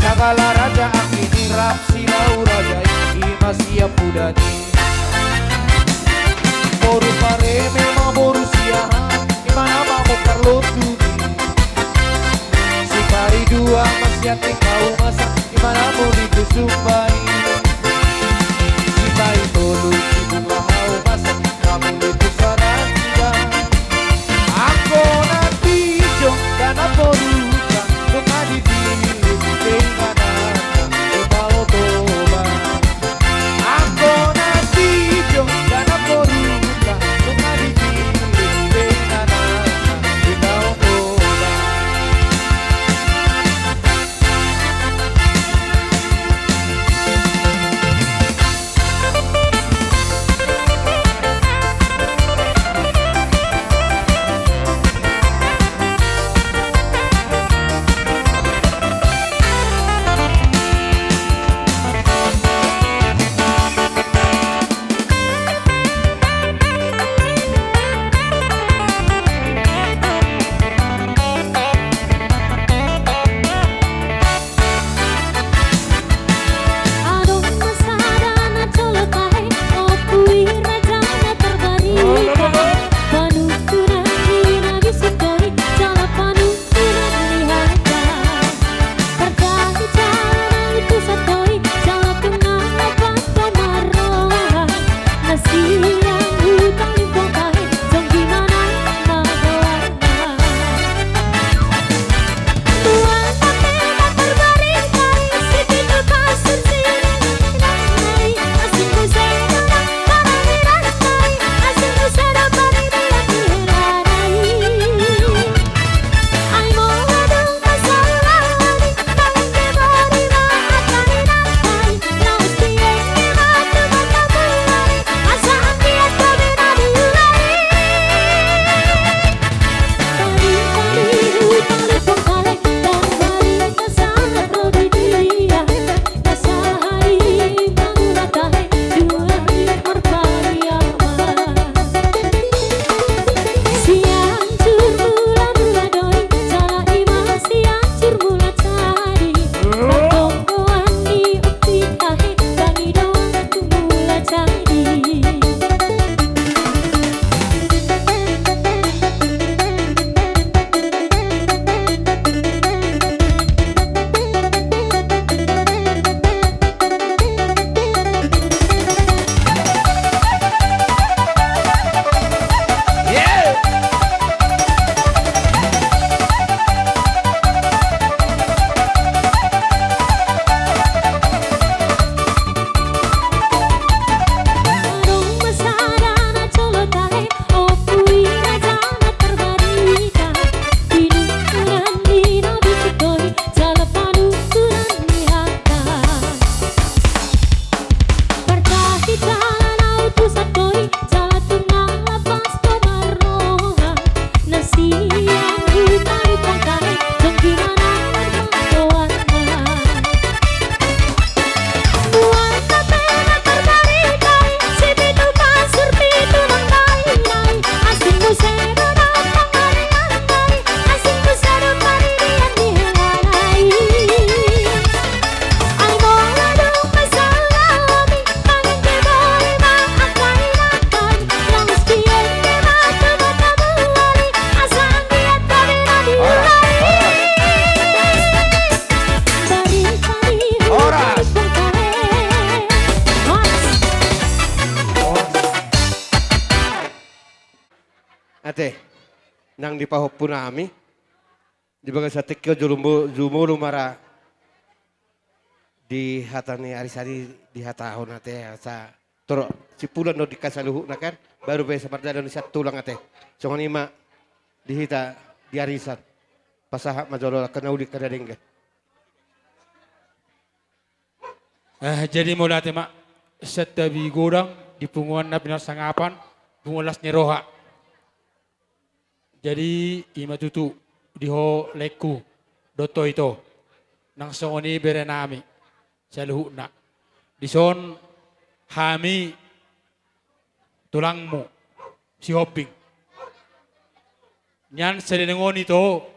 Sagala raja anggi ni rap silau raja i, ima siap udani. Boru pareme ma boru siahaan, ima na mamungka lotu. Sipaidua ma sian ni hau masa, ima na muli tu sumai. Sipaitolu si bunga hau masa, na muli tu sarangga. Anggo na tijong da na porutan, nunga dipillit be inganan di Tao Toba. Anggo na tijong da na porutan, nunga dipillit be inganan di Tao Toba. Ate, nang di pahompu nami, di bagasan tingki on jumolo, jumolo ma ra di hata ni arisan i dihatahon ate, asa torop simpulan do di angka saluhutna kan, baru pe samardalan ni sian tulang ate. Songon i ma di hita di arisan. Pasahat ma jolo angka na uli angka na denggan. Eh, jadi mauliate ma, santabi godang di punguan na pinarsangapan, punguan las ni roha. Jadi i ma tutu di ho laengku dohot ho ito, nang songon i bere nami saluhutna. Dison hami tulangmu Sihombing. Nian salelengon ito,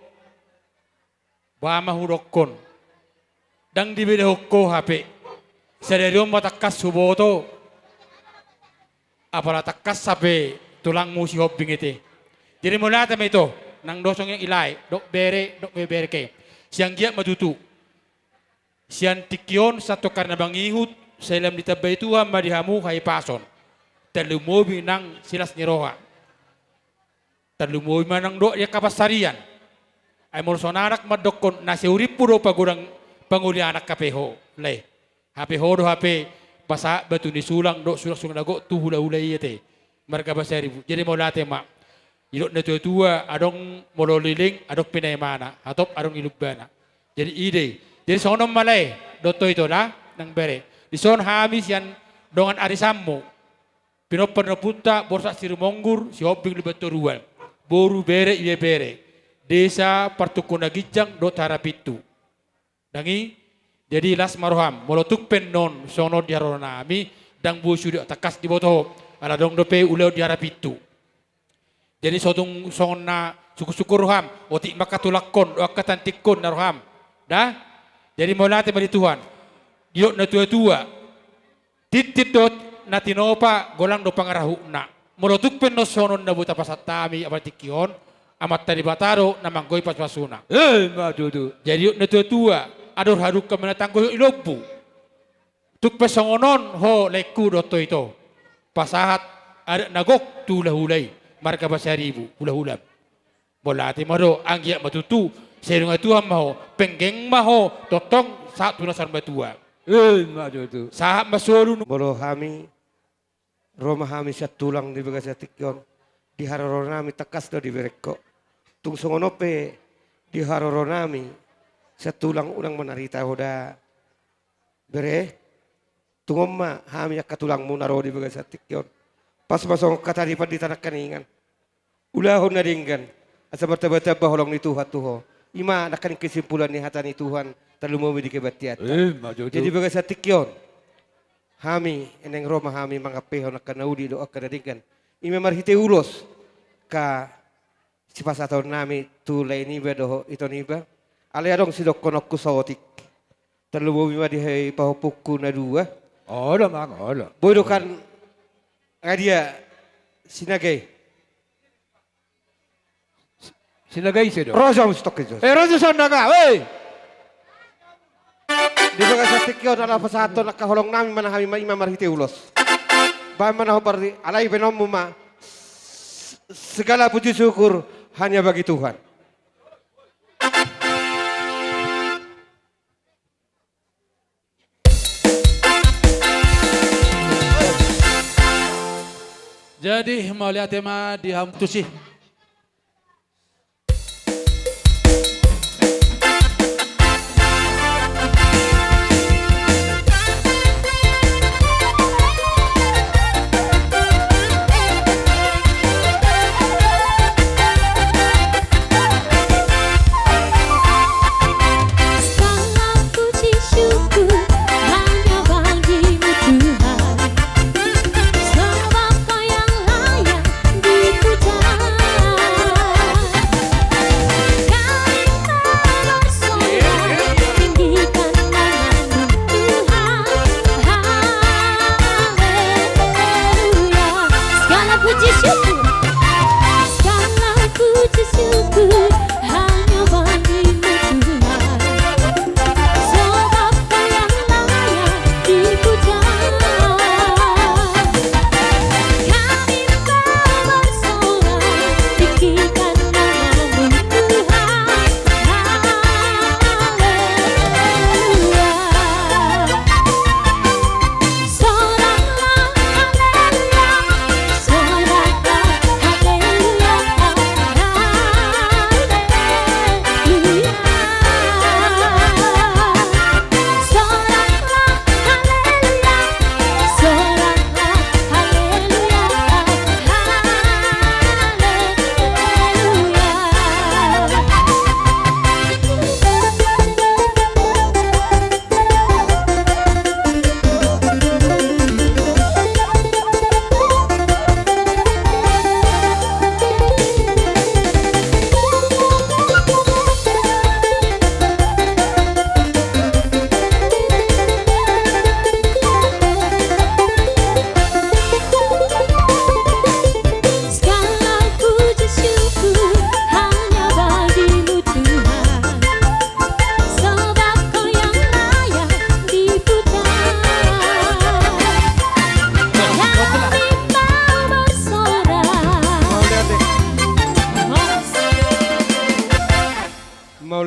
boha ma hudokkon, ndang dibedahon ho hape. Sadari on ma tangkas huboto, apala tangkas hape tulangmu Sihombing ate. Jadi mauliate ma ito, nang dosong i lae, dohot bere, dohot bebere ke. Sai anggiat ma tutu. Sian tingki on sahat tu angka ari na mangihut, sai lam ditambai Tuhan ma di hamu hahipason. Tarlumobi nang silas ni roha. Tarlumobi ma nang dohot di angka pansarian. Ai molo songon anak mandokkon, na seurimpung do pagodang pangoli anak hape ho, lae. Hape ho do hape pasahat batu ni sulang dohot sulang-sulang na gok tu hula-hula i ate, marga Pasaribu. Jadi mauliate ma. Didok na tua-tua, adong molo leleng, adong pe na imana, hatop adong i lumbana. Jadi i do i. Jadi songon on ma lae, dohot ho ito da, nang bere. Dison hami sian dongan arisanmu, pinompar ni ompunta Borsak Sirumonggur, Sihombing Lumban Toruan. Boru, bere, ibebere. Desa Partungko na Ginjang dohot Harapitu. Ndang i, jadi las ma roham, molo tung pe annon songon on di haroro nami, ndang boi sude tangkas diboto ho, ala adong dope ulaon di Harapitu. Jadi so tung songon na sungkun-sungkun roham, otik ma angka tulangkon dohot angka tantingkon na roham. Da? Jadi mauliate ma di Tuhan. Didok na tua-tua, tintin do na tinopa, golang do pangarahutna. Molo tung pe annon songon on na boi tapasahat hami apala tingki on, Amanta Debata do na manggohi pasu-pasuna. Eh, ma tutu. Jadi didok na tua-tua, ador hadungka ma na tanggo i lombu. Tung pe songon on ho laengku dohot ho ito, pasahat adat na gok tu hula-hula i, marga Pasaribu, hula-hula. Mauliate ma ro, anggiat ma tutu, sai dung i Tuhan ma ho, penggeng ma ho, tongtong sahat tu na saur matua. Eh, ma tutu. Sahat ma solu. Molo hami, ro ma hami sian tulang di bagasan tingki on, di haroro nami tangkas do diberengko. Tung songon on pe di haroro nami sian tulang, unang manarita ho da, bere. Tung on ma hami angka tulangmu na ro di bagasan tingki on. Pas ma songon hata ni pandita nangkiningan, ulahon na denggan, asa martamba-tamba holong ni Tuhan tu ho. I ma nangkin kesimpulan ni hata ni Tuhan, tarlumobi di kebaktianta. Eh, ma tutu. Jadi bagasan tingki on, hami, naeng ro ma hami mangampehon angka na uli dohot angka na denggan. I ma marhite ulos, angka sipasahaton nami tu lae niba dohot ito niba. Alai adong sidohononku saotik. Tarlumobi ma di hahipahompungku na dua. Olo, Amang, olo. Boi do kan, nga dia, Sinaga i. Sinaga ise do? Ro jo hamu sitongkin jo. Eh, ro jo Sinaga, weh! Di bagasan tingki on ala pasahathon angka holong nami ma na hami ma, i ma marhite ulos. Bahen ma na hombar di, alai bahenonmu ma. S-, segala puji syukur hanya bagi Tuhan. Jadi, mauliate ma di hamu tusi. Segala puji syukur hanya bagi-Mu Tuhan. Sebab Kau yang layak dipuja.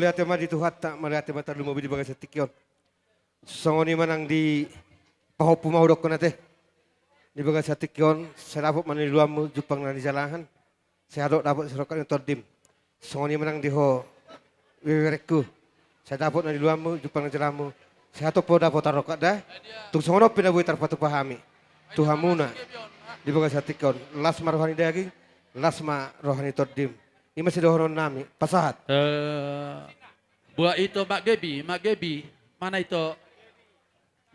Ate ma di Tuhanta, mauliate ma tarlumobi di bagasan tingki on. Songon i ma nang di pahompu ma hudokkon ate. Di bagasan tingki on, sai dapot ma na niluanmu, jumpang na nijalahan. Sai hadok dapot sai rongkap ni tondim. Songon i ma nang di ho, wewerengku. Sai dapot na niluanmu, jumpang na nijalahanmu. Sai hatop ho dapotan rongkap da. Tung songon on pe na boi tarpatupa hami tu hamuna di bagasan tingki on. Las ma roha ni daging, las ma roha ni tondim. I ma sidohonon nami, pasahat. Eh, buat ito, Mak Gebi, Mak Gebi, mana ito?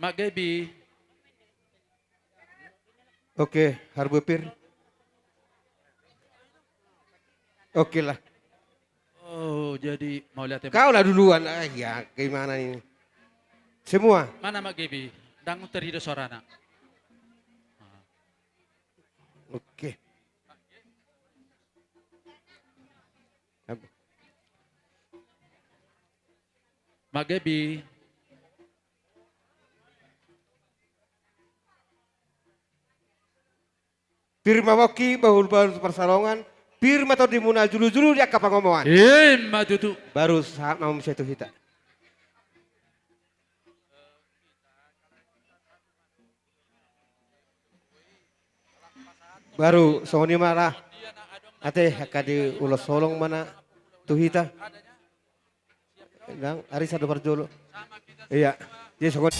Mak Gebi. Oke, Harbupir. Oke lah. Oh, jadi mauliate. Kau lah duluan. Ah, ya, gimana ini? Semua. Mana Mak Gebi? Ndang tarido suarana. Oke. Mak Gebi. Pir ma pongki, bahulbahul tu pansalongan, pir ma tondimuna, julujulu di angka pangomoan. I ma tutu. Baru sahat ma muse tu hita. Baru songon i ma lah. Ate, angka di ulos holong ma na tu hita. Nang, ari sada parjolo. Iya. Jadi songon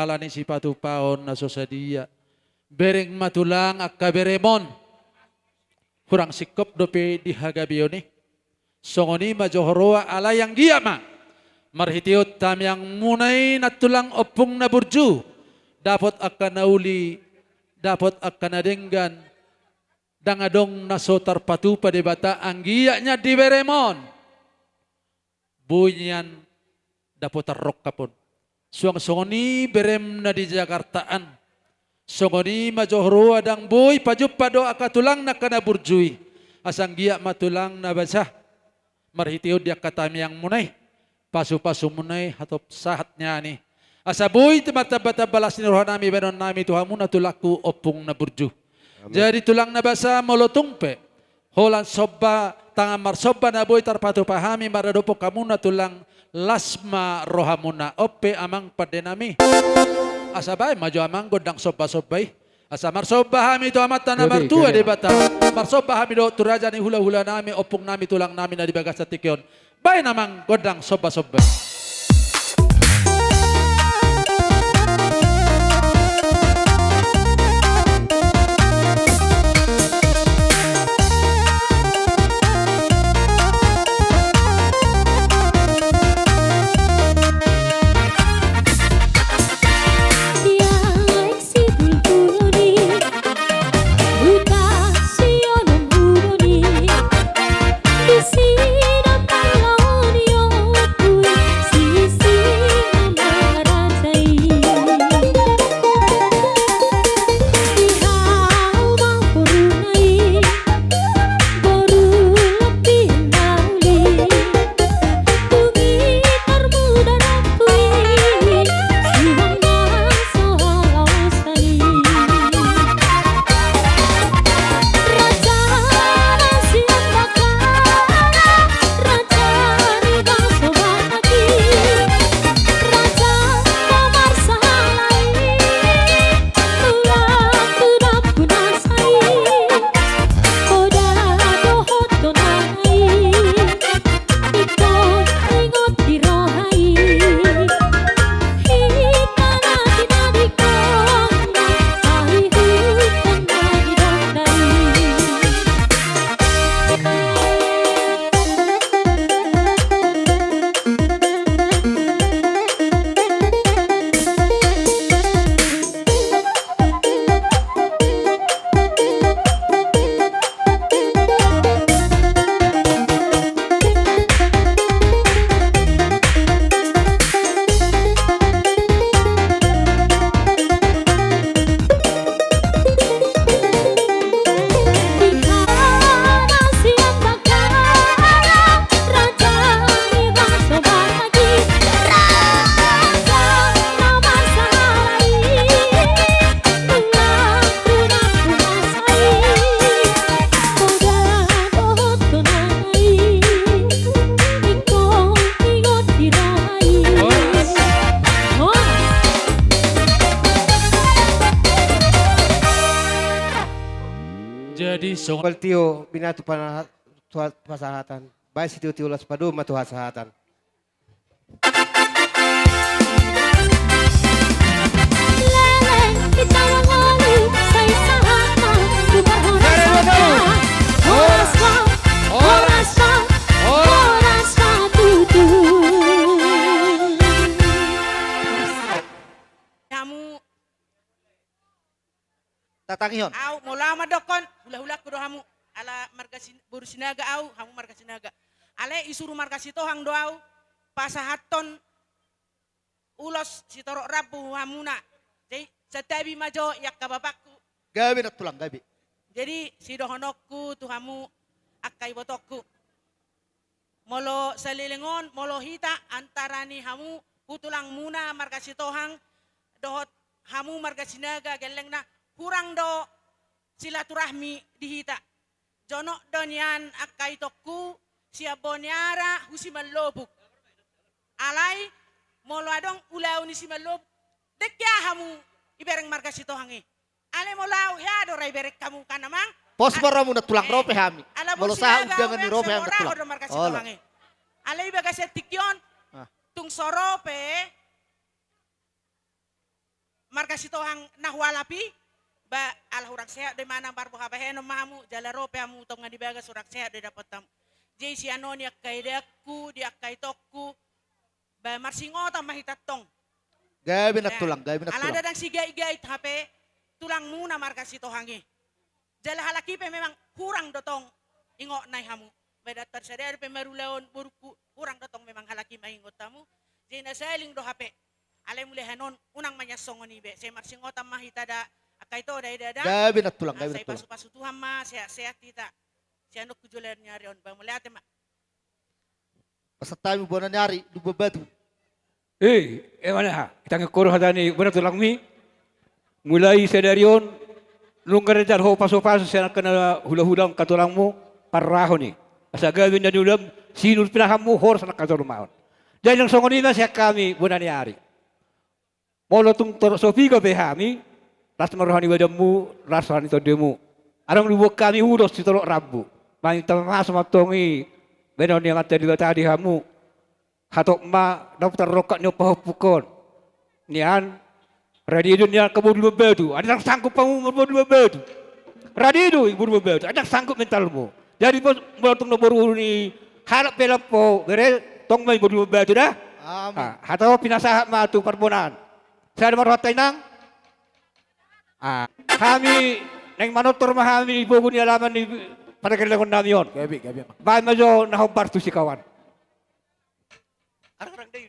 ala ni sipatupaon na so sadia. Bereng ma tulang angka beremon. Hurang singkop dope di hagabeon i. Songon i ma jo huroha, alai anggiat ma marhitehon tangiangmuna i nantulang, ompung na burju, dapot angka na uli, dapot angka na denggan. Ndang adong na so tarpatupa Debata anggiat nian di beremon. Boi nian dapotan rongkap on. Suang songon i berem na di Jakarta an. Songon i ma jo huroha, ndang boi pajumpang do angka tulang na angka na burju i. Asa anggiat ma tulang na basa marhitehon di angka tangiangmuna i, pasupasumuna i hatop sahat nian i. Asa boi martambatamba las ni rohanami bahenonnami tu hamuna tulangku, ompung na burju. Amin. Jadi tulang na basa, molo tung pe holan somba, tangan marsomba na boi tarpatupa hami maradophon hamuna tulang, las ma rohamuna. On pe amang pandenami. Asa baen ma jo amang gondang sombasomba i. Asa marsomba hami tu Amanta na martua Debata. Marsomba hami dohot tu raja ni hulahulanami, ompungnami, tulangnami na di bagasan tingki on. Baen amang gondang sombasomba i. Jadi songon tio binatu pana-, tua-, pasahatan. Baen sitiotio las padomu ma tu hasahatan. Hamu Tatangihon. Au, molo au mandokkon, hulahulangku do hamu. Ala marga Sin-, boru Sinaga au, hamu marga Sinaga. Alai isuru marga Sitohang do au, pasahathon ulos sitorop rambu hamuna. Jadi, santabi ma jo i angka bapakku. Gabe nantulang, gabe. Jadi, sidohononku tu hamu angka ibotongku. Molo saleleng on, molo hita antara ni hamu, hutulangmuna marga Sitohang, dohot hamu marga Sinaga gellengna, hurang do silaturahmi di hita. Jonok do nian angka itongku, sian Boniara hu Simallobuk. Alai, molo adong ulaon i Simallobuk, dengke aha hamu ibereng marga Sitohang i. Alai molo au, hea do ra ibereng hamu kan amang. Pos ma rohamu nantulang, ro pe hami. Molo sahat undangan ni ro pe hami nantulang. Olo. Alai bagasan tingki on, tung so ro pe. marga Sitohang na hualap i, ba ala hurang sehat do imana marboha bahenon ma hamu, jala ro pe hamu tonga ni bagas hurang sehat do dapot hamu. Jadi sian on di angka edaku, di angka itongku, ba marsingotan ma hita tong. Gabe na tulang, gabe na tulang. Alana ndang sigait-gait hape tulangmuna marga Sitohang i. Jala halak i pe memang hurang do tong ingotna i hamu. Ba ndang tarsada dope marulaon borungku, hurang do tong memang halak i maingot hamu. Jadi na saling do hape. Alai mulahan on unang ma nian songon i be. Sai marsingotan ma hita da, angka ito da, eda da. Gabe na tulang, gabe na tulang. Sai pasu-pasu Tuhan ma sehat-sehat hita. Sian on tu joloan ni ari on, ba mauliate ma. Pasahat hami bona ni ari Lumban Batu. Eh, emana ha, kita ngekoro hata ni bona tulangmi. Mulai sadari on, nunga rejal ho pasu-pasu sian angka na hula-hula angka tulangmu, parrahon i. Asa gabe na niulam, sinur pinahanmu, horas angka jolma on. Jadi nang songon i ma sian hami bona ni ari. Molo tung torop so piga pe hami, las ma roha ni badanmu, las roha ni tondemu. Adong dibuat hami ulos sitorop rambu. Maminta masu ma antong i, bahenon ni Amanta Debata di hamu. Hatop ma, dapot tarrongkap ni on pahompungkon. Nian, rade do nian angka boru Lumban Batu. Ai ndang sanggup hamu marboru Lumban Batu. Rade do i boru Lumban Batu. Ai ndang sanggup mentalmu. Jadi molo tung na boru ni halak pe lam ho, bere, tong ma i boru Lumban Batu da. Amin. Ah, hata on pinasahat ma tu parbonaan. Sada ma rohanta inang. Ah, hami naeng manortor ma hami di pogu ni alaman ni pargellengon nami on. Gabe, gabe. Baen ma jo na hombar tu sikawan. Arang-arang da i.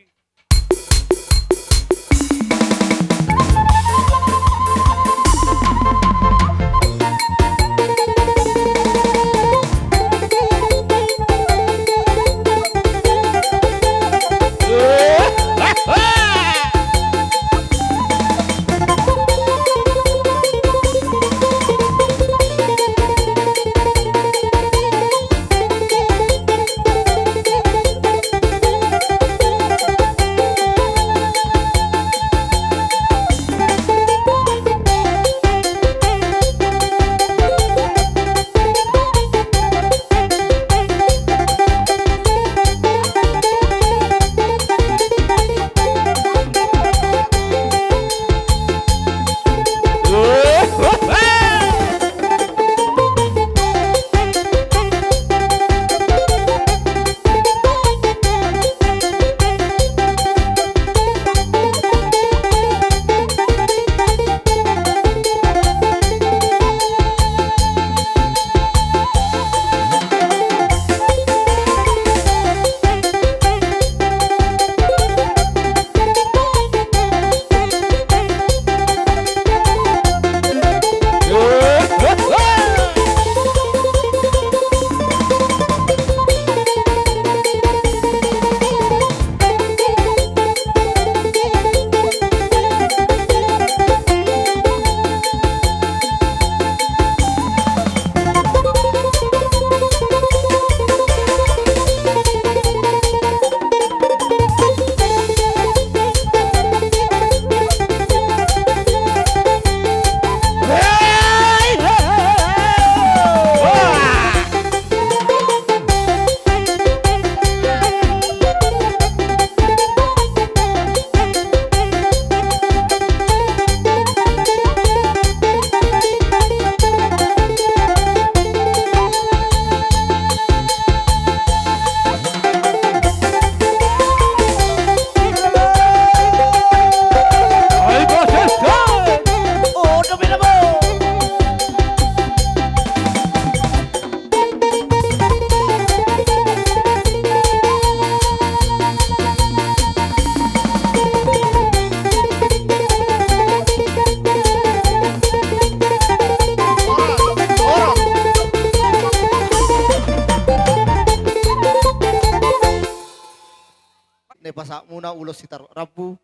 Na pasahatmuna ulos sitorop rambu,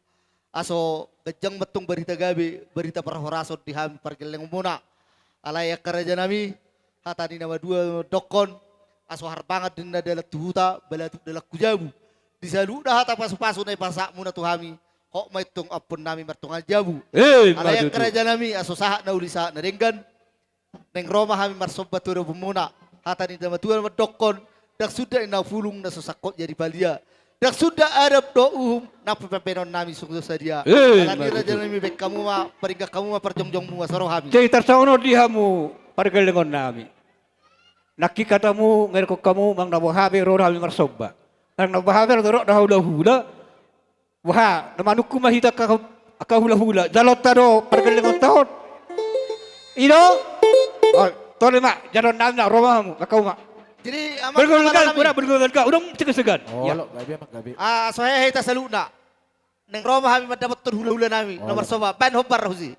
aso ganjang ma antong barita gabe, barita parhorason di hami pargellengonmuna. Alai angka rajanami, hata ni na madua mandokkon, aso harbangan ninna dalan tu huta, balatuk dalan tu jabu. Di saluhutna hata pasu-pasu na pasahatmuna tu hami, hot ma antong ampuonnami martonga jabu. Eh, alai angka rajanami, aso sahat na uli sahat na denggan. Naeng ro ma hami marsomba tu adopanmuna. Hata ni na madua mandokkon, ndang sundat ninna pulung na so sangkot jadi palia. Ndang suda adong do uhum nang pe pambahenon nami songon sadia. Eh, alani i ma raja tutu. Nami, bahen hamu ma, paringgot hamu ma, parjongjong hamu ma, so ro hami. Jadi tarsongon on di hamu pargellengon nami. Nangkin hatamu, ngerkon hamu, manang na boha pe ro hami marsomba. Manang na boha pe ro, ro do hulahula. Boha, na manungkun ma hita angka, angka hulahula. Jalonta do pargellengonta on. I do? Oh, tole ma, jalo nami na, ro ma hamu, angka uma. Jadi, aman, bergol aman, gal, aman. Kurang bergol gal, udah segan-segan. Oh, ya. Lo, gabe, Mak, gabe. Ah, so hehe hita saluhutna. Naeng ro ma hami mandapothon hulahula nami, oh, nomor, iya, soba, bahen hombar, Husi.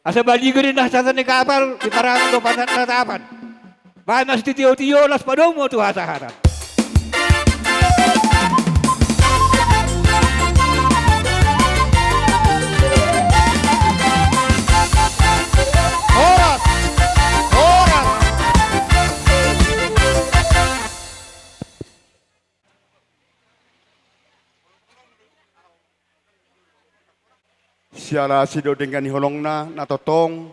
Asa baligo do na sasa ni kapal, di parang do pasan na tapan. Baen ma sitio-tio, laos padomu tu hasahatan. Horas! Horas! Siala asi do denggan ni holongna na tongtong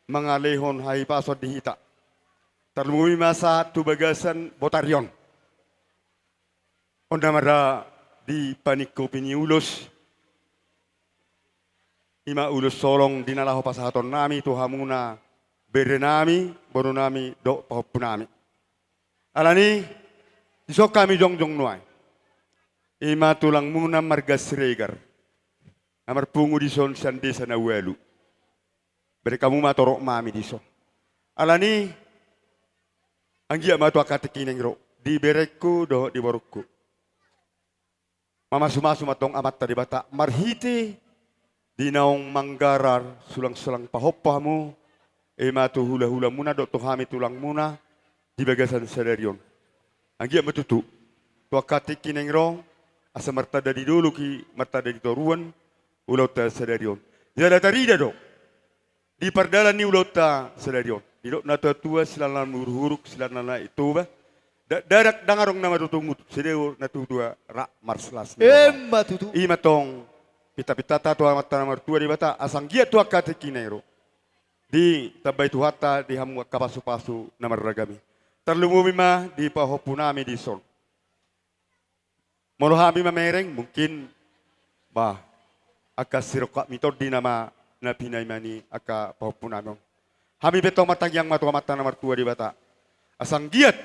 mangalehon hahipason di hita. Tarlumobi ma sahat tu bagasan botari on. On nama ra di paningkopi ni ulos, i ma ulos holong di na laho pasahaton nami tu hamuna bere nami, boru nami, dohot pahompu nami. Alani, dison hami jongjong nuaeng. I ma tulangmuna marga Siregar, na marpungu dison sian desa na ualu. Bereng hamu ma torop ma hami dison. Alani, anggiat ma tu angka tingki naeng ro, di berengku dohot di borungku. Mamasumasu ma tong Amanta Debata marhite di naung manggarar sulang-sulang pahompu hamu, i ma tu hulahulamuna dohot tu hami tulangmuna di bagasan sadari on. Anggiat ma tutu tu angka tingki naeng ro, asa martanda di dolok i, martanda di toruan ulaonta sadari on. Jala tarida do di pardalan ni ulaonta sadari on. Didok natuatua, siala na muruk-uruk, siala na naeng Toba, dakdanak ndang adong na marungutungut, sude do natuatua rap marslaslasna. Emma tutu. I ma tong pintapintanta tu Amanta na martua Debata, asa anggiat tu angka tingki naeng ro, Ditambai Tuhanta di hamu angka pasupasu na marragam i. Tarlumobi ma di pahompunami dison. Molo hami mamereng, mungkin, bah, angka sirongkap ni tondi nama na pinaima ni angka pahompunami on. Hami pe tong martangiang ma tu Amanta na martua Debata. Asa anggiat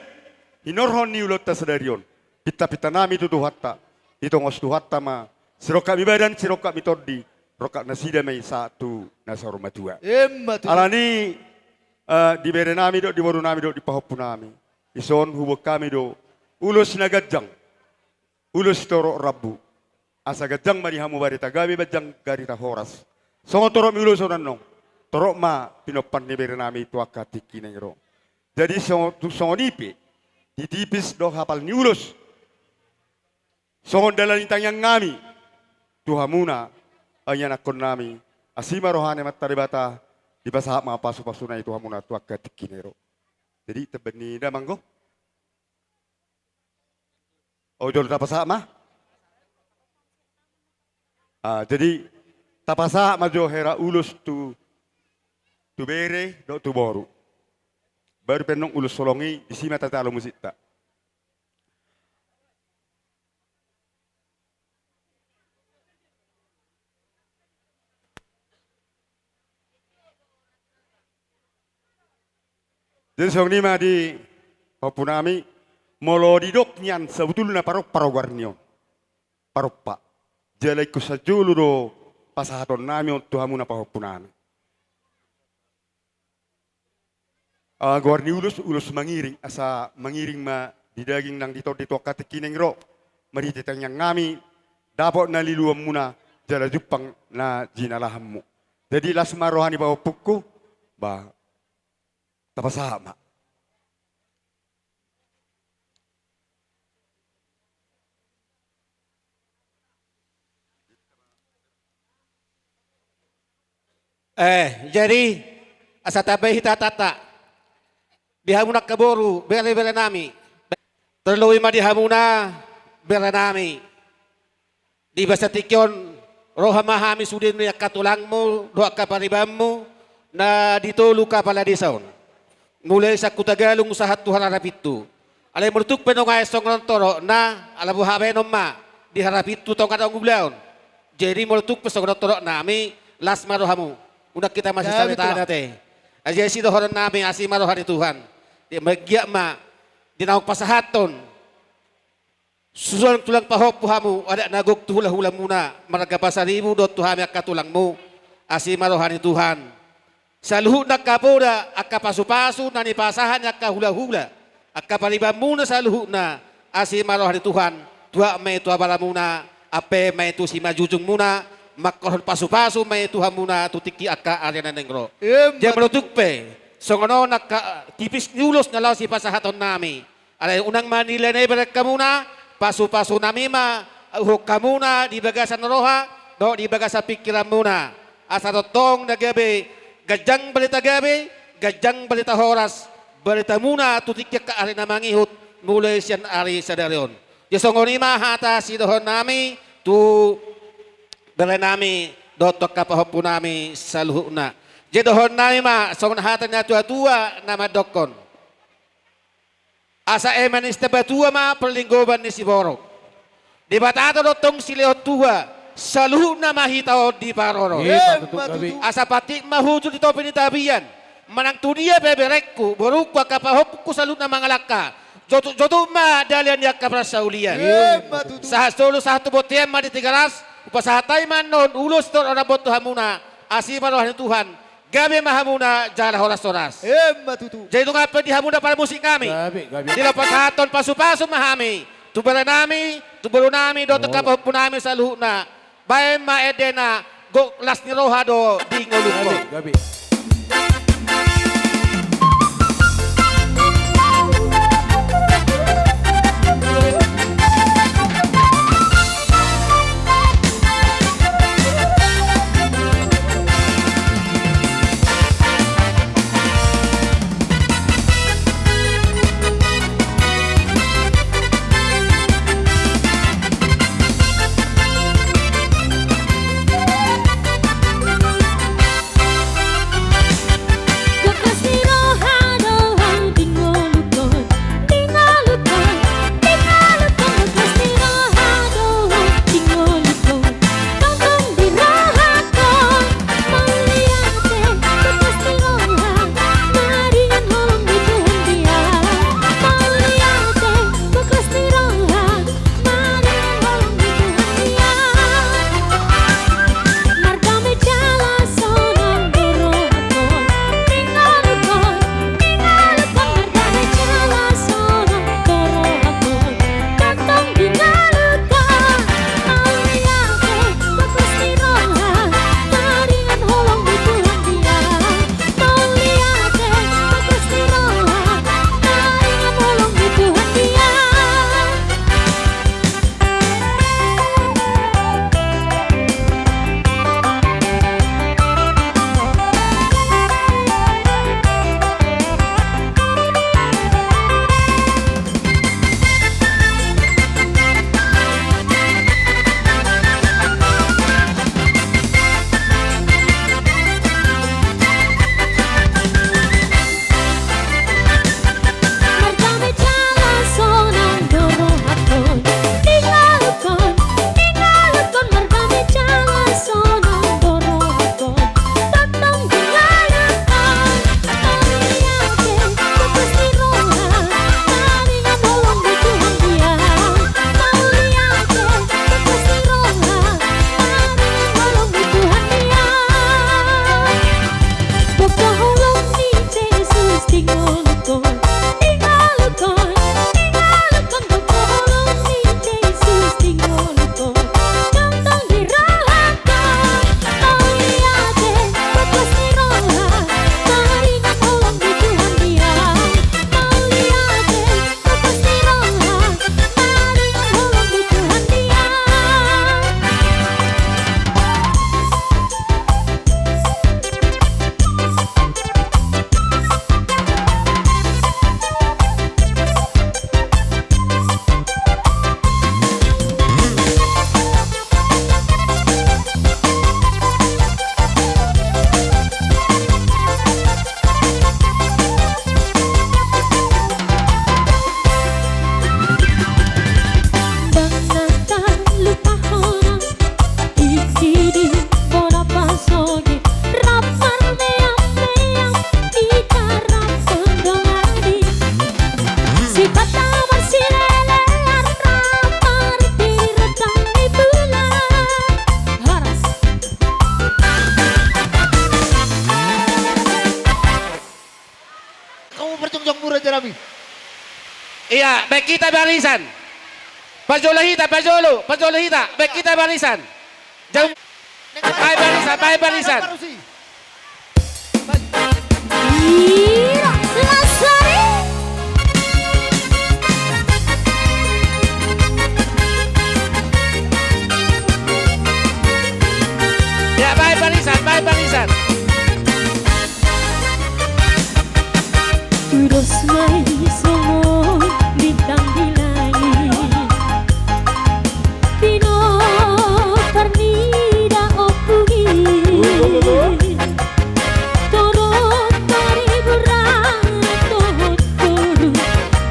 hinorhon ni ulaonta sadari on, pintapintanami tu Tuhanta, ditongos Tuhanta ma sirongkap ni badan, sirongkap ni tondi, rongkap nasida ma i sahat tu na saur matua. Emma tutu. Alani, eh, di berenami dohot di borunami dohot di pahompunami, dison huboan hami do ulos na ganjang, ulos sitorop rambu. Asa ganjang ma di hamu barita gabe, ganjang barita horas. Songon torop ni ulos on annon, torop ma pinomparni berenami tu angka tingki na naeng ro. Jadi songon, tu songon i pe, di tipis dohot hapal ni ulos, songon dalan ni tangiangnami tu hamuna, ianakkonnami, asi ma roha ni Amanta Debata, dipasahat ma pasupasuna i tu hamuna tu angka tingki na naeng ro. Jadi, tamba ni damang, go. O, jolo tapasahat ma. Ah, jadi, tapasahat ma jo hera ulos tu, tu bere dohot tu boru. Baru pe annon ulos holong i, disi ma tatalo musikta. Jadi songon i ma di pahompunami, molo didok nian sabotulna parompa do goar ni on. Parompa. Jala ingkon sanjolo do pasahatonnami on tu hamuna pahompunami. Ah, goar ni ulos, ulos mangiring, asa mangiring ma di daging nang di tondi tu angka tingki na naeng ro, marhite tangiangnami, dapot na liluanmuna, jala jumpang na jinalahanmu. Jadi las ma roha ni pahompungku, bah, tapasahat ma. Eh, jadi, asa tabe hita tata. Di hamuna angka boru, bere-berenami. Tarlumobi ma di hamuna, berenami. Di bagasan tingki on, ro ma hami sude ni angka tulangmu, dohot angka paribanmu, na di tolu kapala desa on. Mulai sian Hutagalung sahat tu Hararapintu. Alai molo tung pe nunga songon on torop na, ala boha baenon ma, di Hararapintu tong adong ulaon. Jadi molo tung pe songon on torop nami, las ma rohamu. Unang hita masisale tanda te. Jadi sidohononnami asi ma roha ni Tuhan. Di manggiat ma, di naung pasahathon. Susuan tulang pahompu hamu, adat na gok tu hula-hulamuna, marga Pasaribu dohot tu hami angka tulangmu, asi ma roha ni Tuhan. Saluhutna angka poda, angka pasu-pasu, na nipasahat ni angka hula-hula, angka paribanmuna saluhutna, asi ma roha ni Tuhan, tuat ma i tu abaramuna, ampe ma i tu simanjujungmuna, manghorhon pasu-pasu ma i tu hamuna, tu tingki angka ari na naeng ro. Emma tutu. Jadi molo tung pe, songon on angka tipis ni ulos na laho sipasahatonnami, Alai unang manilai na i berengkamuna, pasu-pasunami ma, uhon hamuna di bagasan roha, dohot di bagasan pingkiranmuna. Asa tongtong na gabe, ganjang barita gabe, ganjang barita horas, baritamuna tu tingki angka ari na mangihut, mulai sian ari sadari on. Jadi songon i ma hata sidohononnami, tu berenami, dohot tu angka pahompunami, saluhutna. Jadi dohononnami ma, songon hata ni natua-tua, na mandokkon. Asa eme ni sitamba tua ma parlinggoman ni siborok. Debata do tongtong silehon tua, saluhutna ma hita on diparorot. Emma tutu. Asa patik ma hujur di topi ni tapian. Manang tu dia pe berengku, borungku, angka pahompungku saluhutna mangalangka. Jotuk-jotuk ma dalihan ni angka parsaulian. Emma tutu. Sahat solu sahat tu bontean ma di Tigaras, hupasahat hami ma annon ulos torop rambu tu hamuna, asi ma roha ni Tuhan. Gabe ma hamuna jala horas-horas. Emma tutu. Jadi nunga pe di hamuna parmusik nami. Gabe, gabe. Di laho pasahathon pasu-pasu ma hami. Tu berenami, tu borunami, dohot tu angka pahompunami saluhutna. Baen ma endena, gok las ni roha do di ngolungkon. Gabe, gabe. Jong mura janami. Ia, baen hita barisan. Pajolo hita, pajolo, pajolo hita, baen hita barisan. Jauh. Baen barisan, baen barisan. Ira, lasari. Ia, baen barisan, baen barisan. Ulos ma i songon bintang di langit, pinompar ni daompung i. Torop pariburan dohot toru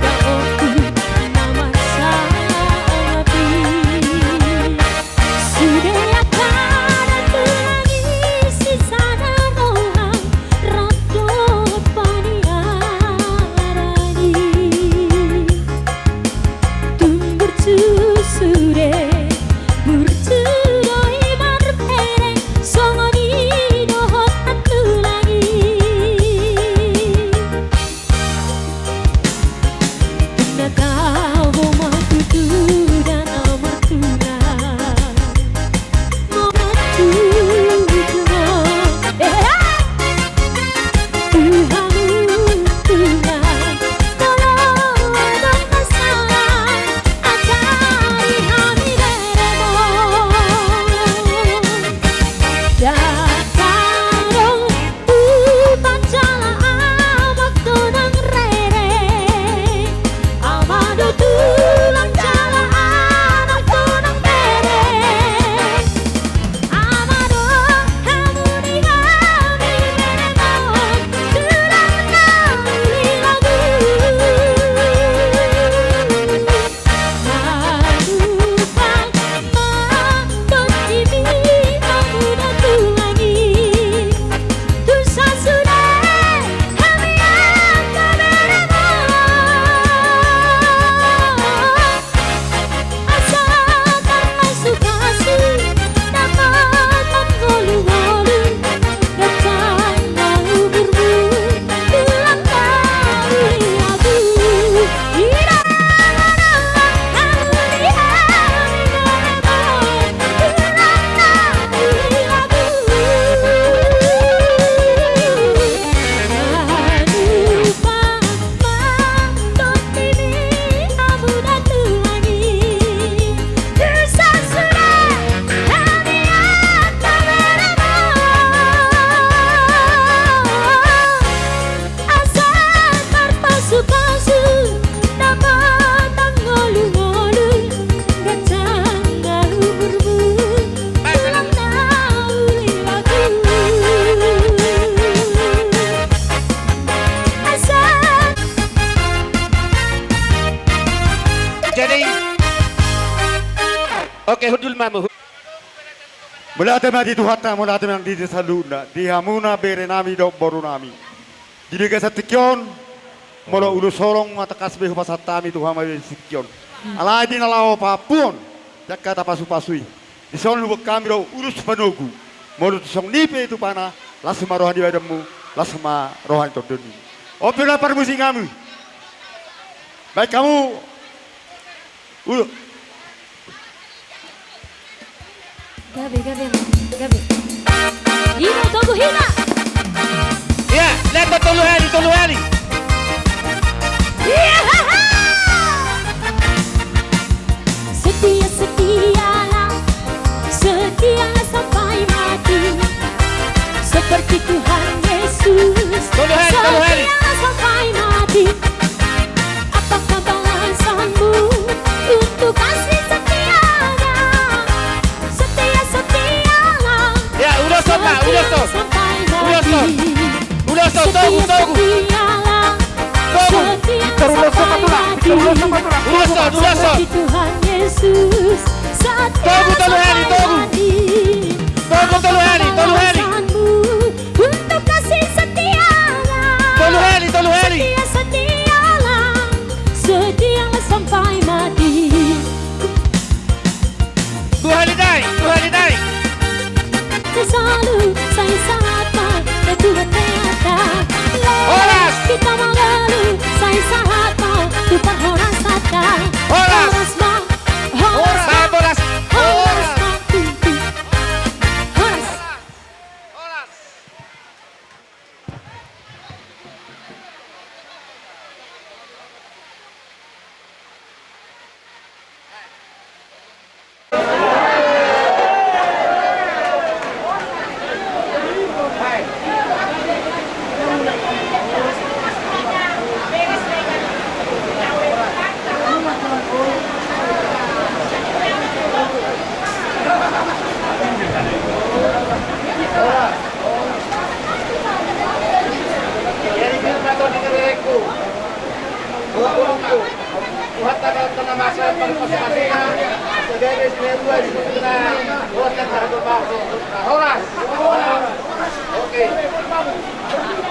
daompung na marsangap i. Sude angka na tulang i sisada roha rap dohot paniaran i. Tung burju sude, burju do i marbereng, songon i dohot na tulang i. Na tabo ma tutu da na martulang. Mauliate ma tu hamu tulang, molo adong na sala, ajari hami beremon. Ndang adong tu pajala amak do nang rere. Ama do tulang jala anak do nang bere. Ama do hamu ni hami beremon, tulang na uli lagu. Manupang ma tondimi hamu da tulang i. Tu sasude hami angka beremon. Asa tarpasupasu dapot mangolu-ngolu. Ganjang ma umurmu tulang na uli lagu. Asa tarpasupasu dapot mangolu-ngolu, ganjang ma umurmu tulang na uli lagu. Asa. Jadi, oke, hundul ma hamu. Mauliate ma di Tuhanta, mauliate ma nang di hita saluhutna, di hamuna berenami dohot borunami. Di bagasan tingki on, molo ulos holong ma tangkas be hupasahat hami tu hamu di tingki on. Alai di na laho paampuon, di angka tapasupasu i, dison huboan hami do ulos panogu. Molo tu songon i pe tupana, las ma roha ni badanmu, las ma roha ni tondim. On pe na parmusik nami. Baik, hamu. Ulo. Gabe, gabe, gabe. Ima togu hita. Ia, lean ma tolu hali, tolu hali. Ia. Setia, setialah, setialah sampai mati. Seperti Tuhan Yesus, tolu hali, tolu hali. Setialah sampai mati. Apakah balasanmu untuk kasih setianya? Setia, setialah. Ia, ulos on, Pak, ulos on. Setia sampai mati. Ulos on. Ulos on, togu, togu. Setia, setialah. Togu. Setia sampai mati. Ulos on, ulos on. Seperti Tuhan Yesus, setia sampai mati. Togu, tolu hali, togu. Togu, tolu hali, tolu hali. Apakah balasanmu untuk kasih setianya? Tolu hali, tolu hali. Setia, setialah, setialah sampai mati. Dua hali dai, dua hali dai. Selalu saya sapa, ketua teater. Horas. Kita mau lalu. Horas. Oke.